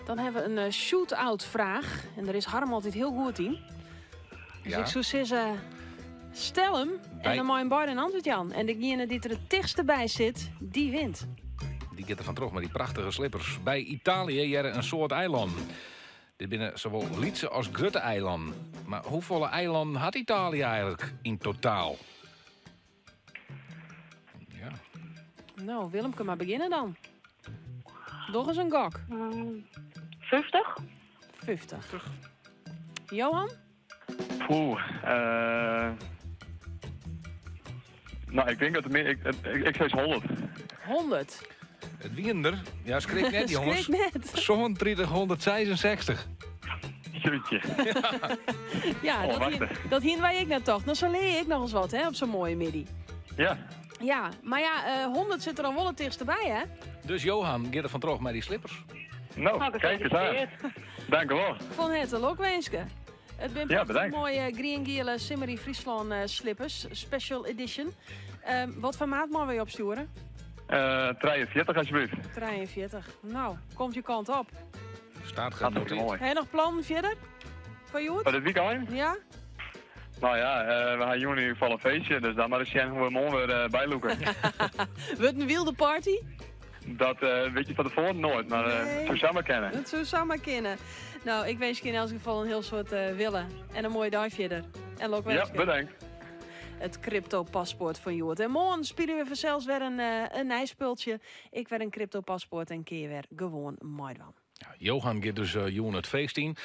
[SPEAKER 5] Dan ha we in shoot-out fraach. En dêr is Harm altyd hiel goed yn. Dus ik soe sizze, stel him en dan mei in beide in antwurd jaan. En degene dy't der it tichtste by sit, dy wint.
[SPEAKER 10] Dy giet der fan troch mei dy prachtige slippers. By Italië hearre in soad eilannen. Dit binne sawol lytse as grutte eilannen. Mar hoefolle eilannen hat Italië eigentlik yn totaal? Ja.
[SPEAKER 5] No, Willemke, mar begjinne dan. Doch ris in gok.
[SPEAKER 14] 50?
[SPEAKER 5] 50. Johan?
[SPEAKER 13] Poeh. No, ik tink dat it mear. Ik sis 100.
[SPEAKER 5] 100.
[SPEAKER 10] It wienen der, ja, skrik net jonges.
[SPEAKER 5] Skrik net.
[SPEAKER 10] 3766.
[SPEAKER 13] Jeetje.
[SPEAKER 5] Ja,
[SPEAKER 13] Oh, wacht even.
[SPEAKER 5] dat hiene wy ek net tocht. No, sa lear ik nochris wat hè, op sa'n moaie middei.
[SPEAKER 13] Ja.
[SPEAKER 5] Ja, mar ja, 100 sit der al wol it tichtste by, hè?
[SPEAKER 10] Dus Johan giet der fan troch mei dy slippers.
[SPEAKER 13] No, kijk eens aan. Dank u wel.
[SPEAKER 5] Fan herte lokwinske. It binne
[SPEAKER 13] Ja,
[SPEAKER 5] prachtige
[SPEAKER 13] bedankt.
[SPEAKER 5] moaie grien-giele Simmer yn Fryslân slippers, special edition. Wat foar maat meie wy opstjoere?
[SPEAKER 13] 43 alsjeblieft.
[SPEAKER 5] 43. No, komt jo kant op.
[SPEAKER 10] Staat
[SPEAKER 13] genoteerd. Moai.
[SPEAKER 5] Ha je noch plannen fierder? Foar hjoed?
[SPEAKER 13] Foar dit wykein?
[SPEAKER 5] Ja?
[SPEAKER 13] No ja, we ha jûn yn ieder gefal in feestje, dus dan mar ris sjen hoe't we moarn wer bylûke.
[SPEAKER 5] Wurdt in wylde party?
[SPEAKER 13] Dat wit je fan tefoaren noait, mar
[SPEAKER 5] Nee.
[SPEAKER 13] soe samar kinne.
[SPEAKER 5] Dat soe samar kinne. No, ik winskje yn elts gefal in hiel soad wille en in moaie dei fierder. En lokwinske.
[SPEAKER 13] Ja, bedankt.
[SPEAKER 5] It crypto-paspoart fan hjoed. En moarn spylje we fansels wer in nij spultsje. Ek wer in crypto-paspoart en kinne je wer gewoan meidwaan.
[SPEAKER 10] Johan giet dus jûn it feest yn.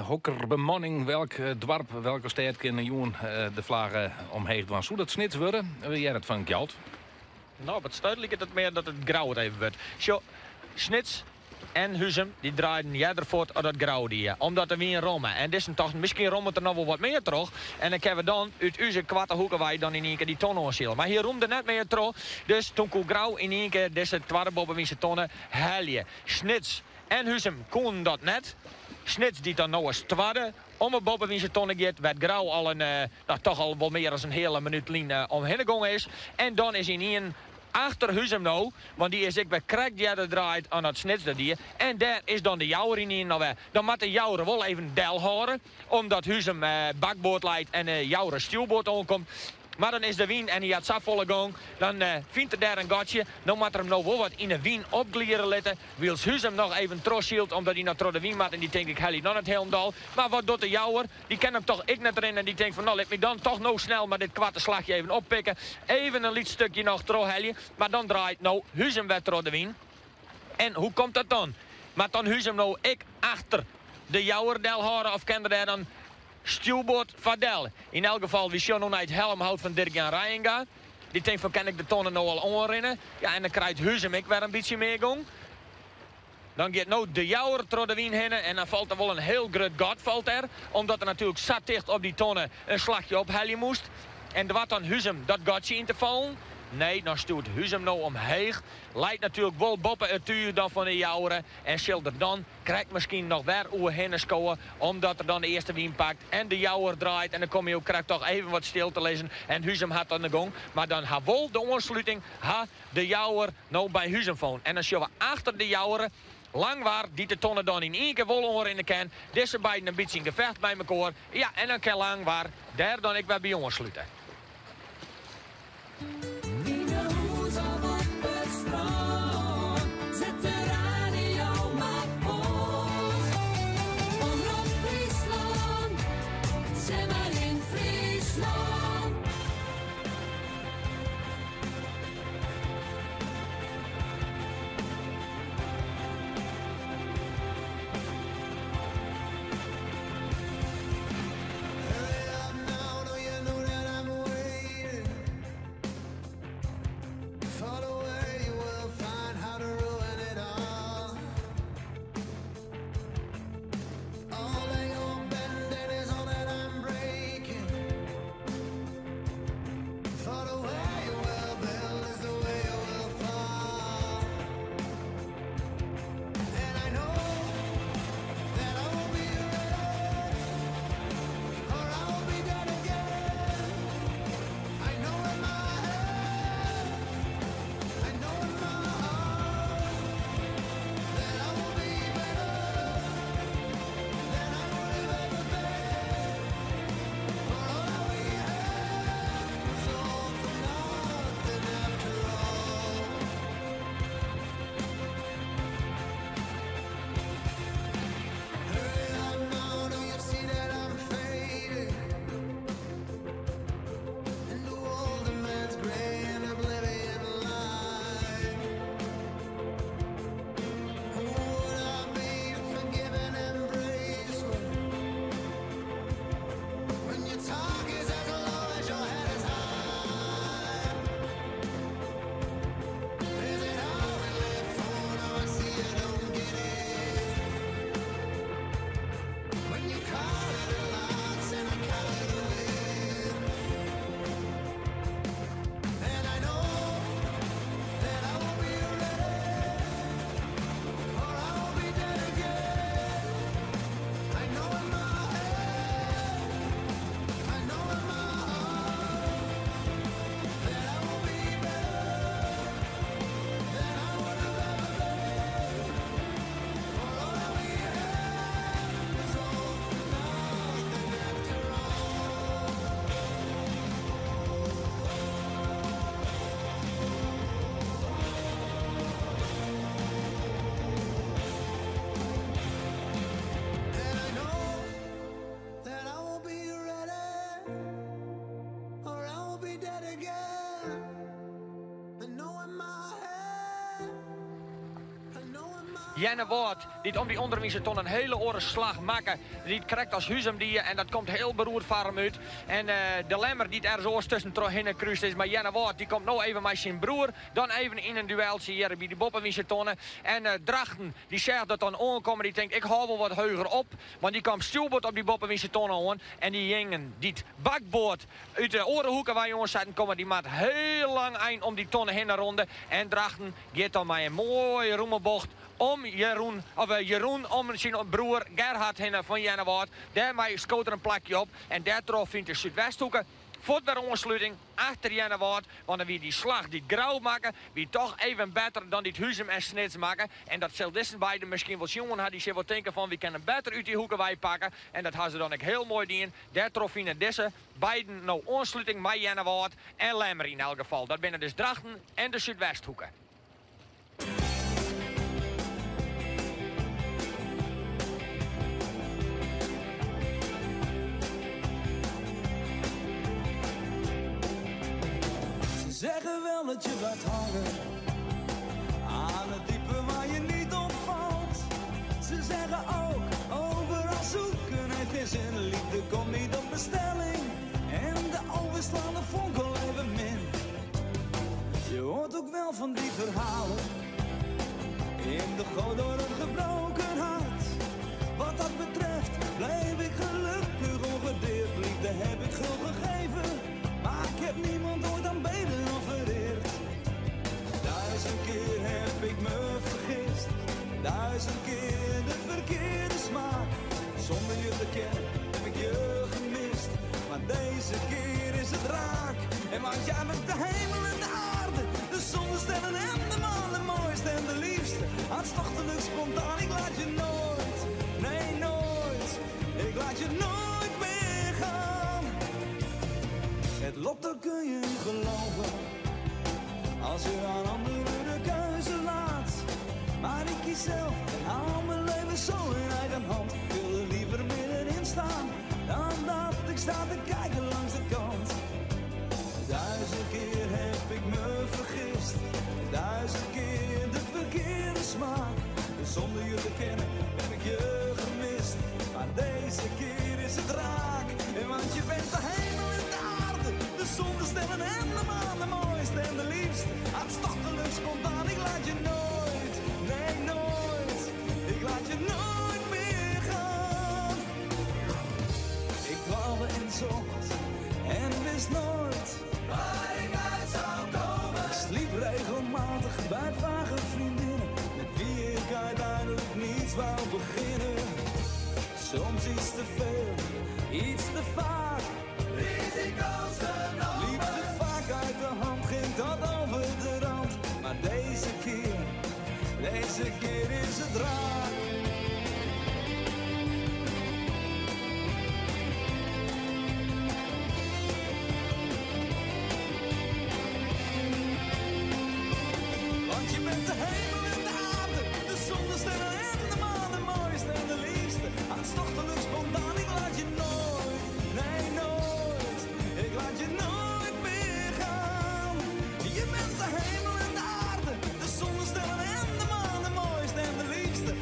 [SPEAKER 10] Hokker bemanning, welk doarp, welke stêd kin jûn de flagge omheech dwaan? Soe dat Snits wurde? We hearre it fan Gjalt.
[SPEAKER 1] No, op it stuit liket it mear dat it Grou it even wurdt. Sjoch, Snits en Huzum dy draaiden earder fuort as dat Grou die, omdat de wyn romme. En dizzen tochten, miskien rommet der noch wol wat mear troch. En dan kinne we dan út ús koarte hoeke wei dan yn ien kear dy tonne oansile. Mar hy romde net mear troch, dus toen koe Grou yn ien kear dizze twadde boppewynse tonne helje. Snits en Huzum koenen dat net. Snits dy't dan no as twadde om 'e boppewynse tonne giet, wêr't Grou al in, no, toch al wol mear as in heale minút lyn omhinne gongen is. En dan is ynienen achter Huzum no, want dy is ek wer krekt earder draaid as dat Snits dat die. En dêr is dan de Jouwer ynienen alwer. Dan moat de Jouwer wol even delhâlde, omdat Huzum bakboard leit en de Jouwer stjoerboard oankomt. Mar dan is de wyn en hy hat safolle gong, dan fynt er dêr in gatsje. No moat er him no wol wat yn 'e wyn opgliere litte, wylst Huzum noch even trochsylt omdat hy noch troch de wyn moat en dy tinkt ik helje noch net hielendal. Mar wat docht de Jouwer? Dy kin him toch ek net rinne en dy tinkt fan no lit my dan toch no snel mar dit koarte slachje even oppikke. Even in lyts stukje noch trochhelje. Mar dan draait no Huzum wer troch de wyn. En hoe komt dat dan? Moat dan Huzum no ek achter de Jouwer delhâlde of kin er dêr dan stjoerboard foar del? Yn elk gefal, wy sjogge no nei it helmhout fan Dirk-Jan Reijenga. Dy tinkt fan kin ik de tonne no al oanrinne? Ja, en dan krijt Huzum ek wer in bytsje mear gong. Dan giet no de Jouwer troch de wyn hinne en dan falt der wol in hiel grut gat falt der, omdat er natuerlik sa ticht op dy tonne in slachje ophelje moast. En doart dan Huzum dat gatsje yn te fallen? Nee, dan stjoert Huzum no omheech. Leit natuerlik wol boppe it túch dan fan de Jouwer en sil der dan krekt miskien noch wer oerhinne skowe, omdat er dan de earste wyn pakt en de Jouwer draait en dan komme jo krekt toch even wat stil te lizzen en Huzum hat dan de gong. Mar dan ha wol de oansluting ha de Jouwer no by Huzum fûn. En dan sjogge we achter de Jouwer Langwar, dy't de tonne dan yn ien kear wol oanrinne kin. Dizze beiden in bytsje yn gefecht mei mekoar. Ja, en dan kin Langwar dêr dan ek wer by oanslute.
[SPEAKER 4] Yn 'e hûs of op it strân, set de radio mar oan. Omrop Fryslân, Simmer yn Fryslân.
[SPEAKER 1] Earnewâld, dy't om dy ûnderwynse ton in hiele oare slach makke, dy't krekt as Huzum die en dat komt hiel beroerd foar him út. En de Lemmer dy't ergens oars tuskentroch hinne krúst is, mar Earnewâld dy komt no even mei syn broer dan even yn in dueltsje hjir by dy boppewynse tonne. En Drachten dy seach dat dan oankommen, dy tinkt ik hâld wol wat heuger op, want dy kaam stjoerboard op dy boppewynse tonne oan en dy jingen dy't bakboard út de oare hoeke wei oansetten komme, dy moat hiel lang ein om dy tonne hinne ronde. En Drachten giet dan mei in moaie rûme bocht om Jeroen, of Jeroen om syn broer Gerhard hinne fan Earnewâld. Dêrmei skoot er in plakje op en dêrtroch fynt de Súdwesthoeke fuort wer oansluting achter Earnewâld, want dan wie dy slach dy't Grou makke, wie toch even better dan dy't Huzum en Snits makke. En dat sil dizze beiden miskien wol sjoen ha, dy sil wol tinke fan wy kinne better út dy hoeke wei pakke. En dat ha se dan ek hiel moai dien. Dêrtroch fine dizze beiden no oansluting mei Earnewâld en Lemmer yn elk gefal. Dat binne dus Drachten en de Súdwesthoeke.
[SPEAKER 15] Ze zeggen wel dat je blijft hangen aan het diepe waar je niet opvalt. Ze zeggen ook overal zoeken heeft geen zin. Liefde komt niet op bestelling en de overslaande vonkel even min. Je hoort ook wel van die verhalen in de goot door een gebroken hart. Wat dat betreft bleef ik gelukkig ongedeerd. Liefde heb ik gul gegeven, maar ik heb niemand ooit aanbeden of vereerd. Duizend keer heb ik me vergist, duizend keer de verkeerde smaak. Zonder je te kennen heb ik je gemist, maar deze keer is het raak. En want jij bent de hemel en de aarde, de zon, de sterren en de maan, de mooiste en de liefste. Hartstochtelijk spontaan, ik laat je nooit, nee nooit, ik laat je nooit meer gaan. Het lot, daar kun je in geloven, als je aan anderen de keuze laat. Maar ik kies zelf en hou mijn leven zo in eigen hand. Ik wil er liever middenin staan, dan dat ik sta te kijken langs de kant. Duizend keer heb ik me vergist, duizend keer de verkeerde smaak. Zonder je te kennen heb ik je gemist, maar deze keer is het raak. En want je bent de hemel en de aarde, de zon, de sterren en de maan, de mooiste en de liefste. Hartstochtelijk spontaan, ik laat je nooit, nee nooit, ik laat je nooit meer gaan. Ik dwaalde en zocht en wist nooit waar ik uit zou komen. Ik sliep regelmatig bij vage vriendinnen, met wie ik uiteindelijk niets wou beginnen. Soms iets te veel, iets te vaak. Risico's genomen. Liep te vaak uit de hand, ging tot over de rand. Maar deze keer is het raak. Want je bent de hemel en de aarde, de zon, de sterren en de maan, de mooiste en de liefste. Hartstochtelijk spontaan, ik laat je nooit, nee nooit, ik laat je nooit meer gaan. Je bent de hemel en de aarde, de zon, de sterren en de maan, de mooiste en de liefste.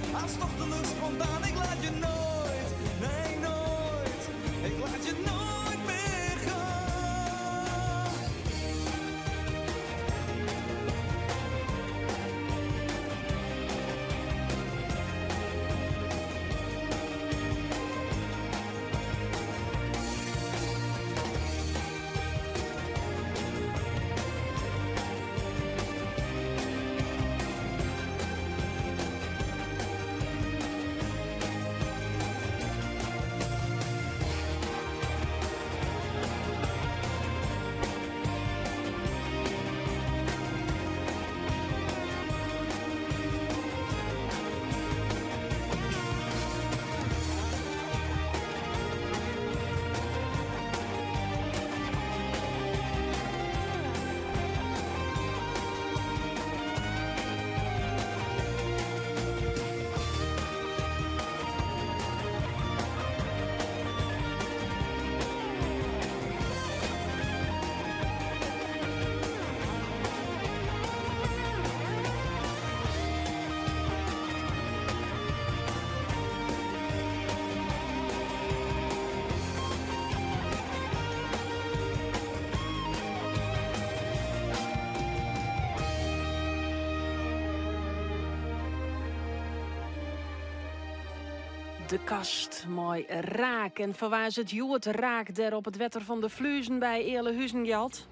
[SPEAKER 5] De Kast mei Raak. En foar wa is it hjoed raak dêr op it wetter fan de Fluezen by Ealahuzen, Gjalt?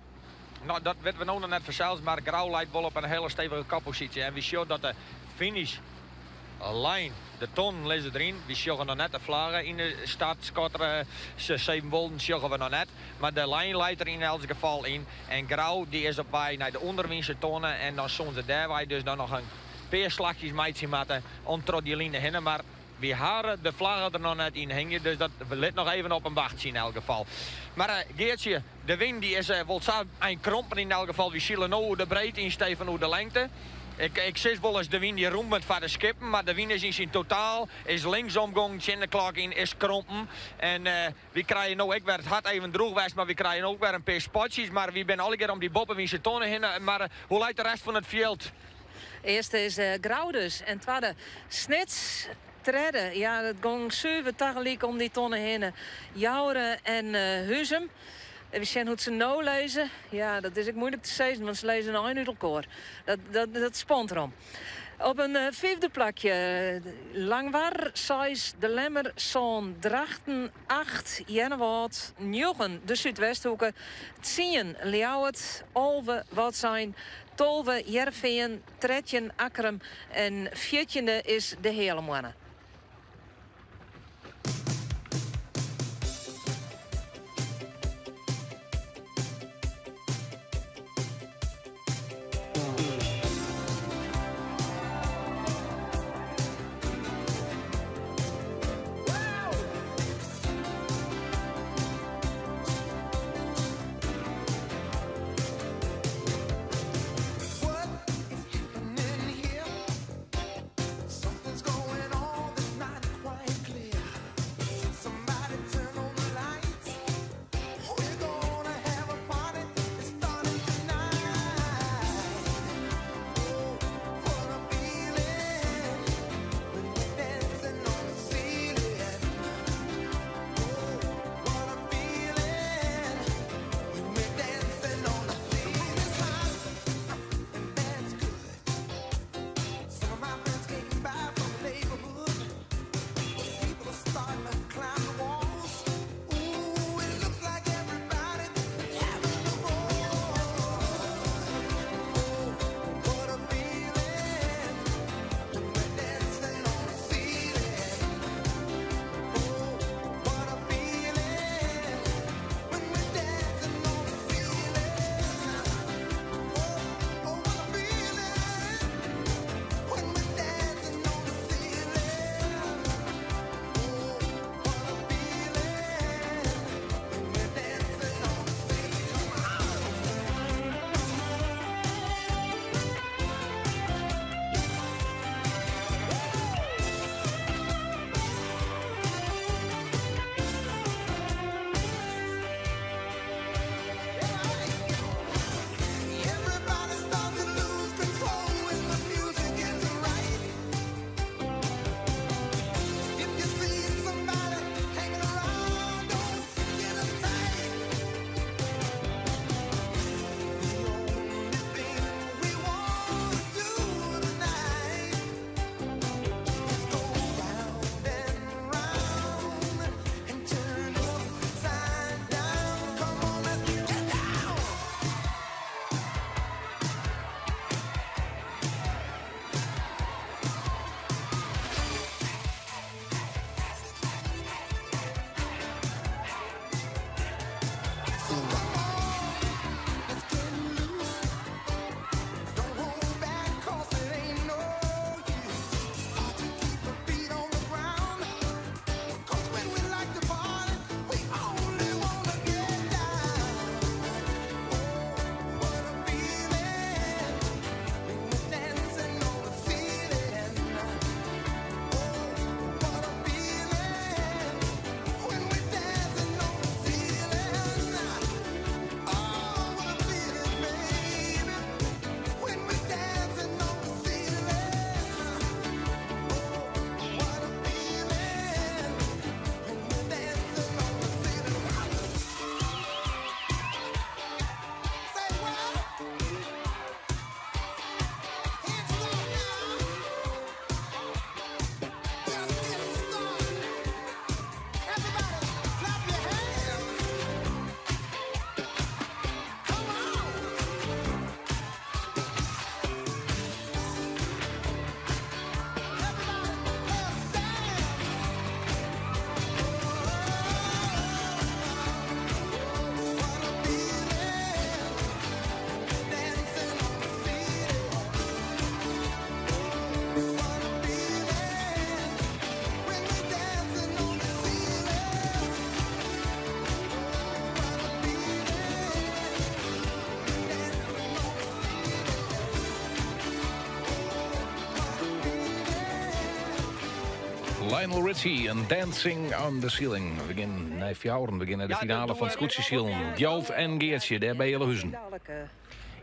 [SPEAKER 1] No, dat witte we no noch net fansels, mar Grou leit wol op in hiele stevige kopposysje. En wy sjogge dat de finish line, de tonnen lizze deryn. Wy sjogge noch net de flagge yn de startskotter. Sevenwolden sjogge we noch net. Mar de lijn leit der yn elts gefal yn. En Grou dy is op wei nei de ûnderwynse tonne. En dan soene se dêrwei dus dan noch in pear slachjes meitsje moatte om troch dy line hinne. Mar wy hawwe de flagge der noch net yn hingje, dus dat lit noch even op him wachtsje yn elk gefal. Mar Geartsje, de wyn dy is wol sa ein krompen yn elk gefal. Wy sile no oer de breedte yn stee fan oer de lengte. Ik, ik sis wolris de wyn dy rûmet foar de skippen, mar de wyn is yn syn totaal is linksom gongen tsjin de klok yn, is krompen. En wy krije no ek wer, it hat even drûch west, mar wy krije no ek wer in pear spatsjes. Mar wy binne allegear om dy boppewynse tonne hinne. Mar hoe leit de rest fan it fjild?
[SPEAKER 3] Earste is Grou dus en twadde Snits. Tredde, ja, it gong suver tagelyk om dy tonne hinne. Joure en Huzum. Even sjen hoe't se no lizze. Ja, dat is ek muoilik te sizzen, want se lizze in ein út elkoar. Dat, dat, dat spant derom. Op in fyfde plakje Langwar, seis De Lemmer, sân Drachten, acht Earnewâld, njoggen de Súdwesthoeke, tsien Ljouwert, 11 Wâldsein, 12 Hearrenfean, 13 Akkrum en fjirtjinde is de Heale Moanne.
[SPEAKER 10] Lionel Richie en Dancing on the Ceiling. We gean nei fjouweren, we gean nei de finale fan it skûtsjesilen. Gjalt en Geartsje, dêr by Ealahuzen.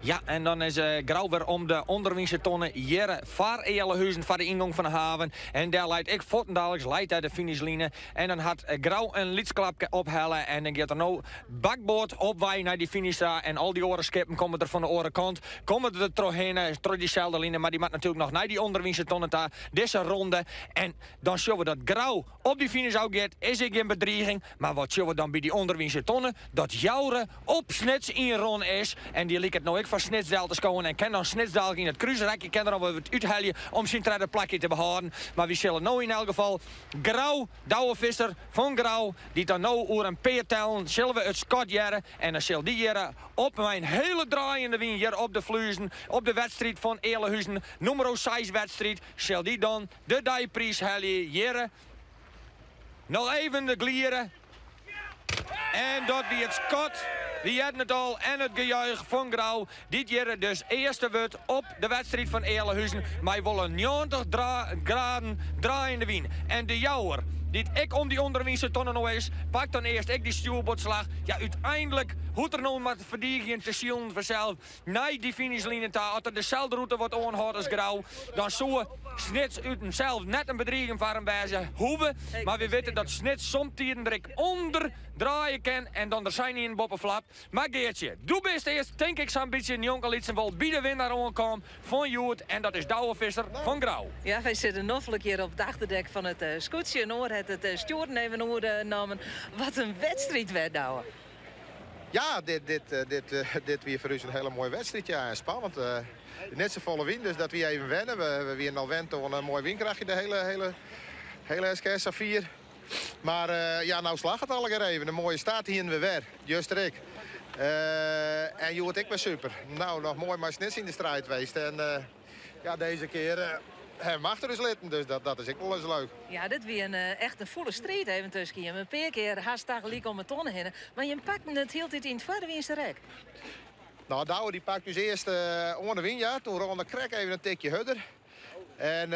[SPEAKER 1] Ja, en dan is Grou wer om de ûnderwynse tonne hjirre foar Ealahuzen foar de yngong fan de haven. En dêr leit ek fuortendaliks leit dêr de finishline. En dan hat Grou in lyts klapke ophelle en dan giet er no bakboard op wei nei dy finish ta. En al dy oare skippen komme der fan de oare kant, komme der trochhinne, troch dyselde line. Mar dy moat natuerlik noch nei dy ûnderwynse tonne ta, dizze ronde. En dan sjogge we dat Grou op dy finish ôf giet, is ek gjin bedriging. Mar wat sjogge we dan by dy ûnderwynse tonne? Dat Joure op Snits ynrûn is. En dy liket no ek foar Snits del te skowen en kin dan Snits daalk yn it krúsrekje kin der noch wat úthelje om syn tredde plakje te behâlden. Mar wy sille no yn elk gefal Grou, Douwe Visser fan Grou, dy't dan no oer in pear tellen sille we it skot hearre en dan sil dy hjirre op mei in hele draaiende wyn hjir op de Fluezen op de wedstriid fan Ealahuzen, nûmero seis wedstriid, sil dy dan de deipriis helje hjirre. Noch even de gliere. En dat wie it skot. Wy hearden it al en it gejuich fan Grou, dy't hjirre dus earste wurdt op de wedstriid fan Ealahuzen mei wol in 90 graden draaiende wyn. En de Jouwer, dy't ek om dy ûnderwynse tonne no is, pakt dan earst ek dy stjoerboardslach. Ja, úteinlik hoe't er no moat ferdigenjen te silen fansels nei dy finishline ta. As er deselde rûte wat oanhâldt as Grou, dan soe Snits út himsels net in bedriging foar him wêze hoege. Mar wy witte dat Snits somtiden der ek ûnder draaie kin en dan der sein ien boppe flapt. Mar Geartsje, do bist earst tink ik sa'n bytsje njonkelytsen wol by de winner oankaam fan hjoed en dat is Douwe Visser fan Grou.
[SPEAKER 3] Ja, wy sitte noflik hjir op it achterdek fan it skûtsje. In oar hat it stjoeren even oernommen. Wat in wedstriid wer, Douwe.
[SPEAKER 16] Ja, dit, dit, eh, dit, eh, dit wie foar ús in hiele moaie wedstriid. Ja, en spannend. Eh, net safolle wyn, dus dat wie even wennen. We wienen al wend oan in moai wynkrachtje de hiele, hiele, hiele SKS safier. Mar ja, no slagge it allegear even. In moaie start hienen we wer, juster ek. En hjoed ek wer super. No, noch moai mei Snits yn de striid west. En ja, dizze kear hawwe we achter ús litten, dus dat, dat is ek wol ris leuk.
[SPEAKER 3] Ja, dit wie in, echt in fûle striid even tusken jim. In pear kear hast tagelyk om 'e tonne hinne. Mar jim pakten it hieltyd yn it foarwynse rek.
[SPEAKER 16] No, Douwe dy pakt ús earst oan de wyn, ja. Toen rûn er krekt even in tikje hurder. En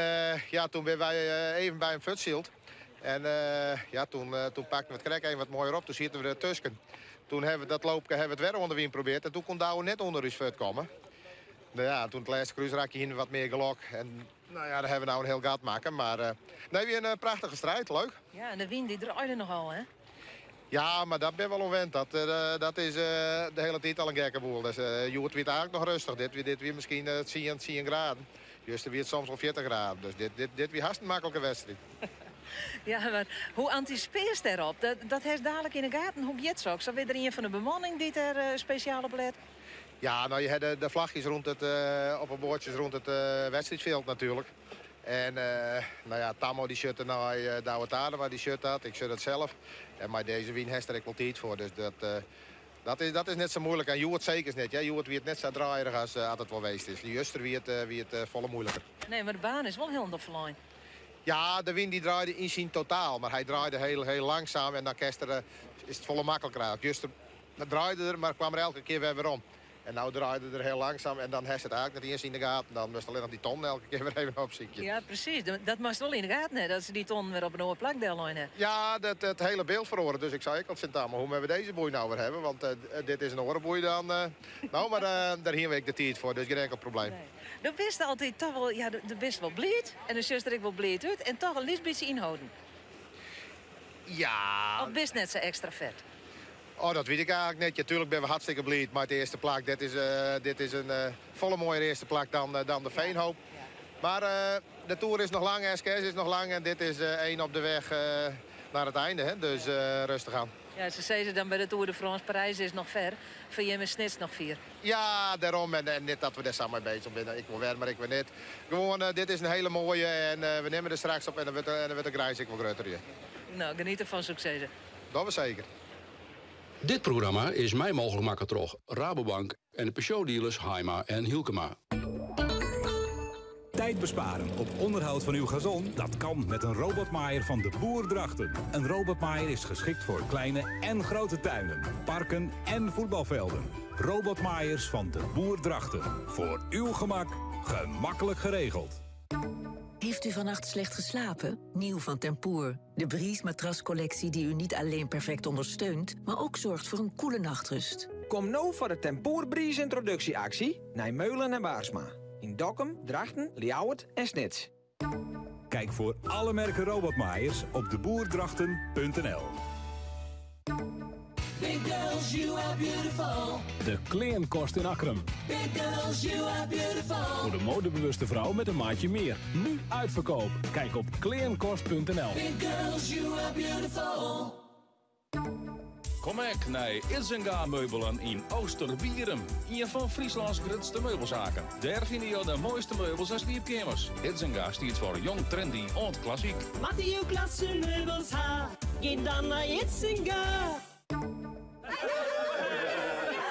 [SPEAKER 16] ja, toen binne wy even by him fuortsyld. En ja, toen, toen pakten we it krekt even wat moaier op. Toen sieten we der tusken. Toen hawwe we dat loopke hawwe we it wer oan de wyn probearre. En toen kon Douwe net ûnder ús fuortkomme. No ja, toen it lêste krúsrakje hienen we wat mear gelok. En no ja, dêr hawwe we no in hiel gat makke. Mar uh, nee, wie in eh, prachtige striid, leuk.
[SPEAKER 3] Ja, en de wyn dy draaide nochal, hè?
[SPEAKER 16] Ja, mar dat bin wol oan wend. Dat, uh, dat is uh, de hiele tiid al in gekke boel. Dus uh, hjoed wie it eigentlik noch rêstich. Dit, wie, dit wie miskien 10, 10 graden. Juster wie it soms al 40 graden. Dus dit, dit, dit wie hast in maklike wedstriid.
[SPEAKER 3] Ja, mar hoe antisipearst dêrop? Dat, dat hast dalik yn 'e gaten. Hoe giet soks? Of is der ien fan de bemanning dy't der spesjaal op let?
[SPEAKER 16] Ja, no, je ha de, de flachjes rûn it, op 'e boatsjes rûn it wedstriidfjild natuerlik. En no ja, Tammo dy sjocht dernei, Douwe Tadema dy sjocht dat, ik sjoch dat sels. En mei dizze wyn hast der ek wol tiid foar, dus dat, dat, is, dat is net sa muoilik. En hjoed sekers net, ja. Hjoed wie it net sa draaierich as at it wol west is. Juster wie it, wie it folle muoiliker.
[SPEAKER 3] Nee, mar de baan is wol hielendal ferlein.
[SPEAKER 16] Ja, de wyn dy draaide yn syn totaal, mar hy draaide hiel, hiel langsaam en dan kinst der, is it folle makliker eigentlik. Juster draaide er, mar kwam er elke kear wer werom. En no draaide er hiel langsum en dan hast it eigentlik net iens yn de gaten. Dan moatst allinnich dy tonnen elke kear wer even opsykje.
[SPEAKER 3] Ja, presys. Dat moatst wol yn de gaten ha, dat se dy tonnen wer op in oar plak dellein ha.
[SPEAKER 16] Ja, dat, it hiele byld feroare. Dus ik sei ek al tsjin Tammo, hoe moatte we dizze boei no wer hawwe? Want dit is in oare boei dan no. Mar dêr hiene we ek de tiid foar, dus gjin inkel probleem.
[SPEAKER 3] Nee. Do bist altyd toch wol, ja, do bist wol bliid en do sjochst der ek wol bliid út en toch in lyts bytsje ynholden.
[SPEAKER 16] Ja.
[SPEAKER 3] Of bist net sa ekstravert?
[SPEAKER 16] Oh, dat wit ik eigentlik net. Ja, tuerlik binne we hartstikke bliid mei it earste plak. Dit is, dit is in folle moaier earste plak dan, dan de Veenhoop. Mar de toer is noch lang, SKS is noch lang en dit is één op de weg naar het einde. Hè? Dus rêstich oan.
[SPEAKER 3] Ja, se sizze dan by de Tour de France, Parys is noch fer, foar jim is Snits noch fier.
[SPEAKER 16] Ja, dêrom. En net dat we dêr sa mei beuzich binne. Ik wol wer, mar ik wer net. Gewoan, dit is in hiele moaie en we nimme der straks op en dan wurdt de, en dan wurdt de grins ek wol grutter. Ja.
[SPEAKER 3] No, geniet fan sukses.
[SPEAKER 16] Dat we seker.
[SPEAKER 25] Dit programma is mei mooglik makke troch Rabobank en de Peugeot-dealers Haima en Hielkema.
[SPEAKER 17] Tijd besparen op onderhoud van uw gazon? Dat kan met een robotmaaier van de Boer Drachten. Een robotmaaier is geschikt voor kleine en grote tuinen, parken en voetbalvelden. Robotmaaiers van de Boer Drachten. Voor uw gemak, gemakkelijk geregeld.
[SPEAKER 8] Heeft u vannacht slecht geslapen? Nieuw van Tempoor. De Breeze matrascollectie die u niet alleen perfect ondersteunt, maar ook zorgt voor een koele nachtrust.
[SPEAKER 19] Kom nou voor de Tempoor Breeze introductieactie naar Meulen en Baarsma. In Dokkum, Drachten, Ljouwert en Snits.
[SPEAKER 17] Kijk voor alle merken robotmaaiers op deboerdrachten.nl.
[SPEAKER 4] Big girls, you are beautiful.
[SPEAKER 10] De Kleankost in Akkrum.
[SPEAKER 4] Big girls, you are beautiful.
[SPEAKER 10] Voor de modebewuste vrouw met een maatje meer. Nu uitverkoop. Kijk op kleankost.nl.
[SPEAKER 4] Big girls, you are beautiful.
[SPEAKER 10] Kom ek naar Izinga Meubelen in Oosterwierum. Een van Frieslands grootste meubelzaken. Daar vind je de mooiste meubels en sliepkamers. Izinga staat voor jong, trendy en klassiek.
[SPEAKER 4] Wat uw klasse meubels ha, geen dan naar Itzinga.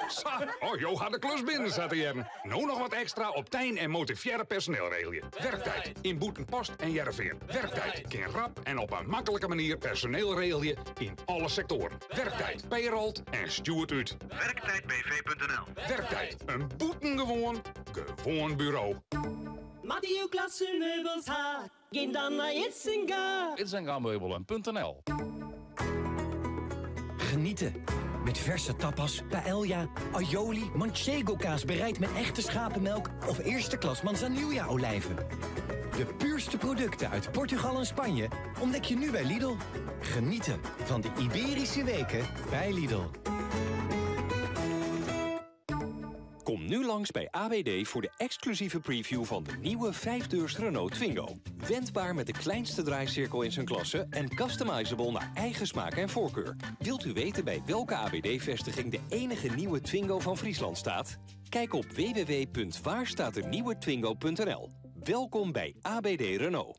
[SPEAKER 20] Sa, oh jo, had de klus binnen, zat hier. Nou nog wat extra op tijn en motiveerde personeel regelen. Werktijd in Boetenpost en Jereveen. Werktijd kan rap en op een makkelijke manier personeel regelen in alle sectoren. Werktijd payrolt en stuurt uit.
[SPEAKER 21] Werktijdbv.nl
[SPEAKER 20] Werktijd, een boetengewoon, gewoon bureau.
[SPEAKER 4] Wat uw klasse meubels ha, geen dan naar Itzinga.
[SPEAKER 10] Itzingameubelen.nl
[SPEAKER 22] Genieten. Met verse tapas, paella, aioli, manchego kaas bereid met echte schapenmelk of eerste klas manzanilla olijven. De puurste producten uit Portugal en Spanje ontdek je nu bij Lidl. Genieten van de Iberische weken bij Lidl.
[SPEAKER 7] Kom nu langs bij AWD voor de exclusieve preview van de nieuwe 5-deurs Renault Twingo. Wendbaar met de kleinste draaicirkel in zijn klasse en customizable naar eigen smaak en voorkeur. Wilt u weten bij welke AWD-vestiging de enige nieuwe Twingo van Friesland staat? Kijk op www.waarstaatdenieuwetwingo.nl. Welkom bij ABD Renault.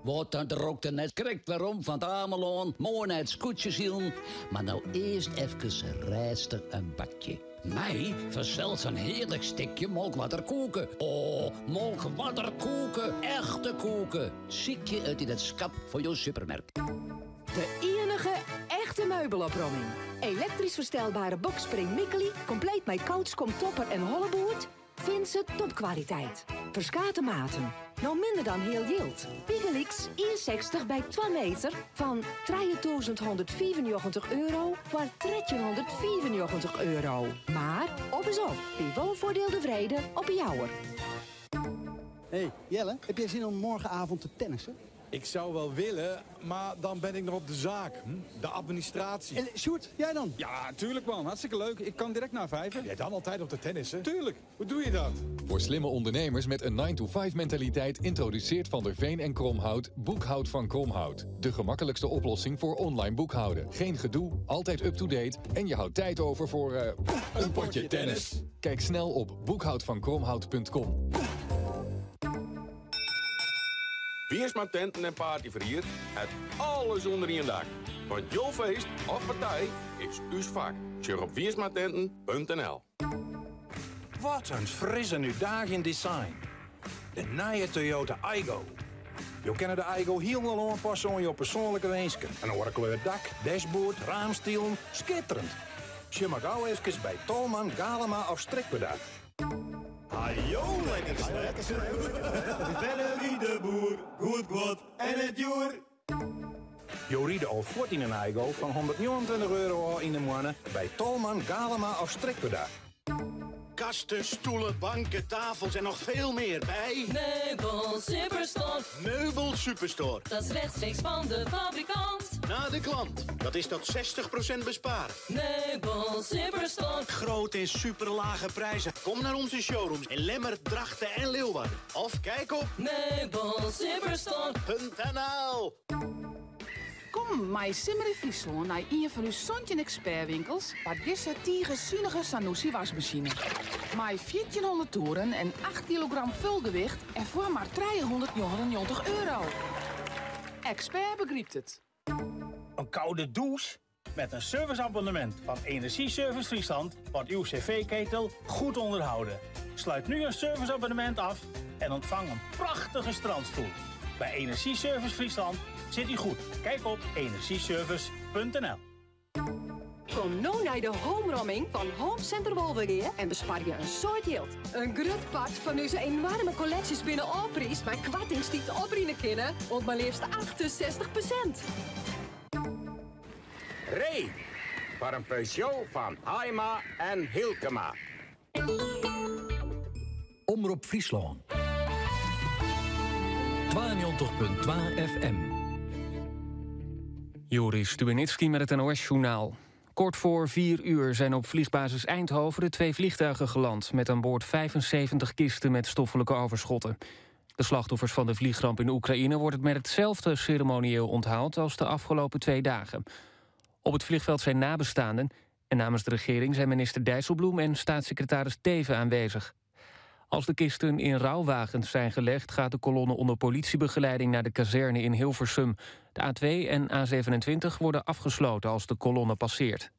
[SPEAKER 24] Wat dan rookte net krikt waarom van het Ameloon, mooi naar het scootje Maar nou eerst even rijster een bakje. Mij verzelt een heerlijk stukje molkwaterkoeken. Oh, molkwaterkoeken, echte koeken. Ziek je het in het schap van jouw supermerk.
[SPEAKER 25] De enige echte meubelopromming. Elektrisch verstelbare boxspring Mikkeli, compleet met couch, topper en holleboerd. Vindt ze topkwaliteit. Verskate maten. Nou minder dan heel yield. Pigelix 61 bij 2 meter van 3194 euro voor 1394 euro. Maar op is op. Bij Woonvoordeel de Vrede op Jouwer.
[SPEAKER 26] Hey Jelle, heb jij zin om morgenavond te tennissen?
[SPEAKER 23] Ik zou wel willen, maar dan ben ik nog op de zaak. Hm? De administratie.
[SPEAKER 26] En Sjoerd, jij dan?
[SPEAKER 23] Ja, tuurlijk man. Hartstikke leuk. Ik kan direct na vijven. Jij dan altijd op de tennissen? Tuurlijk. Hoe doe je dat?
[SPEAKER 27] Voor slimme ondernemers met een 9-to-5 mentaliteit introduceert Van der Veen en Kromhout Boekhoud van Kromhout. De gemakkelijkste oplossing voor online boekhouden. Geen gedoe, altijd up-to-date en je houdt tijd over voor een potje tennis. Kijk snel op boekhoudvankromhout.com.
[SPEAKER 28] Wiersma tenten en partyverhier, het alles onder één dak. Want jouw feest of partij is uw vak. Check op wiersmatenten.nl
[SPEAKER 29] Wat een frisse nu dag in design. De nieuwe Toyota Aygo. Je kennen de Aygo helemaal aanpassen aan je persoonlijke wensen. Een oorkleur dak, dashboard, raamstielen, schitterend. Je mag gauw even bij Tolman, Galema of Strikbedak.
[SPEAKER 11] Ajo, lekker lekker. Bennerie de boer, goed goed en het joer.
[SPEAKER 29] Je rieden al voort in een Aygo van 129 euro in de maand bij Tolman, Galema of Strikbedak.
[SPEAKER 30] Kasten, stoelen, banken, tafels en nog veel meer bij...
[SPEAKER 4] Meubel Superstore.
[SPEAKER 30] Meubel Superstore.
[SPEAKER 4] Dat is rechtstreeks van de fabrikant.
[SPEAKER 30] Naar de klant. Dat is tot 60% besparen.
[SPEAKER 4] Meubel Superstore.
[SPEAKER 30] Groot en superlage prijzen. Kom naar onze showrooms in Lemmer, Drachten en Leeuwarden. Of kijk op...
[SPEAKER 4] Meubelsuperstore.nl
[SPEAKER 31] Kom, mij Simmer in Friesland naar een van uw Sontje expertwinkels waar deze tige Sanusi wasmachine. Mij 1400 toeren en 8 kilogram vulgewicht en voor maar 399 euro. Expert begrijpt het.
[SPEAKER 32] Een koude douche? Met een serviceabonnement van Energieservice Friesland wordt uw cv-ketel goed onderhouden. Sluit nu een serviceabonnement af en ontvang een prachtige strandstoel. Bij Energieservice Friesland zit u goed. Kijk op energieservice.nl.
[SPEAKER 1] Kom no nei de Homromming fan Home Center Wolvegea en besparje in soad jild. In grut part fan ús enoarme kolleksjes binne ôfpriisd mei koartings dy't oprinne kinne oant mar leafst 68%.
[SPEAKER 2] Ree foar in Peugeot fan Haima en Hylkema.
[SPEAKER 3] Omrop Fryslân. 92.2 FM.
[SPEAKER 5] Joris Stubenitski met het NOS-journaal. Kort voor 4 uur zijn op vliegbasis Eindhoven de twee vliegtuigen geland... met aan boord 75 kisten met stoffelijke overschotten. De slachtoffers van de vliegramp in Oekraïne worden met hetzelfde ceremonieel onthaald... als de afgelopen twee dagen. Op het vliegveld zijn nabestaanden... en namens de regering zijn minister Dijsselbloem en staatssecretaris Teven aanwezig. Als de kisten in rouwwagens zijn gelegd... gaat de kolonne onder politiebegeleiding naar de kazerne in Hilversum. De A2 en A27 worden afgesloten als de kolonne passeert.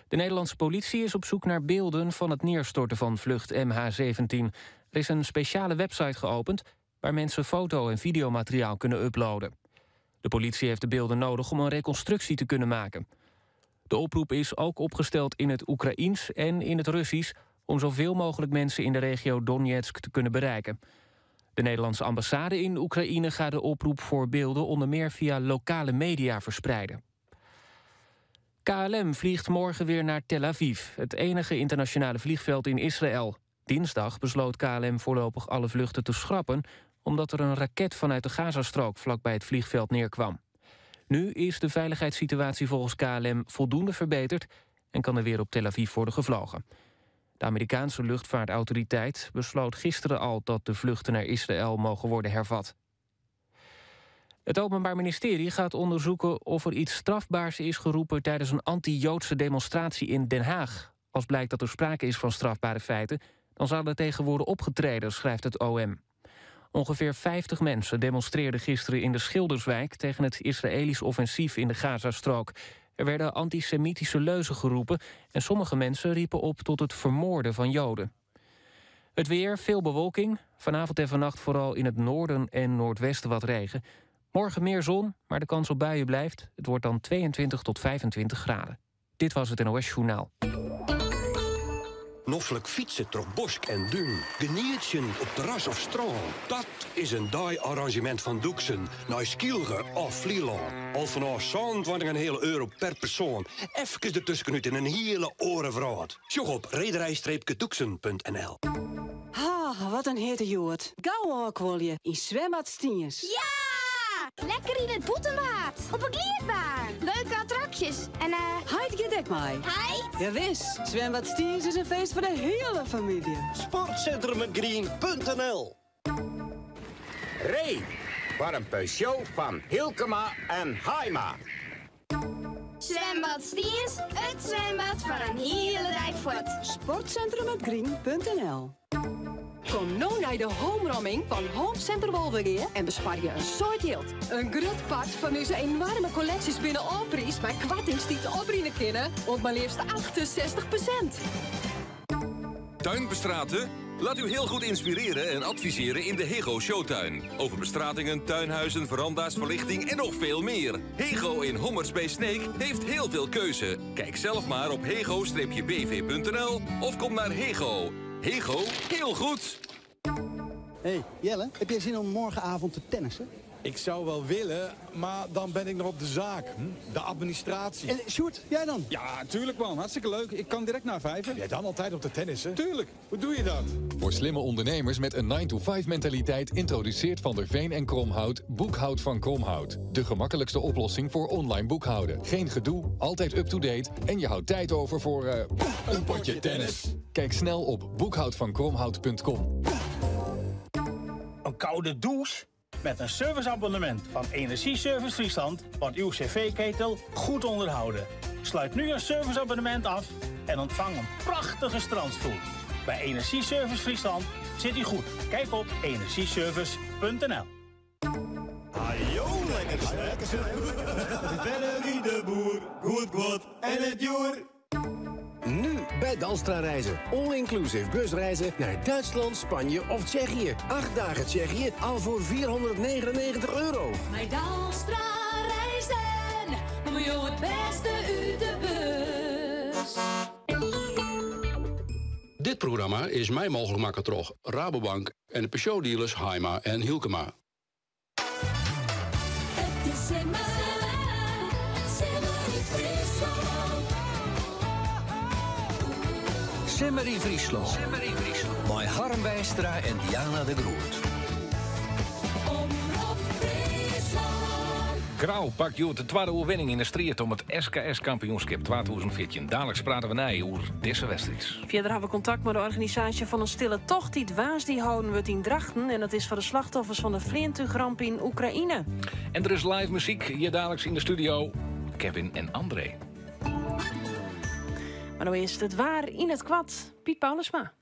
[SPEAKER 5] De Nederlandse politie is op zoek naar beelden van het neerstorten van vlucht MH17. Er is een speciale website geopend waar mensen foto- en videomateriaal kunnen uploaden. De politie heeft de beelden nodig om een reconstructie te kunnen maken. De oproep is ook opgesteld in het Oekraïens en in het Russisch... om zoveel mogelijk mensen in de regio Donetsk te kunnen bereiken. De Nederlandse ambassade in Oekraïne gaat de oproep voor beelden... onder meer via lokale media verspreiden. KLM vliegt morgen weer naar Tel Aviv, het enige internationale vliegveld in Israël. Dinsdag besloot KLM voorlopig alle vluchten te schrappen... omdat er een raket vanuit de Gazastrook vlakbij het vliegveld neerkwam. Nu is de veiligheidssituatie volgens KLM voldoende verbeterd... en kan er weer op Tel Aviv worden gevlogen. De Amerikaanse luchtvaartautoriteit besloot gisteren al... dat de vluchten naar Israël mogen worden hervat. Het Openbaar Ministerie gaat onderzoeken of er iets strafbaars is geroepen tijdens een anti-Joodse demonstratie in Den Haag. Als blijkt dat er sprake is van strafbare feiten, dan zal er tegen worden opgetreden, schrijft het OM. Ongeveer 50 mensen demonstreerden gisteren in de Schilderswijk tegen het Israëlisch offensief in de Gazastrook. Er werden antisemitische leuzen geroepen en sommige mensen riepen op tot het vermoorden van Joden. Het weer, veel bewolking. Vanavond en vannacht vooral in het noorden en noordwesten wat regen. Morgen meer zon, maar de kans op buien blijft. Het wordt dan 22 tot 25 graden. Dit was het NOS Journaal.
[SPEAKER 6] Noflik fietsen troch bosk en dún. Genietsjen op terras of strân. Dat is in dei-arrangement fan Doeksen nei Skylge of Flylân. Al fanôf 27,5 euro per persoan. Efkes dertuskenút in in hiele oare wrâld. Sjoch op rederij-doeksen.nl.
[SPEAKER 9] Ha, wat in hitte hjoed. Gau ôfkuolje yn swimbad Stiens.
[SPEAKER 12] Ja! Lekker yn it bûtenbad, op 'e glydbaan, leuke attraksjes en eh.
[SPEAKER 9] Heit giet ek mei.
[SPEAKER 12] Heit?
[SPEAKER 9] Jawis, swimbad Stiens is in feest foar de hiele famylje.
[SPEAKER 6] Sportcentrumetgrien.nl
[SPEAKER 2] Ree foar in Peugeot fan Hylkema en Haima.
[SPEAKER 12] Zwembad Stiens, it swimbad foar in hiele dei fuort.
[SPEAKER 9] Sportcentrumetgrien.nl
[SPEAKER 1] Kom no nei de Homromming fan Home Center Wolvegea en besparje in soad jild. In grut part fan ús enoarme kolleksjes binne ôfpriisd mei koartings dy't oprinne kinne oant mar leafst 68%.
[SPEAKER 7] Tuinbestraten? Laat u heel goed inspireren en adviseren in de Hego Showtuin. Over bestratingen, tuinhuizen, veranda's, verlichting en nog veel meer. Hego in Hommerts bij Sneek heeft heel veel keuze. Kijk zelf maar op hego-bv.nl of kom naar Hego. Hego, heel goed!
[SPEAKER 13] Hey Jelle, heb jij zin om morgenavond te tennissen?
[SPEAKER 23] Ik zou wel willen, maar dan ben ik nog op de zaak. Hm? De administratie.
[SPEAKER 13] En Sjoerd, jij dan?
[SPEAKER 23] Ja, tuurlijk man. Hartstikke leuk. Ik kan direct na vijven. Jij dan altijd op de tennissen? Tuurlijk. Hoe doe je dat?
[SPEAKER 27] Voor slimme ondernemers met een 9-to-5 mentaliteit introduceert Van der Veen en Kromhout Boekhoud van Kromhout. De gemakkelijkste oplossing voor online boekhouden. Geen gedoe, altijd up-to-date en je houdt tijd over voor een potje tennis. Kijk snel op boekhoudvankromhout.com.
[SPEAKER 32] Een koude douche? Met een serviceabonnement van Energieservice Friesland wordt uw cv-ketel goed onderhouden. Sluit nu een serviceabonnement af en ontvang een prachtige strandstoel. Bij Energieservice Friesland zit u goed. Kijk op energieservice.nl.
[SPEAKER 11] Ajo, lekker lekker. Bennerie de Boer, goed goed en het joer.
[SPEAKER 14] Nu bij Dalstra Reizen. All-inclusive busreizen naar Duitsland, Spanje of Tsjechië. 8 dagen Tsjechië al voor 499 euro.
[SPEAKER 15] Mei Dalstra Reizen, kom jo it bêste út de bus.
[SPEAKER 26] Dit programma is mei mooglik makke troch Rabobank en de Peugeot-dealers Haaima en Hylkema.
[SPEAKER 8] It is simmer, simmer yn Fryslân.
[SPEAKER 3] Simmer yn Fryslân. Mei Harm Weistra en Diana de Groot.
[SPEAKER 8] Omrop Fryslân.
[SPEAKER 10] Grou pakt hjoed de twadde oerwinning yn de striid om it SKS-kampioenskip 2014. Daliks prate we nei oer dizze wedstriid.
[SPEAKER 15] Fierder ha we kontakt mei de organisaasje fan in stille tocht dy't woansdei holden wurdt yn Drachten. En dat is foar de slachtoffers fan de fleantúchramp yn Oekraïne.
[SPEAKER 10] En der is live muzyk hjir daliks yn de studio. Kevin en André.
[SPEAKER 15] Mar no earst it waar yn it koart. Piet Paulusma.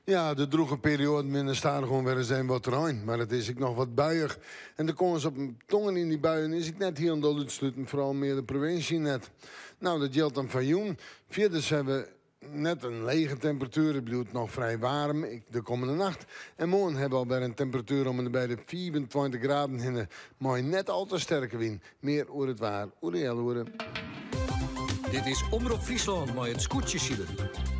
[SPEAKER 16] Ja, de drûge perioaden binne stadichoan wer ris even wat rein, mar it is ek noch wat buiïch. En de kâns op tonger yn dy buien is ek net hielendal útsluten, foaral mear de provinsje net. No, dat jildt dan foar jûn. Fierders hawwe we net in lege temperatuer, it bliuwt noch frij waarm, ek de kommende nacht. En moarn hawwe we alwer in temperatuer om en by de 25 graden hinne, mei net al te sterke wyn. Mear oer it waar oer in healoere.
[SPEAKER 3] Dit is Omrop Fryslân mei it skûtsjesilen.